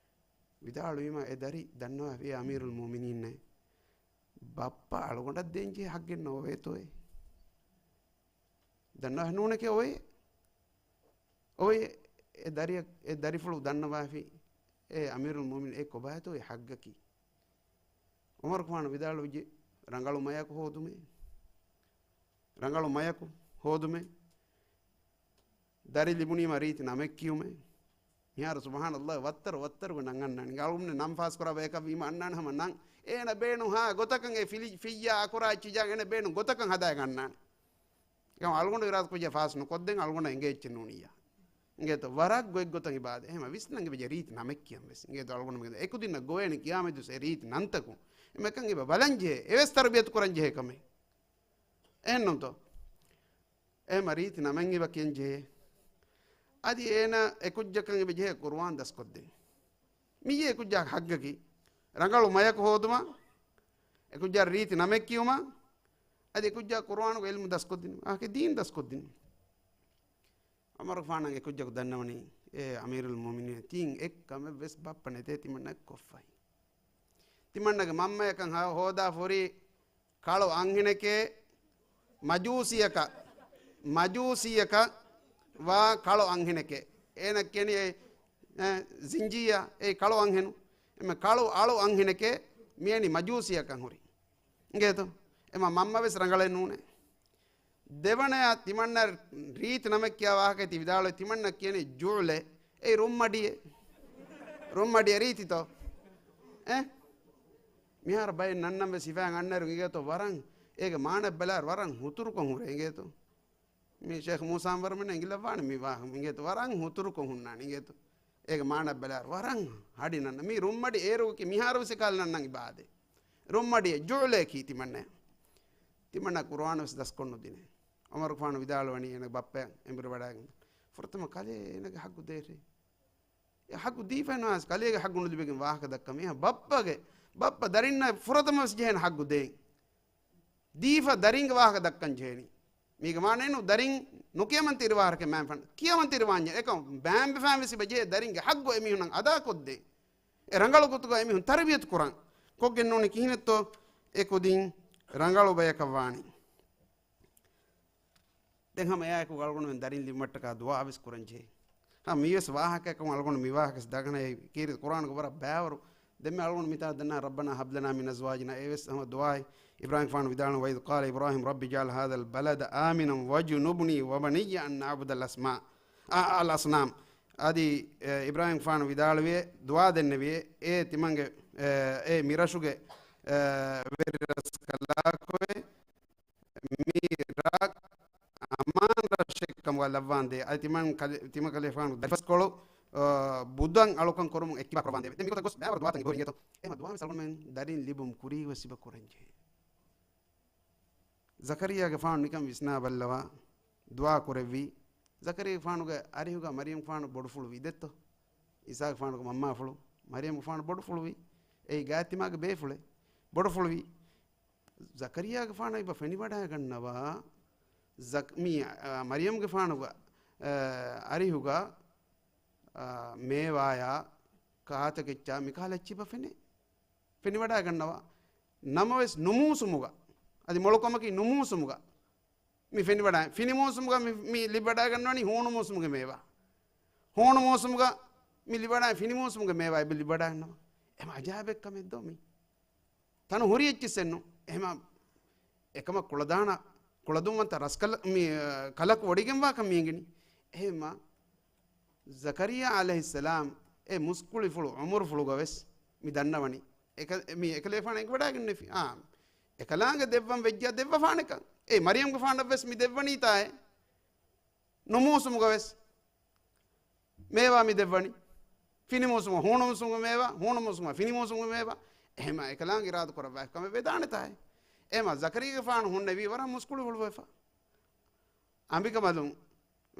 ވިދާޅުވީމަ އެ ދަރި ދަންނަވާ އޭ އަމީރުލް މުއުމިނީން، ބައްޕަ އަޅުގަނޑަށް ދޭން ޖެހޭ ޙައްޤެއް ނޯވޭތޯއޭ؟ ދަންނަވާ ނޫނެކޭ އޮވޭ. އޮވޭ، އެ ދަރިއަށް، އެ ދަރިފުޅު ދަންނަވާފި، އޭ އަމީރުލް މުއުމިނީން، އެ ކޮބާތޯ އެ ޙައްޤަކީ؟ ޢުމަރުގެފާނު ވިދާޅުވިއްޖެ، ރަނގަޅު މަޔަކު ހޯދުމޭ. ރަނގަޅު މަޔަކު ހޯދުމޭ. ދަރި ލިބުނީމަ ރީތި ނަމެއް ކިޔުމޭ. މިހާރު ސުބްޙާނަﷲ ވައްތަރު ވައްތަރުގެ ނަން އަންނާނެ. އަޅުގަނޑު ނަން ފާސް ކުރާ ބަޔަކަށް ވީމަ އަންނާނެ ހަމަ ނަން. އޭނަ ބޭނުން ހާ ގޮތަކަށް އެ ފިލި-، ފިއްޔާ އަކުރާ އެއްޗިއްޔާ އޭނަ ބޭނުން ގޮތަކަށް ހަދާގެން އަންނާނެ. އެކަމަ އަޅުގަނޑު އިރާދަ ކުރިޔަށް ފާސް ނުކޮށްދޭން އަޅުގަނޑަށް އެނގޭ އެއްޗެއް ނޫނިއްޔާ. އިނގޭތޯ ވަރަށް ގޮތްގޮތަށް އިބާދެ. އެހެމަ ވިސްނަން އެބަޖެ ރީތި ނަމެއް ކިޔަން ވެސް. އިނގޭތޯ އަޅުގަނޑު މިގެން އެކުދިންނަށް ގޮވޭނެ ކިޔާމެދުސް އެ ރީތި ނަންތަކުން. އެމަކަން އެބަ ބަލަން ޖެހޭ. އެވެސް ތަރުބިޔަތު ކުރަން ޖެހޭ ކަމެއް. އެހެންނުންތޯ؟ އެހެމަ ރީތި ނަމެއް އެބަ ކިޔަން ޖެހޭ. އަދި އޭނަ އެކުއްޖަކަށް އެބަ ޖެހޭ ޤުރުއާން ދަސްކޮށްދޭން. މިއީ އެކުއްޖާ ޙައްޤަކީ. ރަނގަޅު މަޔަކު ހޯދުމަށް، އެކުއްޖާ ރީތި ނަމެއް ކިޔުމަށް، އަދި އެކުއްޖާ ޤުރުއާނުގެ ޢިލްމު ދަސްކޮށްދިނުމަށް. އާކެ ދީން ދަސްކޮށްދިނުމަށް. ޢުމަރުގެފާނަށް އެކުއްޖަކު ދަންނަވަނީ، އޭ އަމީރުލް މުއުމިނީން، ތިން އެއްކަމެއް ވެސް ބައްޕަ ނެތޭ ތިމަންނަ ކޮށްފައި. ތިމަންނަގެ މަންމަޔަކަށް ހާ-، ހޯދާ ފޯރި ކަޅު އަންހެނެކޭ، މަޖޫސީއަކަށް، މަޖޫސީއަކަށް ވާ ކަޅު އަންހެނެކޭ. އޭނަ ކިޔަނީ އެ، އެ، ޒިންޖީއަށް އެ ކަޅު އަންހެނު. އެމެ ކަޅު އަޅު އަންހެނެކޭ މިޔަނީ މަޖޫސީއަކަށް ހުރި. އިނގޭތޯ؟ އެމަ މަންމަ ވެސް ރަނގަޅެއް ނޫނޭ. ދެވަނަޔަށް ތިމަންނަ ރީތި ނަމެއް ކިޔާ ވާހަކައެއް ތި ވިދާޅުވި ތިމަންނަ ކިޔަނީ ޖުޅެ. އެއީ ރުއްމަޑިއެއް. ރުއްމަޑިއެއް ރީތިތޯ؟ އެ؟ މިހާރު ބައެއް ނަންނަން ވެސް ހިފައިގެން އަންނައިރު އިނގޭތޯ ވަރަށް އޭގެ މާނަ ބަލާއިރު ވަރަށް ހުތުރުކޮށް ހުރޭ އިނގޭތޯ؟ މި ޝޭޚް މޫސާ އަންވަރުމެން އެނގިލައްވާނެ މި ވާހަކަ އިނގޭތޯ ވަރަށް ހުތުރުކޮށް ހުންނާނެ އިނގޭތޯ؟ އޭގެ މާނަ ބަލާއިރު ވަރަށް ހަޑި ނަންނަ. މި ރުއްމަޑި އޭރުގަކީ މިހާރު ވެސް އެކާލަ ނަންނަން އިބާދެ. ރުއްމަޑިއެއް ޖުޅޭކީ ތިމަންނަ. ތިމަންނަ ޤުރުއާނު ވެސް ދަސްކޮށް ނުދިނޭ. ޢުމަރުގެފާނު ވިދާޅުވަނީ އޭނަ ބައްޕަޔަށް އެނބުރި ވަޑައިގެން. ފުރަތަމަ ކަލޭ އޭނަގެ ޙައްޤު ދޭށޭ. އެ ޙައްޤު ދީފައި ނުވާސް ކަލޭގެ ޙައްޤު ނުލިބިގެން ވާހަކަ ދައްކަމޭ. އެހާ ބައްޕަގެ، ބައްޕަ ދަރިންނަށް ފުރަތަމަ ވެސް ޖެހޭނެ ޙައްޤު ދޭން. ދީފަ ދަރިންގެ ވާހަކަ ދައްކަން ޖެހޭނީ. މީގެ މާނައެއް ނޫން ދަރިން ނުކިޔަމަންތި އިރުވާހަރަކެއް މާން ފަން. ކިޔަމަންތި އިރުވާންޏެއް. އެކަމް ބައިން ބެފާން ވެސް އިބަ ޖެހޭ ދަރިންގެ ޙައްޤު އެމީހުންނަށް އަދާކޮށްދޭން. އެ ރަނގަޅު ގޮތުގަ އެމީހުން ތަރުބިޔަތު ކުރަން. ކޮށްގެން ނޫނީ ކިހިނެއްތޯ އެ ކުދިން ރަނގަޅު ބަޔަކަށް ވާނީ. ދެން ހަމަ އެއާއެކު އަޅުގަނޑުމެން ދަރިން ލިބުމަށްޓަކާ ދުޢާ ވެސް ކުރަން ޖެހޭ. ހަމަ މީވެސް ވާހަކައަކަށް އަޅުގަނޑު މި ވާހަކަސް ދަގަނަ ކީރިތި ޤުރްއާނުގެ ވަރަށް ބައިވަރު. ދެންމެ އަޅުގަނޑު މިތާ ދަންނަ ربنا هب لنا من أزواجنا އެވެސް ހަމަ ދުޢާއެއް. އިބްރާހީމްފާނު ވިދާޅު، وإذ قال إبراهيم رب اجعل هذا البلد آمنا واجنبني وبني أن نعبد الأسماء، އަ، الأصنام. އަދި، އެ، އިބްރާހީމްފާނު ވިދާޅުވިއޭ، ދުޢާ ދެންނެވިއޭ، އޭ ތިމަންގެ، އެ، އޭ މިރަށުގެ، އެ، ވެރިރަސްކަލާކޮއެ. މި ރަށް އަމާން ރަށެއްކަމުގަ ލައްވާނދޭ. އަދި ތިމަން ކަލެ-، ތިމަން ކަލޭފާނު ދަރިފަސްކޮޅު، އާ، ބުދަން އަޅުކަން ކުރުމުން އެއްކިބާ ކުރައްވާނދޭވެ. ދެން މިގޮތަށް ގޮސް ބައިވަރު ދުޢާތަކެއް ހުރި އިނގޭތޯ. އެހެމަ ދުޢާވެސް އަޅުގަނޑުމެން ދަރިން ލިބުން ކުރީގަ ވެސް އިބަ ކުރަންޖެހޭ. ޒަކަރިއްޔާގެފާނު ނިކަން ވިސްނާ ބައްލަވާ ދުޢާ ކުރެއްވީ. ޒަކަރިއްޔާގެފާނުގެ އަރިހުގަ މަރިޔަމްގެފާނު ބޮޑުފުޅުވީ ދެއްތޯ؟ އީސާގެފާނުގެ މަންމާފުޅު މަރިޔަމްގެފާނު ބޮޑުފުޅުވީ. އެއީ ގާތްތިމާގެ ބޭފުޅެއް. ބޮޑުފުޅުވީ. ޒަކަރިއްޔާގެފާނަށް އިބަ ފެނިވަޑައިގަންނަވާ، ޒަކް-، މި، އާ، މަރިޔަމްގެފާނުގެ، އާ، އަރިހުގަ، އާ، މޭވާޔާ ކާތަކެއްޗާ މިކަހަލަ އެއްޗެއް އިބަ ފެނޭ. ފެނިވަޑައިގަންނަވާ. ނަމަވެސް ނުމޫސުމުގަ، އަދި މޮޅުކަމަކީ ނުމޫސުމުގަ މި ފެނިވަޑައި، ފިނި މޫސުމުގަ މި، މި ލިބިވަޑައިގަންނަވަނީ ހޫނު މޫސުމުގެ މޭވާ. ހޫނު މޫސުމުގަ މި ލިބިވަޑައި ފިނި މޫސުމުގެ މޭވާ އެބަ ލިބިވަޑައިގަންނަވާ. އެހެމަ އަޖާއިބެއްކަމެއް ދޯ މީ؟ ތަނު ހުރި އެއްޗިއްސެއްނު. އެހެމަ އެކަމަށް ކުޅަދާނަ، ކުޅަދުންވަންތަ ރަސްކަލަ-، މި، އަ، ކަލަކު ވޮޑިގެންވާކަން މި އެނގިނީ. އެހެމަ ޒަކަރިއްޔާ ޢަލައިހިއްސަލާމް އެ މުސްކުޅިފުޅު ޢުމުރުފުޅުގަ ވެސް މި ދަންނަވަނީ. އެކަ-، މި އެކަލޭފާނަށް އެނގިވަޑައިގެންނެފި. އާ، އެކަލާނގެ ދެއްވަން ވެއްޖާ ދެއްވަފާނެކަން. އޭ މަރިޔަމްގެފާނަށް ވެސް މި ދެއްވަނީތާއޭ. ނުމޫސުމުގަ ވެސް މޭވާ މި ދެއްވަނީ. ފިނި މޫސުމު ހޫނު މޫސުމުގެ މޭވާ، ހޫނު މޫސުމު ފިނި މޫސުމުގެ މޭވާ. އެހެމަ އެކަލާނގެ އިރާދަ ކުރައްވާ ކަމެއް ވެދާނެތާއޭ. އެހެމަ ޒަކަރިއްޔާގެފާނު ހުންނެވީ ވަރަށް މުސްކުޅިފުޅުވެފަ. އަނބިކަނބަލުން،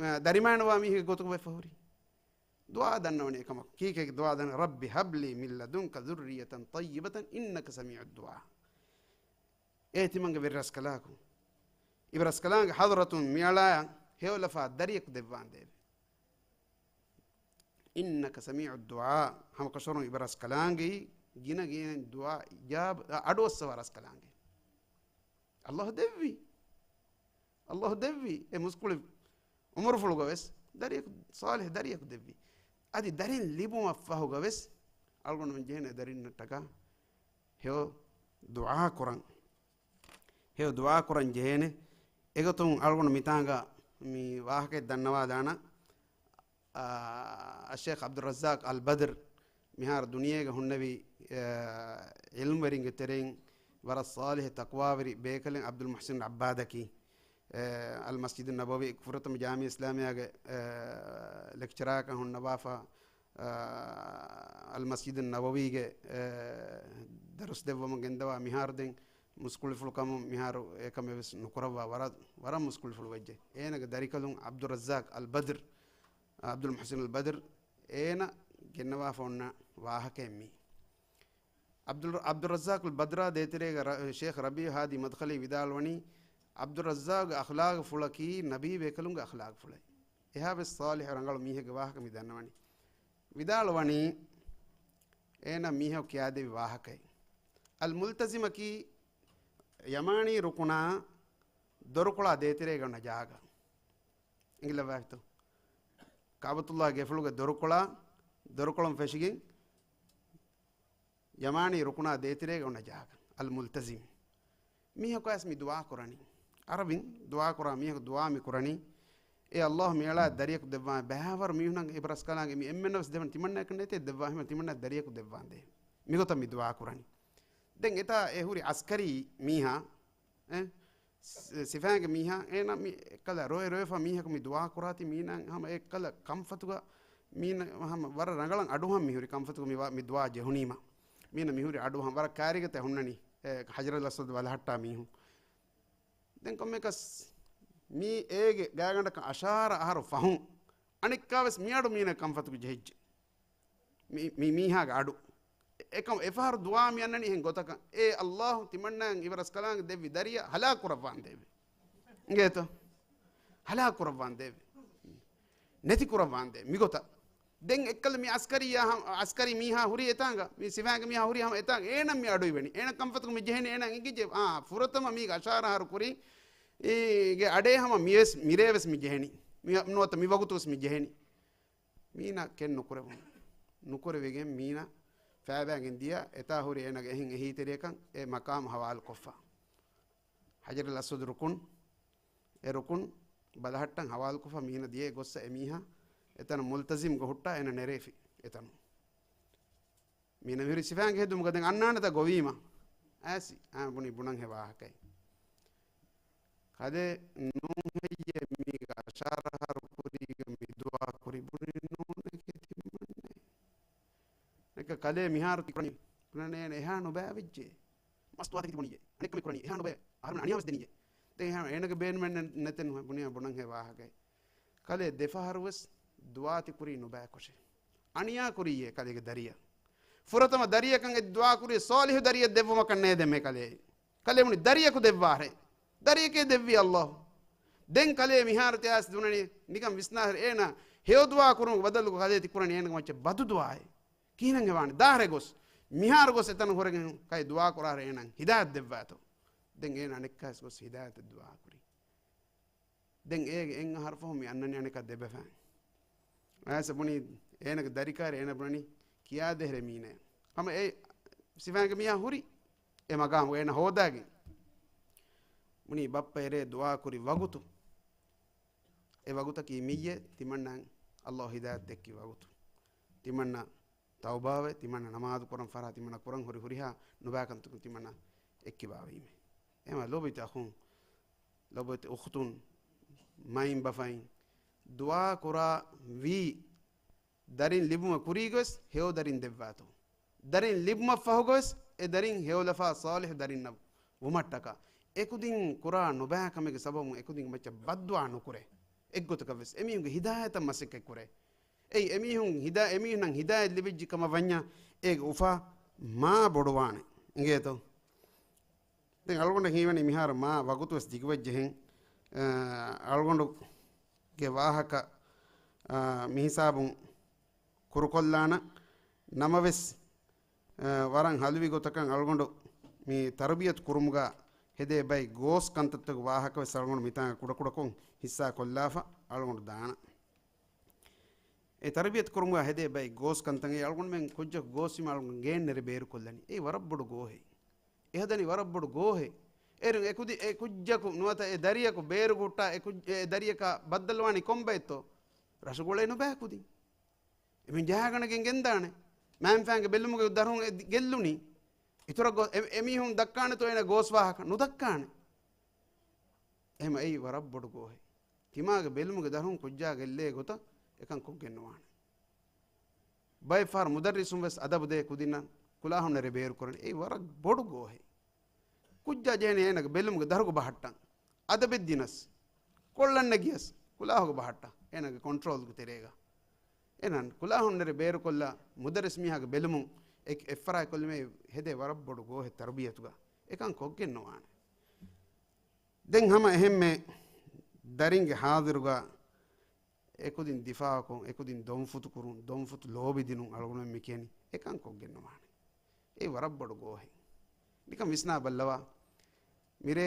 އަ، ދަރިމައިނުވާ މީހެއްގެ ގޮތުގަ ވެފަ ހުރި. ދުޢާ ދަންނަވަނީ އެކަމަކު. ކީކޭ ދުޢާ ދަން، رب هب لي من لدنك ذرية طيبة إنك سميع الدعاء. އޭ ތިމަންގެ ވެރިރަސްކަލާކު، އިބަރަސްކަލާނގެ ޙަޟްރަތުން މިއަޅާޔަށް ހެޔޮލަފާ ދަރިޔަކު ދެއްވާނދޭވެ. إنك سميع الدعاء. ހަމަކަށަވަރުން އިބަރަސްކަލާނގެ ގިނަ ގިނަ ދުޢާ އިޖާބަ، އަޑުއައްސަވާ ރަސްކަލާނގެ. ﷲ ދެއްވި. ﷲ ދެއްވި. އެ މުސްކުޅި އުމުރުފުޅުގަ ވެސް ދަރިޔަކު، ޞާލިޙް ދަރިޔަކު ދެއްވި. އަދި ދަރިން ލިބުމަށްފަހުގަ ވެސް އަޅުގަނޑުމެން ޖެހޭނެ ދަރިންނަށްޓަކާ ހެޔޮ ދުޢާ ކުރަން. ހެޔޮ ދުޢާ ކުރަން ޖެހޭނެ. އެގޮތުން އަޅުގަނޑު މިތާނގަ މި ވާހަކައެއް ދަންނަވާލާނަން. އާ، އައްޝޭޚް ޢަބްދުއްރައްޒާޤް އަލްބަދްރު މިހާރު ދުނިޔޭގަ ހުންނެވި، އާ، ޢިލްމުވެރިންގެ ތެރެއިން ވަރަށް ޞާލިޙު ތަޤްވާވެރި ބޭކަލެއް ޢަބްދުލް މުޙްސިނު ޢައްބާދަކީ. އެ، އަލް މަސްޖިދު ނަބަވީ، ފުރަތަމަ ޖާމިޢަ އިސްލާމިއްޔާގެ، އެ، ލެކްޗަރާކަށް ހުންނަވާފަ، އަ، އަލް މަސްޖިދު ނަބަވީގެ، އެ، ދަރުސް ދެއްވަމުން ގެންދަވާ މިހާރު ދެން މުސްކުޅިފުޅު ކަމުން މިހާރު އެކަމެއް ވެސް ނުކުރައްވާ ވަރަށް، ވަރަށް މުސްކުޅިފުޅު ވެއްޖެ. އޭނަގެ ދަރިކަލުން ޢަބްދުއްރައްޒާޤް އަލްބަދްރު، އަ، ޢަބްދުލް މުޙްސިނު އަލްބަދްރު، އޭނަ ގެންނަވާފަ އޮންނަ ވާހަކައެއް މީ. ޢަބްދުލް، ޢަބްދުއްރައްޒާޤުލް ބަދްރާ ދޭތެރޭގަ ރަ-، ޝޭޚް ރަބީޢު ހާދީ މަދްޚަލީ ވިދާޅުވަނީ، ޢަބްދުއްރައްޒާޤުގެ އަޚްލާޤުފުޅަކީ ނަބީ ބޭކަލުންގެ އަޚްލާޤުފުޅެއް. އެހާވެސް ޞާލިޙު ރަނގަޅު މީހެއްގެ ވާހަކަ މި ދަންނަވަނީ. ވިދާޅުވަނީ، އޭނަ މީހަކު ކިޔާދެއްވި ވާހަކައެއް. އަލް މުލްތަޒިމަކީ ޔަމާނީ ރުކުނާ ދޮރުކޮޅާ ދޭތެރޭގަ އޮންނަ ޖާގަ. އެނގިލައްވާފިތޯ؟ ކަޢުބަތުﷲ ގެފުޅުގެ ދޮރުކޮޅާ، ދޮރުކޮޅުން ފެށިގެން ޔަމާނީ ރުކުނާ ދޭތެރޭގަ އޮންނަ ޖާގަ، އަލް މުލްތަޒިމް. މީހަކު އައިސް މި ދުޢާ ކުރަނީ. ޢަރަބިން ދުޢާ ކުރާ މީހަކު ދުޢާ މި ކުރަނީ. އޭ ﷲ މިއަޅާ ދަރިޔަކު ދެއްވާ ބައިވަރު މީހުންނަށް އިބަރަސްކަލާނގެ މި އެންމެންނަށް ވެސް ދެވަން ތިމަންނައަކަށް ނެތޭ ދެއްވާ ހަމަ ތިމަންނަ ދަރިޔަކު ދެއްވާނދޭ. މިގޮތަށް މި ދުޢާ ކުރަނީ. ދެން އެތާ އެ ހުރި ޢަސްކަރީ މީހާ، އެ، ސި-، ސިފައިންގެ މީހާ، އޭނަ މި އެއްކަލަ ރޮއެ ރޮއެފަ މީހަކު މި ދުޢާ ކުރާތީ މީނަ ހަމަ އެއްކަލަ ކަންފަތުގަ މީނަ ހަމަ ވަރަށް ރަނގަޅަށް އަޑުއަހަން މިހުރި ކަންފަތުގަ މި ވާ، މި ދުޢާ ޖެހުނީމަ. މީނަ މިހުރި އަޑުއަހަން ވަރަށް ކާރިގަތައް ހުންނަނީ، އެ، ޙަޖަރުލް އަސްވަދު ބަލަހައްޓާ މީހުން. ދެން ކޮންމެކަސް މީ އޭގެ ގާގަނޑަކަށް އަށާރަ އަހަރު ފަހުން އަނެއްކާވެސް މިއަޑު މީނަ ކަންފަތުގަ ޖެހިއްޖެ. މި، މި މީހާގެ އަޑު. އެކަމަ އެފަހަރު ދުޢާ މި އަންނަނީ އެހެން ގޮތަކަށް. އޭ ﷲ ތިމަންނައަށް އިބަރަސްކަލާނގެ ދެއްވި ދަރިޔަ ހަލާކު ކުރައްވާނދޭވެ. އިނގޭތޯ؟ ހަލާކު ކުރައްވާނދޭވެ. ނެތި ކުރައްވާނދޭ މިގޮތަށް. ދެން އެއްކަލަ މި އަސްކަރިއްޔާ ހަ-، އަސްކަރީ މީހާ ހުރީ އެތާނގަ، މި ސިފައިންގެ މީހާ ހުރީ ހަމަ އެތާނގަ، އޭނަ މި އަޑު އިވެނީ. އޭނަ ކަންފަތުގަ މި ޖެހެނީ، އޭނަ އިނގިއްޖެ، އާ، ފުރަތަމަ މީގެ އަށާރަ އަހަރު ކުރީ، އީ، ގެ އަޑޭ ހަމަ މިވެސް، މިރޭވެސް މި ޖެހެނީ. މި، ނުވަތަ މި ވަގުތުވެސް މި ޖެހެނީ. މީނަ ކެން ނުކުރެވުނު. ނުކުރެވިގެން މީނަ ފައިބައިގެން ދިޔަ އެތާ ހުރި އޭނަގެ އެހިން އެހީތެރިޔަކަން އެ މަޤާމު ހަވާލުކޮށްފަ. ޙަޖަރުލް އަސްވަދު ރުކުން، އެ ރުކުން ބަލަހައްޓަން ހަވާލުކޮށްފަ މީނަ ދިޔައި ގޮއްސަ އެ މީހާ އެތަނަށް މުލްތަޒިމްގަ ހުއްޓާ އޭނަ ނެރޭފި އެތަނުން. މީނަ މިހުރި ސިފައިންގެ ހެދުމުގަ ދެން އަންނާނެތަ ގޮވީމަ؟ އައިސް، އާ، ބުނި ބުނަން ހެ ވާހަކައެއް. ކަލޭ ނޫން ހެއްޔޭ މީގަ އަށާރަ އަހަރު ކުރީގަ މި ދުޢާ ކުރި ބުނި ނޫނެކޭ ތިމަންނޭ. ނެކަ ކަލޭ މިހާރު ތި ކުރަނީ، ބުނަނޭ އެހާ ނުބައި ވެއްޖެ. މަސް ދުޢާތަކެތި ބުނިއްޔޭ. އަނެއްކަމެއް ކުރަނީ އެހާ ނުބައި. އަހަރުމެން އަނިޔާވެސް ދެނިއްޔޭ. ދެން އެހާ އޭނަގެ ބޭނުމެއް ނެ-، ނެތެން ބުނިޔާ ބުނަން ހެ ވާހަކައެއް. ކަލޭ ދެފަހަރުވެސް ދުޢާތި ކުރީ ނުބައިކޮށެ. އަނިޔާ ކުރިއްޔޭ ކަލޭގެ ދަރިޔަށް. ފުރަތަމަ ދަރިޔަކަށް އެ ދުޢާ ކުރީ ޞާލިޙު ދަރިޔަށް ދެއްވުމަކަށް ނޭދެ މޭ ކަލޭ. ކަލޭ ބުނި ދަރިޔަކު ދެއްވާހެ. ދަރިޔަކޭ ދެއްވީ ﷲ. ދެން ކަލޭ މިހާރު ތިޔާސް ދުނަނީ ނިކަން ވިސްނާހެރި އޭނަ ހެޔޮ ދުޢާ ކުރުމުގެ ބަދަލުގަ ކަލޭ ތި ކުރަނީ އޭނަގެ މައްޗަށް ބަދު ދުޢާއެއް. ކިހިނެއް ވާނެ؟ ދާހެ ގޮސް، މިހާރު ގޮސް އެތަނަށް ހުރެގެން ކައި ދުޢާ ކުރާހެރި އޭނަ ހިދާޔަތް ދެއްވާތޯ. ދެން އޭނަ އަނެއްކާސް ގޮސް ހިދާޔަތަށް ދުޢާ ކުރީ. ދެން އޭގެ އެއް އަހަރު ފަހު މި އަންނަނީ އަނެކާ ދެބަފައިން. އައިސް ބުނީ އޭނަގެ ދަރިކާރި އޭނަ ބުނަނީ ކިޔާދޭހެރޭ މީނަޔަށް. ހަމަ އެ ސިފައިންގެ މީހާ ހުރި އެ މަގާމުގަ އޭނަ ހޯދާގެން. ބުނީ ބައްޕަ އެރޭ ދުޢާ ކުރި ވަގުތު. އެ ވަގުތަކީ މިއްޔެ ތިމަންނަ ﷲ ހިދާޔަތް ދެއްކި ވަގުތު. ތިމަންނަ ތައުބާވެ، ތިމަންނަ ނަމާދު ކުރަން ފަރާ، ތިމަންނަ ކުރަން ހުރި ހުރިހާ ނުބައިކަންތަކުން ތިމަންނަ އެއްކިބާވީމެ. އެހެމަ ލޯބިތި އަޚުން، ލޯބިތި އުޚްތުން، މައިން ބަފައިން، ދުޢާ ކުރާ ވީ ދަރިން ލިބުމަށް ކުރީގަވެސް ހެޔޮ ދަރިން ދެއްވާތޯ. ދަރިން ލިބުމަށްފަހުގަވެސް އެ ދަރިން ހެޔޮލަފާ ޞާލިޙު ދަރިންނަށް ވުމަށްޓަކާ، އެކުދިން ކުރާ ނުބައި ކަމެއްގެ ސަބަބުން އެކުދިންގެ މައްޗަށް ބައްދުޢާ ނުކުރޭ. އެއްގޮތަކަށްވެސް އެމީހުންގެ ހިދާޔަތަށް މަސައްކަތް ކުރޭ. އެއީ އެމީހުން ހިދާ-، އެމީހުންނަށް ހިދާޔަތް ލިބިއްޖެ ކަމަށް ވަންޏާ އޭގެ އުފާ މާ ބޮޑުވާނެ. އިނގޭތޯ؟ ދެން އަޅުގަނޑަށް ހީވަނީ މިހާރު މާ ވަގުތު ވެސް ދިގުވެއްޖެހެން، އަ، އަޅުގަނޑުގެ ވާހަކަ، އަ، މިހިސާބުން ކުރުކޮށްލާނަން. ނަމަވެސް، އަ، ވަރަށް ހަލުވި ގޮތަކަށް އަޅުގަނޑު މި ތަރުބިޔަތު ކުރުމުގަ ހެދޭ ބައެއް ގޯސް ކަންތައްތަކުގެ ވާހަކަ ވެސް އަޅުގަނޑު މިތާނގަ ކުޑަކުޑަކޮށް ހިއްސާ ކޮށްލާފަ އަޅުގަނޑު ދާނަން. އެ ތަރުބިޔަތު ކުރުމުގަ ހެދޭ ބައެއް ގޯސް ކަންތައް އެ އަޅުގަނޑުމެން ކުއްޖަކު ގޯސްވީމަ އަޅުގަނޑު ގޭން ނެރެ ބޭރުކޮށްލަނީ. އެއީ ވަރަށް ބޮޑު ގޯހެއް. އެ ހަދަނީ ވަރަށް ބޮޑު ގޯހެއް. އޭރުން އެ ކުދި އެ ކުއްޖަކު ނުވަތަ އެ ދަރިޔަކު ބޭރު ހުއްޓާ އެ ކުއް-، އެ ދަރިޔަކާ ބައްދަލުވާނީ ކޮންބައެއްތޯ؟ ރަށުގުޅޭ ނުބައި ކުދިން. އެމީހުން ޖަހާގަނެގެން ގެންދާނެ. މައިންފާންގެ ބެލުމުގެ ދަރުން އެ ދި-، ގެއްލުނީ. އިތުރަށް ގޮ-، އެ-، އެމީހުން ދައްކާނެތޯ އޭނަ ގޯސް ވާހަކަ؟ ނުދައްކާނެ. އެހެމަ އެއީ ވަރަށް ބޮޑު ގޯހެއް. ތިމާގެ ބެލުމުގެ ދަރުން ކުއްޖާ ގެއްލޭ ގޮތަށް އެކަން ކޮށްގެން ނުވާނެ. ބައެއް ފަހަރު މުދައްރިސުން ވެސް އަދަބު ދޭ ކުދިންނަށް ކުލާހުންނެރެ ބޭރުކުރަނީ. އެއީ ވަރަށް ބޮޑު ގޯހެއް. ކުއްޖާ ޖެހެނީ އޭނަގެ ބެލުމުގެ ދަރުގަ ބަހައްޓަން. އަދަބެއް ދިނަސް، ކޮށްލަން ނެގިޔަސް، ކުލާހުގަ ބަހައްޓަ. އޭނަގެ ކޮންޓްރޯލްގެ ތެރޭގަ. އެހެން ކުލާހުންނެރެ ބޭރުކޮށްލާ މުދައްރިސް މީހާގެ ބެލުމުން އެ-، އެއްފަރާތް ކޮށްލުމޭ ހެދޭ ވަރަށް ބޮޑު ގޯހެއް ތަރުބިޔަތުގަ. އެކަން ކޮށްގެން ނުވާނެ. ދެން ހަމަ އެހެންމެ ދަރިންގެ ހާދިރުގަ އެކުދިން ދިފާއުކޮށް، އެކުދިން ދޮންފުތު ކުރުން، ދޮންފުތު ލޯބި ދިނުން އަޅުގަނޑުމެން މި ކިޔަނީ. އެކަން ކޮށްގެން ނުވާނެ. އެ ވަރަށް ބޮޑު ގޯހެއް. ނިކަން ވިސްނާ ބައްލަވާ. މިރޭ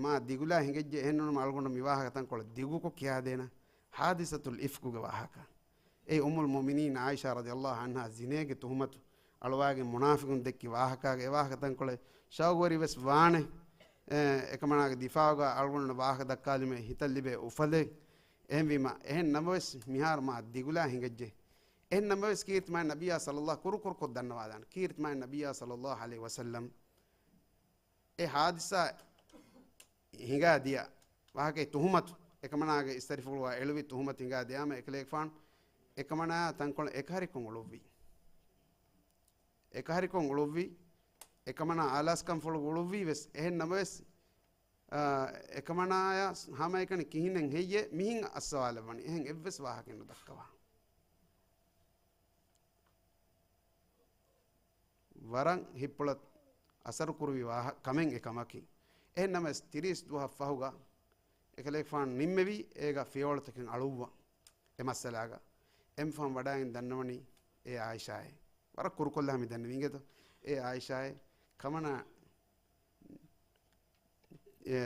މާ ދިގުލާ ހިނގައްޖެ އެހެންނޫން އަޅުގަނޑު މި ވާހަކަ ތަންކޮޅެއް ދިގުކޮށް ކިޔާދޭނަ. ހާދިސަތުލް އިފްކުގެ ވާހަކަ. އެ އުއްމުލް މުއުމިނީން ޢާއިޝާ ރަޟިޔަﷲ ޢަންހާ ޒިނޭގެ ތުހުމަތު އަޅުވާގެން މުނާފިޤުން ދެއްކި ވާހަކާގެ އެ ވާހަކަ ތަންކޮޅެއް ޝައުގުވެރި ވެސް ވާނެ. އެ، އެކަމަނާގެ ދިފާޢުގަ އަޅުގަނޑު ވާހަކަ ދައްކާލުމެއް ހިތަށް ލިބޭ އުފަލެއް. އެހެންވީމަ، އެހެން ނަމަވެސް މިހާރު މާ ދިގުލާ ހިނގައްޖެ. އެހެން ނަމަވެސް ކީރިތި މާތް ނަބިއްޔާ ޞައްލައްލާހު ކުރު ކުރުކޮށް ދަންނަވާލާނެ. ކީރިތި މާތް ނަބިއްޔާ ޞައްލައްލާހު ޢަލައިހި ވަސައްލަމް އެ ހާދިސާ ހިނގާ ދިޔަ ވާހަކައި ތުހުމަތު، އެކަމަނާގެ އިސްތަށިފުޅުވާ އެޅުވި ތުހުމަތު ހިނގާ ދިޔާމަ، އެކަލޭގެފާނު އެކަމަނާ ތަންކޮޅެއް އެކަހަރިކޮށް އުޅުއްވި. އެކަހަރިކޮށް އުޅުއްވި، އެކަމަނާ އާލާސްކަންފުޅު އުޅުއްވީ ވެސް. އެހެން ނަމަވެސް، އާ، އެކަމަނާޔާ ހަމައެކަނި ކިހިނެއް ހެއްޔޭ މިހިން އައްސަވާލައްވަނީ. އެހެން އެއްވެސް ވާހަކައެއް ނުދައްކަވާ. ވަރަށް ހިތްޕުޅަށް އަސަރު ކުރުވި ވާހަ-، ކަމެއް އެ ކަމަކީ. އެހެން ނަމަވެސް، ތިރީސް ދުވަހަށް ފަހުގަ އެކަލޭގެފާނު ނިންމެވީ އޭގަ ފިޔަވަޅުތަކެއް އަޅުއްވަން އެ މައްސަލާގަ. އެމަ ފަހަން ވަޑާގެން ދަންނަވަނީ އޭ ޢާއިޝާއޭ. ވަރަށް ކުރުކޮށްލާ މި ދަންނަވީ އިނގޭތޯ. އޭ ޢާއިޝާއޭ، ކަމަނާ އެ،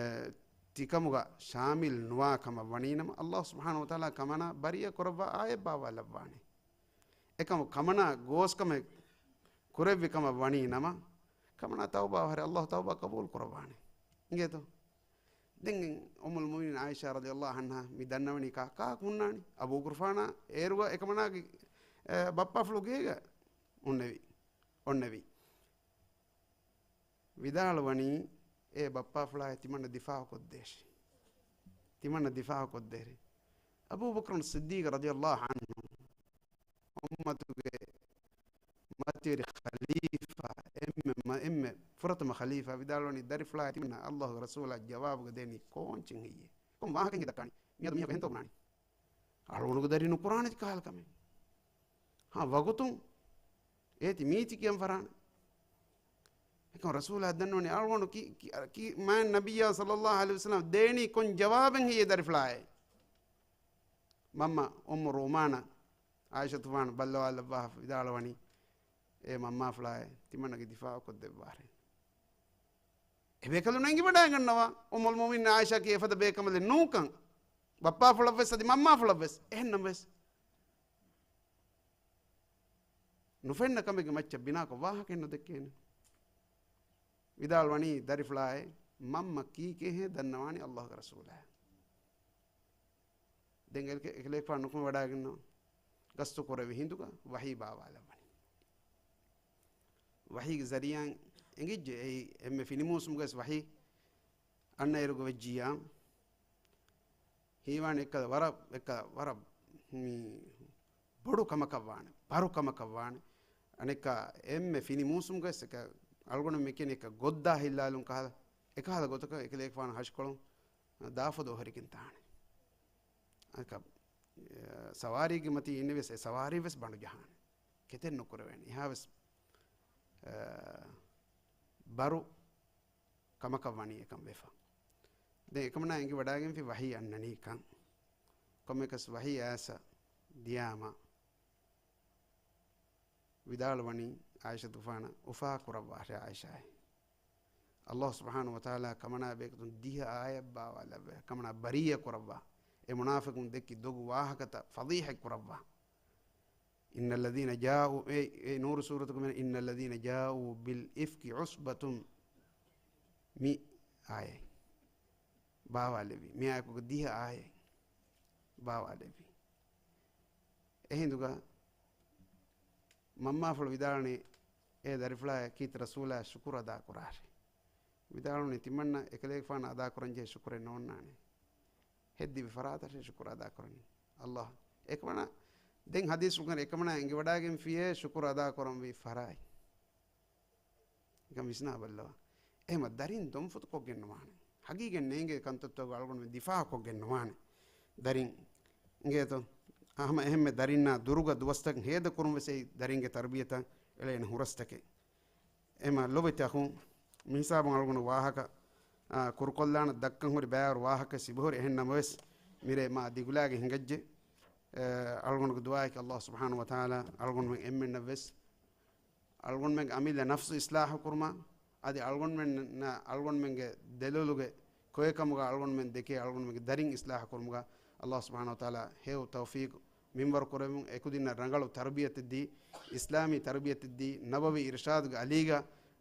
ތިކަމުގަ ޝާމިލް ނުވާ ކަމަށް ވަނީނަމަ، ﷲ ސުބްޙާނަހޫ ވަތަޢާލާ ކަމަނާ ބަރީއަ ކުރައްވާ އާޔަތް ބާއްވާލައްވާނެ. އެކަމު ކަމަނާ ގޯސްކަމެއް ކުރެއްވި ކަމަށް ވަނީނަމަ، ކަމަނާ ތައުބާވާ ހަރެ ﷲ ތައުބާ ޤަބޫލު ކުރައްވާނެ. އިނގޭތޯ؟ ދެން އުއްމުލް މުއުމިނީން ޢާއިޝާ ރަޟިޔަﷲ ޢަންހާ މި ދަންނަވަނީ ކާ-، ކާކު ހުންނާނީ؟ އަބޫ ގުރުފާނާ އޭރުގަ އެކަމަނާގެ، އެ، ބައްޕާފުޅު ގޭގަ އޮންނެވި، އޮންނެވި. ވިދާޅުވަނީ، އޭ ބައްޕާފުޅާއޭ، ތިމަންނަ ދިފާޢު ކޮށްދޭށި. ތިމަންނަ ދިފާޢު ކޮށްދޭށި. އަބޫބަކުރު ޞިއްދީޤު ރަޟިޔަﷲ ޢަންހު، އުއްމަތުގެ މަތިވެރި ޚަލީފާ، އެންމެ، އެންމެ ފުރަތަމަ ޚަލީފާ ވިދާޅުވަނީ، ދަރިފުޅާއޭ، ތިމަންނަ ﷲގެ ރަސޫލާ ޖަވާބުގަ ދޭނީ ކޯންޗެއް ހެއްޔޭ؟ ކޮން ވާހަކައެއް ދައްކާނީ؟ މިއަދު މީހަކު އެހެންތޯ ބުނާނީ؟ އަޅުގަނޑުގެ ދަރި ނުކުރާނެތި ކަހަލަ ކަމެއް. ހާ، ވަގުތުން އޭތި މީތި ކިޔަން ފަރާނެ. އެކަމް ރަސޫލާ ދަންނަވަނީ އަޅުގަނޑު ކި-، ކި-، ކި-، މާތް ނަބިއްޔާ ޞައްލައްލާހު ޢަލައިހި ވަސައްލަމަ ދޭނީ ކޮން ޖަވާބެއް ހެއްޔޭ ދަރިފުޅާއޭ؟ މަންމަ އުއްމު ރޫމާނަށް ޢާއިޝަތުފާނު ބައްލަވާލައްވާ ވިދާޅުވަނީ، އޭ މަންމާފުޅާއޭ، ތިމަންނަގެ ދިފާޢު ކޮށްދެއްވާށޭ. އެބޭކަލުން އެނގިވަޑައިގަންނަވާ، އުއްމުލް މުއުމިނީން ޢާއިޝާއަކީ އެފަދަ ބޭކަނބަލެއް ނޫންކަން. ބައްޕާފުޅަށްވެސް އަދި މަންމާފުޅަށްވެސް. އެހެންނަމަވެސް، ނުފެންނަ ކަމެއްގެ މައްޗަށް ބިނާކޮށް ވާހަކައެއް ނުދެއްކޭނެ. ވިދާޅުވަނީ، ދަރިފުޅާއޭ، މަންމަ ކީކޭހޭ ދަންނަވާނީ ﷲގެ ރަސޫލާ. ދެން އެކަ-، އެކަލޭގެފާނު ނުކުމެވަޑައިގަންނަވާ. ގަސްތު ކުރެވި ހިނދުގަ ވަޙީ ބާވާލައްވަނީ. ވަޙީގެ ޒަރީޢާއިން އެނގިއްޖެ، އެއީ އެންމެ ފިނިމޫސުމުގަވެސް ވަޙީ އަންނައިރުގަ ވެއްޖިއްޔާ، ހީވާނެ އެއްކަލަ ވަރަށް، އެއްކަލަ ވަރަށް މި ބޮޑު ކަމަކަށް ވާނެ، ބަރު ކަމަކަށް ވާނެ. އަނެއްކާ އެންމެ ފިނި މޫސުމުގަވެސް އެކަ އަޅުގަނޑު މި ކިޔަނީ އެކަ ގޮއްދާ ހިއްލާލުން ކަހަލަ، އެކަހަލަ ގޮތަކަށް އެކަލޭގެފާނު ހަށިކޮޅުން ދާފަދަ އޮހޮރިގެން ތާނެ. އަނެއްކާ، އެ، ސަވާރީގެ މަތީ އިންނެވިޔަސް އެ ސަވާރީ ވެސް ބަނޑު ޖަހާނެ. ކެތެއް ނުކުރެވޭނެ. އެހާވެސް، އެ، ބަރު ކަމަކަށް ވަނީ އެކަން ވެފަ. ދެން އެކަމަނާ އެނގިވަޑާގެންފި ވަހީ އަންނަނީ ކަން. ކޮންމެކަސް ވަހީ އާޔަތް ދިޔާމަ ވިދާޅުވަނީ އާއިޝަތުފާނަށް އުފާ ކުރައްވާށޭ އާއިޝާއޭ. އައްލާހު ސުބްޙާނަހު ވަތަޢާލާ ކަމަނާ ބޭކަލުން ދިހަ އާޔަތް ބާވާލައްވާ، ކަމަނާ ބަރީއަ ކުރައްވާ. އެ މުނާފިޤުން ދެއްކި ދޮގު ވާހަކަތައް ފަޟީޙަތް ކުރައްވާ. إن الذين جاءوا، އެ، އެ ނޫރު ސޫރަތުގެ މި، إن الذين جاءوا بالإفك عصبة މި އާޔަތް ބާވާލެއްވި. މި އާޔަތުގެ ދިހަ އާޔަތް ބާވާލެއްވި. އެހިނދުގަ މަންމާފުޅު ވިދާޅުވަނީ، އޭ ދަރިފުޅާއޭ، ކީރިތި ރަސޫލާ ޝުކުރު އަދާކުރާށޭ. ވިދާޅުވަނީ ތިމަންނަ އެކަލޭގެފާނަށް އަދާކުރަންޖެހޭ ޝުކުރެއް ނޯންނާނެ. ހެއްދިވި ފަރާތަށޭ ޝުކުރު އަދާކުރަނީ. އައްލާހް. އެކަމަނާ ދެން ޙަދީޘްފުޅުގަ އެކަމަނާ އެނގިވަޑާގެންފިޔޭ ޝުކުރު އަދާކުރަންވީ ފަރާތް. ނިކަން ވިސްނާބައްލަވާ. އެހެމަ ދަރިން ދޮންފުތުކޮށްގެން ނުވާނެ. ހަގީގަތް ނޭނގޭ ކަންތައްތަކުގަ އަޅުގަނޑުމެން ދިފާޢުކޮށްގެން ނުވާނެ. ދަރިން އިނގޭތޯ؟ ހަމަ އެހެންމެ ދަރިންނާ ދުރުގަ ދުވަސްތަކެއް ހޭދަކުރުން ވެސް އެއީ ދަރިންގެ ތަރުބިޔަތަށް އެޅޭނެ ހުރަސްތަކެއް. އެހެމަ ލޮބުވެތި އަޚުން، މިހިސާބުން އަޅުގަނޑު ވާހަކަ، އާ، ކުރުކޮށްލާނަ ދައްކަން ހުރި ބައިވަރު ވާހަކަ ސިބަހުރި އެހެން ނަމަވެސް، މިރޭ މާ ދިގުލާގެ ހިނގައްޖެ. އަޅުގަނޑުގެ ދުޢާއަކީ އައްލާހު ސުބްޙާނަހު ވަތަޢާލާ އަޅުގަނޑުމެން އެންމެންނަށް ވެސް އަޅުގަނޑުމެންގެ އަމިއްލަ ނަފްސު އިޞްލާޙު ކުރުމަށް، އަދި އަޅުގަނޑުމެންނަށް އަޅުގަނޑުމެންގެ ދެލޮލުގެ ކޮއެކަމުގަ އަޅުގަނޑުމެން ދެކޭ އަޅުގަނޑުމެންގެ ދަރިން އިޞްލާޙު ކުރުމުގަ އައްލާހު ސުބްޙާނަހު ވަތަޢާލާ ހެޔޮ ތައުފީޤު މިންވަރު ކުރެވުން، އެކުދިންނަށް ރަނގަޅު ތަރުބިޔަތެއް ދީ، އިސްލާމީ ތަރުބިޔަތެއް ދީ، ނަބަވީ އިރުޝާދުގެ އަލީގަ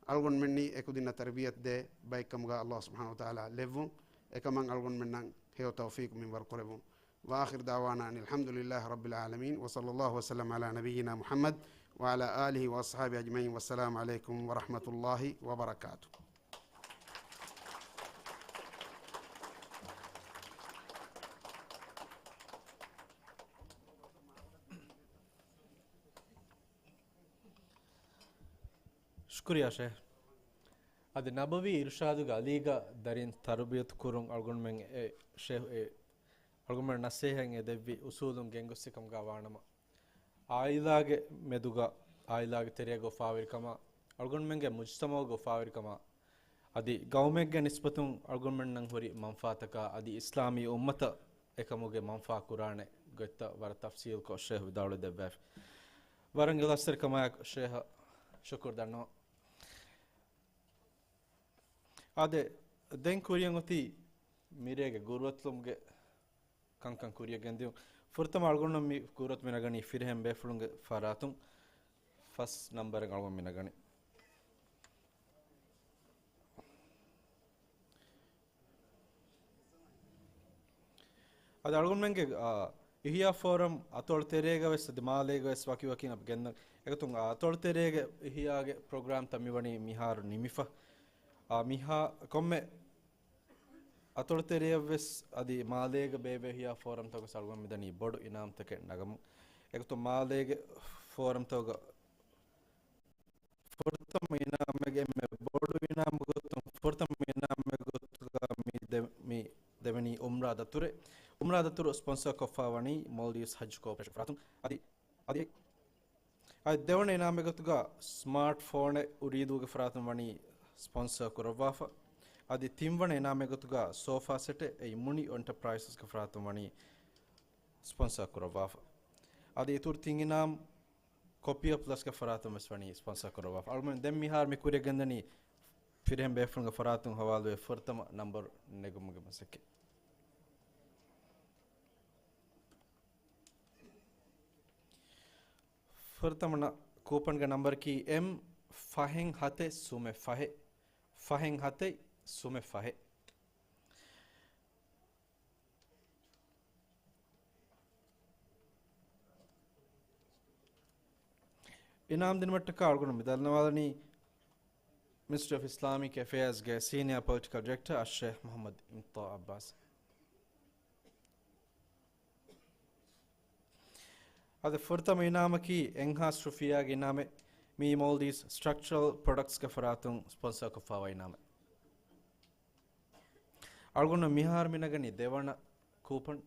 އަޅުގަނޑުމެންނީ އެކުދިންނަށް ތަރުބިޔަތު ދޭ ބައެއްކަމުގަ އައްލާހު ސުބްޙާނަހު ވަތަޢާލާ ލެއްވުން، އެކަމަށް އަޅުގަނޑުމެންނަށް ހެޔޮ ތައުފީޤު މިންވަރު ކުރެވުން. وآخر دعوانا أن الحمد لله رب العالمين، وصلى الله وسلم على نبينا محمد وعلى آله وأصحابه أجمعين، والسلام عليكم ورحمة الله وبركاته. ޝުކުރިއްޔާ ޝޭޚް. އަދި ނަބަވީ އިރުޝާދުގެ އަލީގަ ދަރިން ތަރުބިޔަތު ކުރުން އަޅުގަނޑުމެން އެ ޝޭޚް އެ އަޅުގަނޑުމެން ނަސޭހަތް އެދެއްވި އުސޫލުން ގެންގޮސްސި ކަމުގަ ވާނަމަ، އާއިލާގެ މެދުގަ، އާއިލާގެ ތެރޭގަ އުފާވެރިކަމާ، އަޅުގަނޑުމެންގެ މުޖްތަމަޢުގަ އުފާވެރިކަމާ، އަދި ގައުމެއްގެ ނިސްބަތުން އަޅުގަނޑުމެންނަށް ހުރި މަންފާތަކާ، އަދި އިސްލާމީ އުއްމަތަށް އެކަމުގެ މަންފާ ކުރާނެ ގޮތްތައް ވަރަށް ތަފްސީލްކޮށް ޝޭޚް ވިދާޅުވެދެއްވާފި. ވަރަށް އިޚްލާޞްތެރިކަމާއެކު ޝޭޚަށް ޝުކުރު ދަންނަވަން. އާދެ، ދެން ކުރިއަށް އޮތީ މިރޭގެ ގުރުއަތުލުމުގެ ކަންކަން ކުރިއަށް ގެންދިއުން. ފުރަތަމަ އަޅުގަނޑު މި ގުރުއަތު މި ނަގަނީ ފިރިހެން ބޭފުޅުންގެ ފަރާތުން. ފަސް ނަމްބަރެއް އަޅުގަނޑު މި ނަގަނީ. އަދި އަޅުގަނޑުމެންގެ، އާ، އިޙްޔާ ފޯރަމް އަތޮޅު ތެރޭގަ ވެސް އަދި މާލޭގަ ވެސް ވަކިވަކިން އަބަ ގެންދަން. އެގޮތުން އަތޮޅު ތެރޭގެ އިޙްޔާގެ ޕްރޮގްރާމްތައް މިވަނީ މިހާރު ނިމިފަ. އާ، މިހާ ކޮންމެ އަތޮޅު ތެރެޔަށް ވެސް އަދި މާލޭގަ ބޭބެ އިޙްޔާ ފޯރަމްތަކަށް އަޅުގަނޑު މިދަނީ ބޮޑު އިނާމްތަކެއް ނަގަމުން. އެގޮތުން މާލޭގެ ފޯރަމްތަކުގަ ފުރަތަމަ އިނާމެއްގެ އެންމެ ބޮޑު އިނާމު ގޮތުން، ފުރަތަމަ އިނާމެއް ގޮތުގަ މި ދެ-، މި ދެވެނީ އުމްރާ ދަތުރެއް. އުމްރާ ދަތުރު ސްޕޮންސަރ ކޮށްފަ ވަނީ މޯލްޑިވްސް ހައްޖު ކޯޕަރޭޝަން ފަރާތުން. އަދި، އަދި، އަދި ދެވަނަ އިނާމެއް ގޮތުގަ ސްމާޓް ފޯނެއް އުރީދޫގެ ފަރާތުން ވަނީ ސްޕޮންސަރ ކުރައްވާފަ. އަދި ތިންވަނަ އިނާމެއް ގޮތުގަ ސޯފާ ސެޓެއް އެއީ މުނި އެންޓަޕްރައިސަސްގެ ފަރާތުން ވަނީ ސްޕޮންސަރ ކުރައްވާފަ. އަދި އިތުރު ތިން އިނާމް ކޮޕިއަ ޕްލަސްގެ ފަރާތުން ވެސް ވަނީ ސްޕޮންސަރ ކުރައްވާފަ. އަޅުގަނޑު ދެން މިހާރު މި ކުރިއަށް ގެންދަނީ ފިރިހެން ބޭފުޅުންގެ ފަރާތުން ހަވާލުވެ ފުރަތަމަ ނަމްބަރު ނެގުމުގެ މަސައްކަތް. ފުރަތަމަ ނަ-، ކޫޕަންގެ ނަމްބަރަކީ އެމް ފަހެއް ހަތެއް ސުމެއް ފަހެއް، ފަހެއް ހަތެއް ސުމެއް ފަހެއް. އިނާމް ދިނުމަށްޓަކާ އަޅުގަނޑު މި ދަންނަވާލަނީ މިނިސްޓްރީ އޮފް އިސްލާމިކް އެފެއާޒްގެ ސީނިއާ ޕޮލިޓިކަލް ޑިރެކްޓަރ އައްޝޭޚް މުޙައްމަދު އިމްތިޔާޒް އައްބާސް. އަދި ފުރަތަމަ އިނާމަކީ އެއްހާސް ރުފިޔާގެ އިނާމެއް. މީ މޯލްޑިވްސް ސްޓްރަކްޗަރަލް ޕްރޮޑަކްޓްސްގެ ފަރާތުން ސްޕޮންސަރ ކޮށްފަވާ އިނާމެއް. އަޅުގަނޑު މިހާރު މި ނަގަނީ ދެވަނަ ކޫޕަން.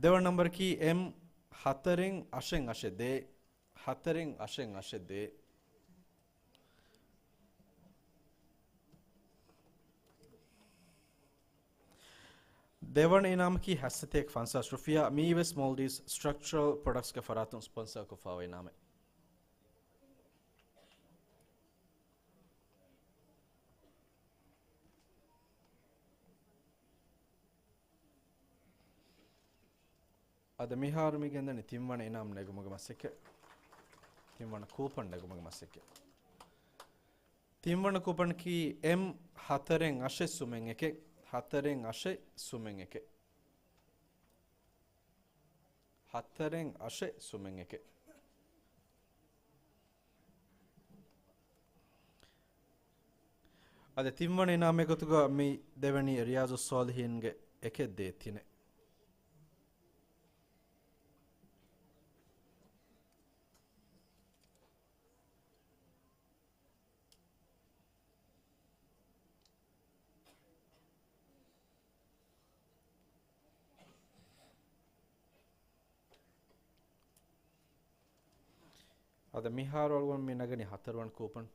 ދެވަނަ ނަންބަރަކީ އެމް ހަތަރެއް އަށެއް އަށެއް ދޭއް. ހަތަރެއް އަށެއް އަށެއް ދޭއް. ދެވަނަ އިނާމަކީ ހަތްސަތޭކަ ފަންސާސް ރުފިޔާ، މީވެސް މޯލްޑިވްސް ސްޓްރަކްޗަރަލް ޕްރޮޑަކްޓްސްގެ ފަރާތުން ސްޕޮންސަރ ކޮށްފައިވާ އިނާމެއް. އަދި މިހާރު މި ގެންދަނީ ތިންވަނަ އިނާމް ނެގުމުގެ މަސައްކަތް. ތިންވަނަ ކޫޕަން ނެގުމުގެ މަސައްކަތް. ތިންވަނަ ކޫޕަނަކީ އެމް ހަތަރެއް އަށެއް ސުމެއް އެކެއް. ހަތަރެއް އަށެއް ސުމެއް އެކެއް. ހަތަރެއް އަށެއް ސުމެއް އެކެއް. އަދި ތިންވަނަ އިނާމެއް ގޮތުގަ މި ދެވެނީ ރިޔާޒުއްސޯލިހީންގެ އެކެއް ދޭއް ތިނެއް. އަދި މިހާރު އަޅުގަނޑު މި ނަގަނީ ހަތަރުވަނަ ކޫޕަން.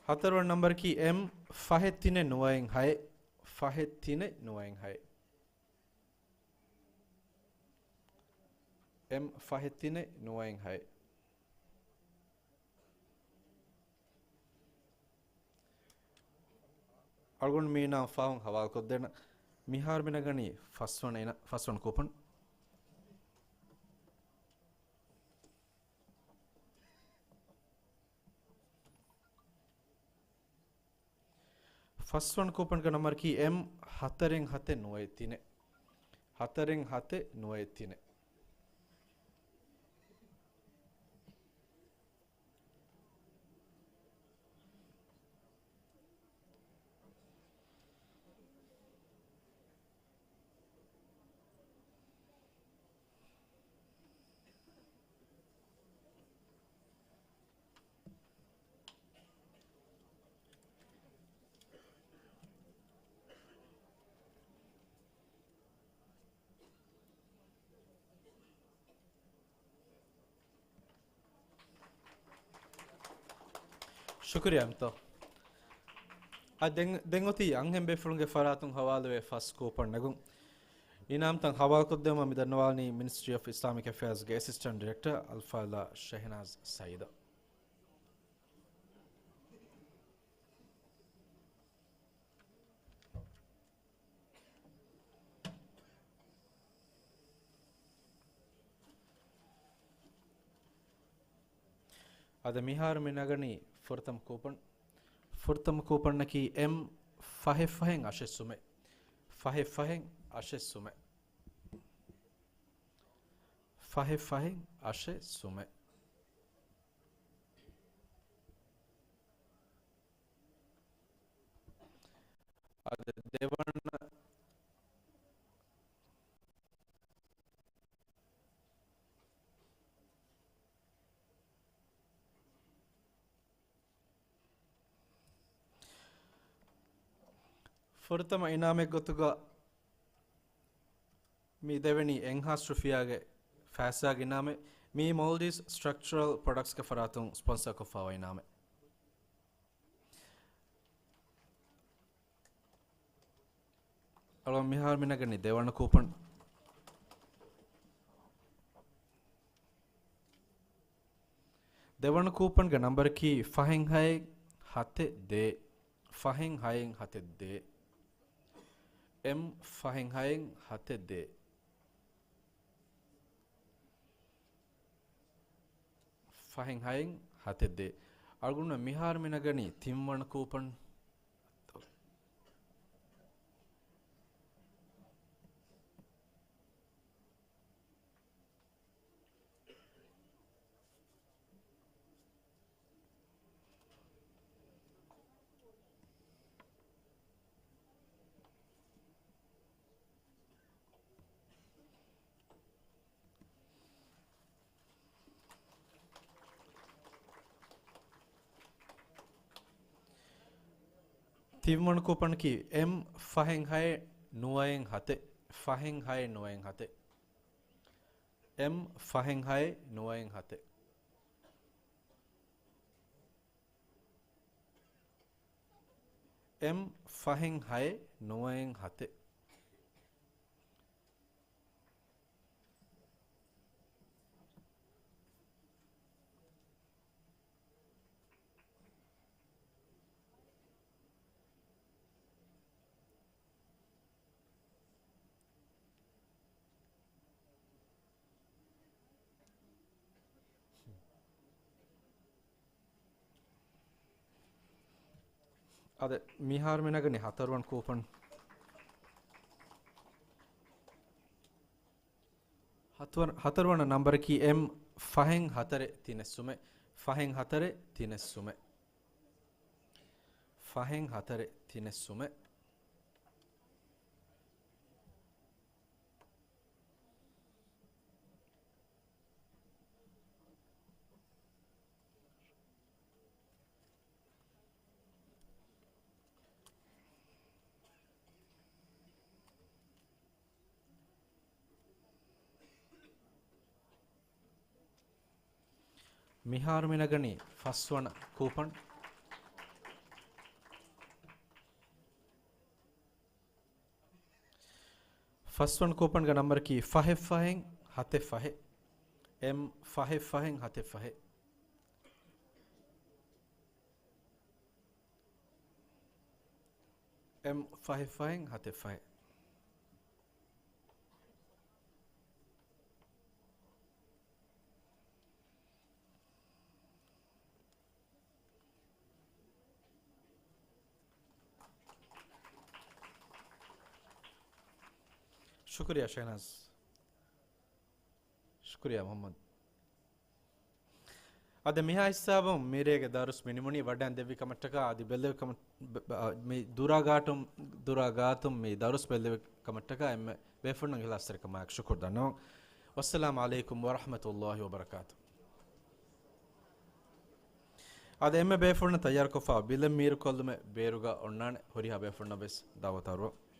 ހަތަރުވަނަ ނަންބަރަކީ އެމް ފަހެއް ތިނެއް ނުވައެއް ހައެއް. ފަހެއް ތިނެއް ނުވައެއް ހައެއް. އެމް ފަހެއް ތިނެއް ނުވައެއް ހައެއް. އަޅުގަނޑު މީނާ ފާހުން ހަވާލުކޮށްދޭނަ. މިހާރު މި ނަގަނީ ފަސްވަނަ އިނާ-، ފަސްވަނަ ކޫޕަން. ފަސްވަނަ ކޫޕަންގެ ނަންބަރަކީ އެމް ހަތަރެއް ހަތެއް ނުވައެއް ތިނެއް. ހަތަރެއް ހަތެއް ނުވައެއް ތިނެއް. ޝުކުރިއްޔާ އެމްތޯ. އަދި ދެން، ދެން އޮތީ އަންހެން ބޭފުޅުންގެ ފަރާތުން ހަވާލުވޭ ފަސް ކޫޕަން ނެގުން. އިނާމްތައް ހަވާލުކޮށްދެއްވުމަށް މި ދަންނަވާލަނީ މިނިސްޓްރީ އޮފް އިސްލާމިކް އެފެއާޒްގެ އެސިސްޓެންޓް ޑިރެކްޓަރ އަލްފާޟިލާ ޝެހެނާޒް ސައީދަށް. އަދި މިހާރު މި ނަގަނީ ފުރަތަމަ ކޫޕަން. ފުރަތަމަ ކޫޕަނަކީ އެމް ފަހެއް ފަހެއް އަށެއް ސުމެއް. ފަހެއް ފަހެއް އަށެއް ސުމެއް. ފަހެއް ފަހެއް އަށެއް ސުމެއް. އަދި ދެވަނަ، ފުރަތަމަ އިނާމެއް ގޮތުގަ މި ދެވެނީ އެއްހާސް ރުފިޔާގެ ފައިސާގެ އިނާމެއް. މީ މޯލްޑިވްސް ސްޓްރަކްޗަރަލް ޕްރޮޑަކްޓްސްގެ ފަރާތުން ސްޕޮންސަރ ކޮށްފައިވާ އިނާމެއް. އަޅުގަނޑު މިހާރު މި ނަގަނީ ދެވަނަ ކޫޕަން. ދެވަނަ ކޫޕަންގެ ނަންބަރަކީ ފަހެއް ހައެއް ހަތެއް ދޭއް. ފަހެއް ހައެއް ހަތެއް ދޭއް. އެމް ފަހެއް ހައެއް ހަތެއް ދޭއް. ފަހެއް ހައެއް ހަތެއް ދޭއް. އަޅުގަނޑު މިހާރު މި ނަގަނީ ތިންވަނަ ކޫޕަން. ތިންވަނަ ކޫޕަނަކީ އެމް ފަހެއް ހައެއް ނުވައެއް ހަތެއް. ފަހެއް ހައެއް ނުވައެއް ހަތެއް. އެމް ފަހެއް ހައެއް ނުވައެއް ހަތެއް. އެމް ފަހެއް ހައެއް ނުވައެއް ހަތެއް. އާދެ، މިހާރު މި ނަގަނީ ހަތަރުވަނަ ކޫޕަން. ހަތަރު، ހަތަރުވަނަ ނަންބަރަކީ އެމް ފަހެއް ހަތަރެއް ތިނެއް ސުމެއް. ފަހެއް ހަތަރެއް ތިނެއް ސުމެއް. ފަހެއް ހަތަރެއް ތިނެއް ސުމެއް. މިހާރު މި ނަގަނީ ފަސްވަނަ ކޫޕަން. ފަސްވަނަ ކޫޕަންގެ ނަންބަރަކީ ފަހެއް ފަހެއް ހަތެއް ފަހެއް. އެމް ފަހެއް ފަހެއް ހަތެއް ފަހެއް. އެމް ފަހެއް ފަހެއް ހަތެއް ފަހެއް. ޝުކުރިއްޔާ ޝެހްނާޒް. ޝުކުރިއްޔާ މުޙައްމަދު. އަދި މިހާ ހިސާބުން މިރޭގެ ދަރުސް މި ނިމުނީ. ވަޑައިން ދެއްވި ކަމަށްޓަކާ އަދި ބެއްލެވި ކަމަށް، ބެ-، ބެ-، މި ދުރާ ގާތުން، ދުރާ ގާތުން މި ދަރުސް ބެއްލެވި ކަމަށްޓަކާ އެންމެ ބޭފުޅުން އިޚްލާޞްތެރިކަމާއެކު ޝުކުރު ދަންނަވަން. ވައްސަލާމު ޢަލައިކުމް ވަރަޙްމަތުﷲި ވަބަރަކާތު. އަދި އެންމެ ބޭފުޅުން ތައްޔާރުކޮށްފަ ބިލެއް މީރުކޮށްލުމެއް ބޭރުގަ އޮންނާނެ. ހުރިހާ ބޭފުޅުންނަށް ވެސް ދަޢުވަތު އަރުވަން.